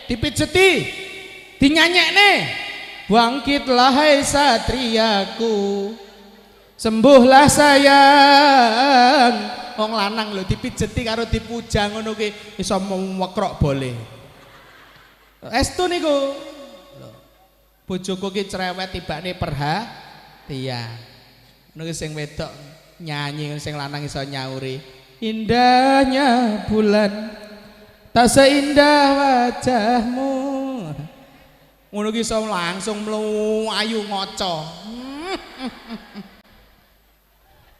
S1: dipijeti, Dinyanyekne, bangkitlah hai satriaku, sembuhlah sayang. Wong lanang lho dipijeti karo dipuja ngono kuwi iso mekrok boleh. Estu niku. Lho, bojoku ki cerewet tibane perhatian. Ngono ki sing wedok nyanyi, sing lanang iso nyauri. Indahnya bulan tak seindah wajahmu. Ngono ki iso langsung mlayu ngaca.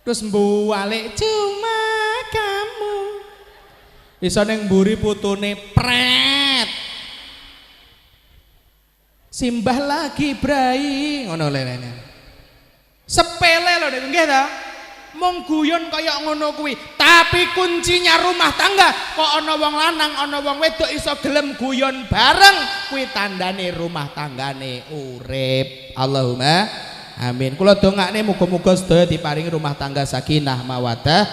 S1: Terus mbuwalik cuma kamu. Iso ning mburi putune pret. Simbah lagi brai ngono lene. Sepele lho niku nggih ta? Mung guyon kaya ngono kuwi, tapi kuncinya rumah tangga kok ana wong lanang ana wong wedok iso gelem guyon bareng, kuwi tandane rumah tanggane urip. Allahumma amin. Kula dongakne muga-muga sedaya diparingi rumah tangga sakinah mawaddah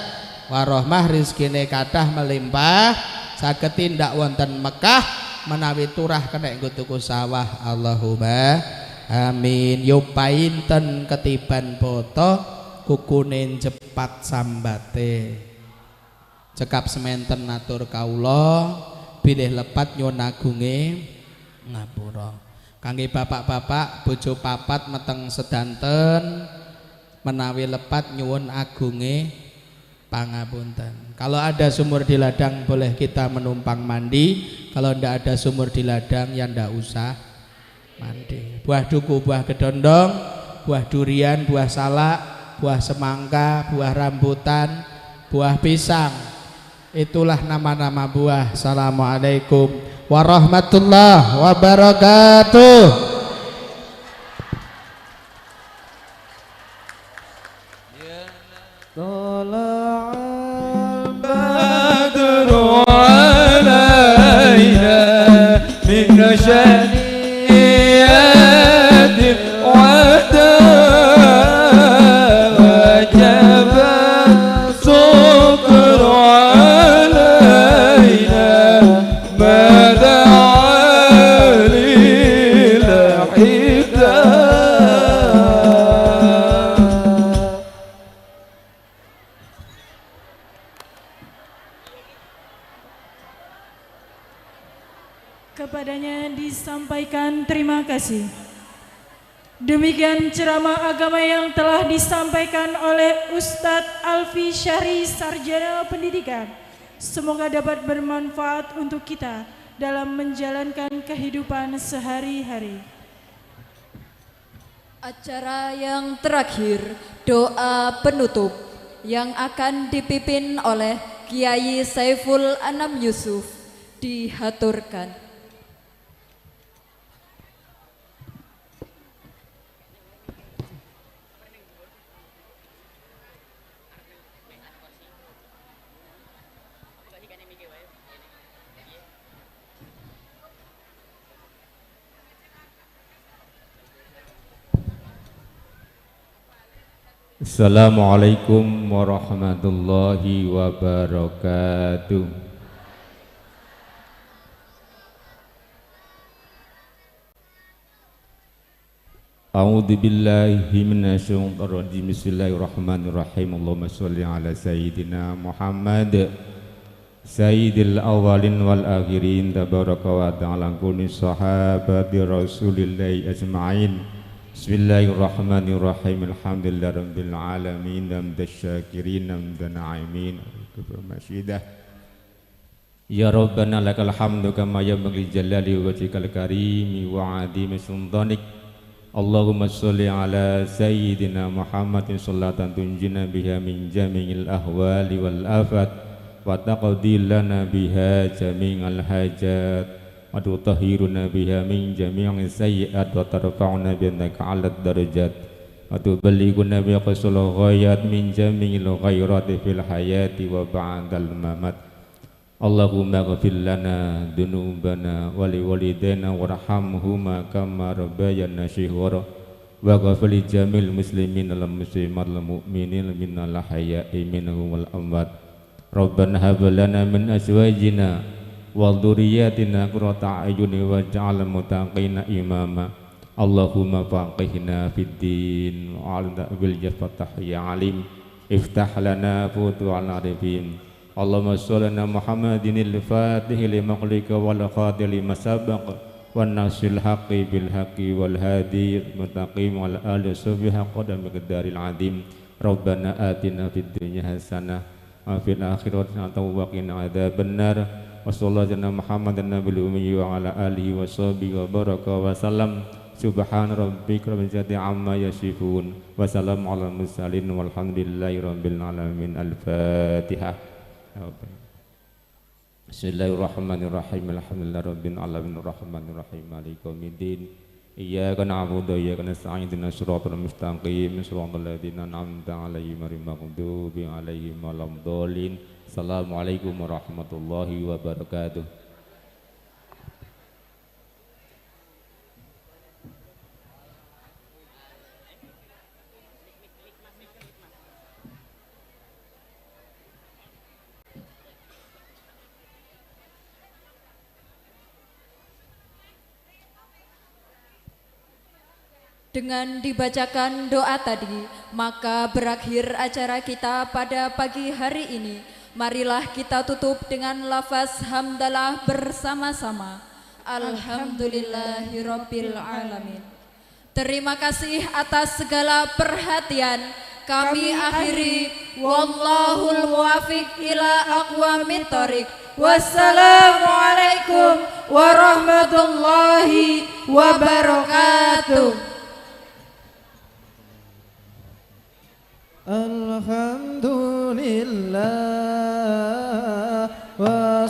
S1: warahmah, rezekine kathah melimpah, saged tindak wonten Mekah menawi turah kena nggo tuku sawah. Allahumma amin. Yo painten ketiban poto kukune jepat sambate. Cekap sementen atur kawula bilih lepat nyuwun agunge ngapura. Kangge bapak-bapak bojo papat meteng sedanten menawi lepat nyuwun agunge pangapunten. Kalau ada sumur di ladang boleh kita menumpang mandi, kalau ndak ada sumur di ladang ya ndak usah mandi. Buah duku, buah kedondong, buah durian, buah salak, buah semangka, buah rambutan, buah pisang. Itulah nama-nama buah. Assalamualaikum warahmatullahi wabarakatuh.
S5: Kepadanya disampaikan terima kasih. Demikian ceramah agama yang telah disampaikan oleh Ustadz Alfi Syahri, Sarjana Pendidikan. Semoga dapat bermanfaat untuk kita dalam menjalankan kehidupan sehari-hari.
S8: Acara yang terakhir, doa penutup yang akan dipimpin oleh Kiai Saiful Anam Yusuf dihaturkan.
S6: Assalamualaikum warahmatullahi wabarakatuh. A'udzu billahi minasyaitonir rajim. Bismillahirrahmanirrahim. Allahumma sholli ala sayyidina Muhammad sayyidil awwalin wal akhirin. Tabaraka wa ta'ala kulli sahabati rasulillahi ajma'in. Bismillahirrahmanirrahim. Alhamdulillah rabbil alamin, hamdan syakirin, hamdan na'imin, masyidah. Ya Rabbana lakal hamdu kama yanbaghi jalali wajhikal karimi wa 'azimi sultanik. Allahumma sholli ala sayyidina Muhammadin sholatan tunjina biha min jami'il ahwali wal afat wa taqdi lana biha jami'al hajat wa tutahhiruna biha min jami'i sayyi'at wa tarfa'una biha 'ala darajat wa tuballighuna bi aqsal ghayat min jami'il khairati fil hayati wa ba'dal mamat. Allahumma ighfir lana dzunubana wa liwalidayna warhamhuma kama rabbayana shighara wa ghfir li jamil muslimin wal muslimat wal mu'minin minal hayya'i minhum wal amwat. Rabbana hab lana min azwajina wa dzurriyyatina qurrata a'yun waj'al muttaqina imama. Allahumma faqihna fid din wa 'allimna bil fatah ya alim. Iftah lana futuhal arifin. Allahumma sholli ala Muhammadinil fatih lima ughliqa wal khatimi lima sabaq wan nasil haqqi bil haqqi wal hadi muttaqim wal ali subhi haqqan miqdaril azim. Rabbana atina fid dunya hasanah wa fil akhirati hasanah wa qina adzabannar. Wa sallallahu ala Muhammadin nabiyil ummi wa ala alihi wa sahbihi wa baraka wa sallam. Subhana rabbika rabbil izzati amma yasifun wa salamun alal mursalin walhamdulillahi rabbil alamin. Al-Fatihah. Bismillahirrahmanirrahim. Alhamdulillahi rabbil alamin arrahmanirrahim maliki yaumiddin. Iyyaka na'budu wa iyyaka nasta'in ihdinas siratal mustaqim siratal ladzina an'amta 'alaihim ghairil maghdubi 'alaihim waladdallin. Assalamualaikum warahmatullahi wabarakatuh.
S8: Dengan dibacakan doa tadi, maka berakhir acara kita pada pagi hari ini. Marilah kita tutup dengan lafaz hamdalah bersama-sama. Alhamdulillahirabbil alamin. Terima kasih atas segala perhatian. Kami akhiri, wallahul muwafiq ila aqwamit thoriq.
S5: Wassalamualaikum warahmatullahi wabarakatuh.
S7: Alhamdulillah wa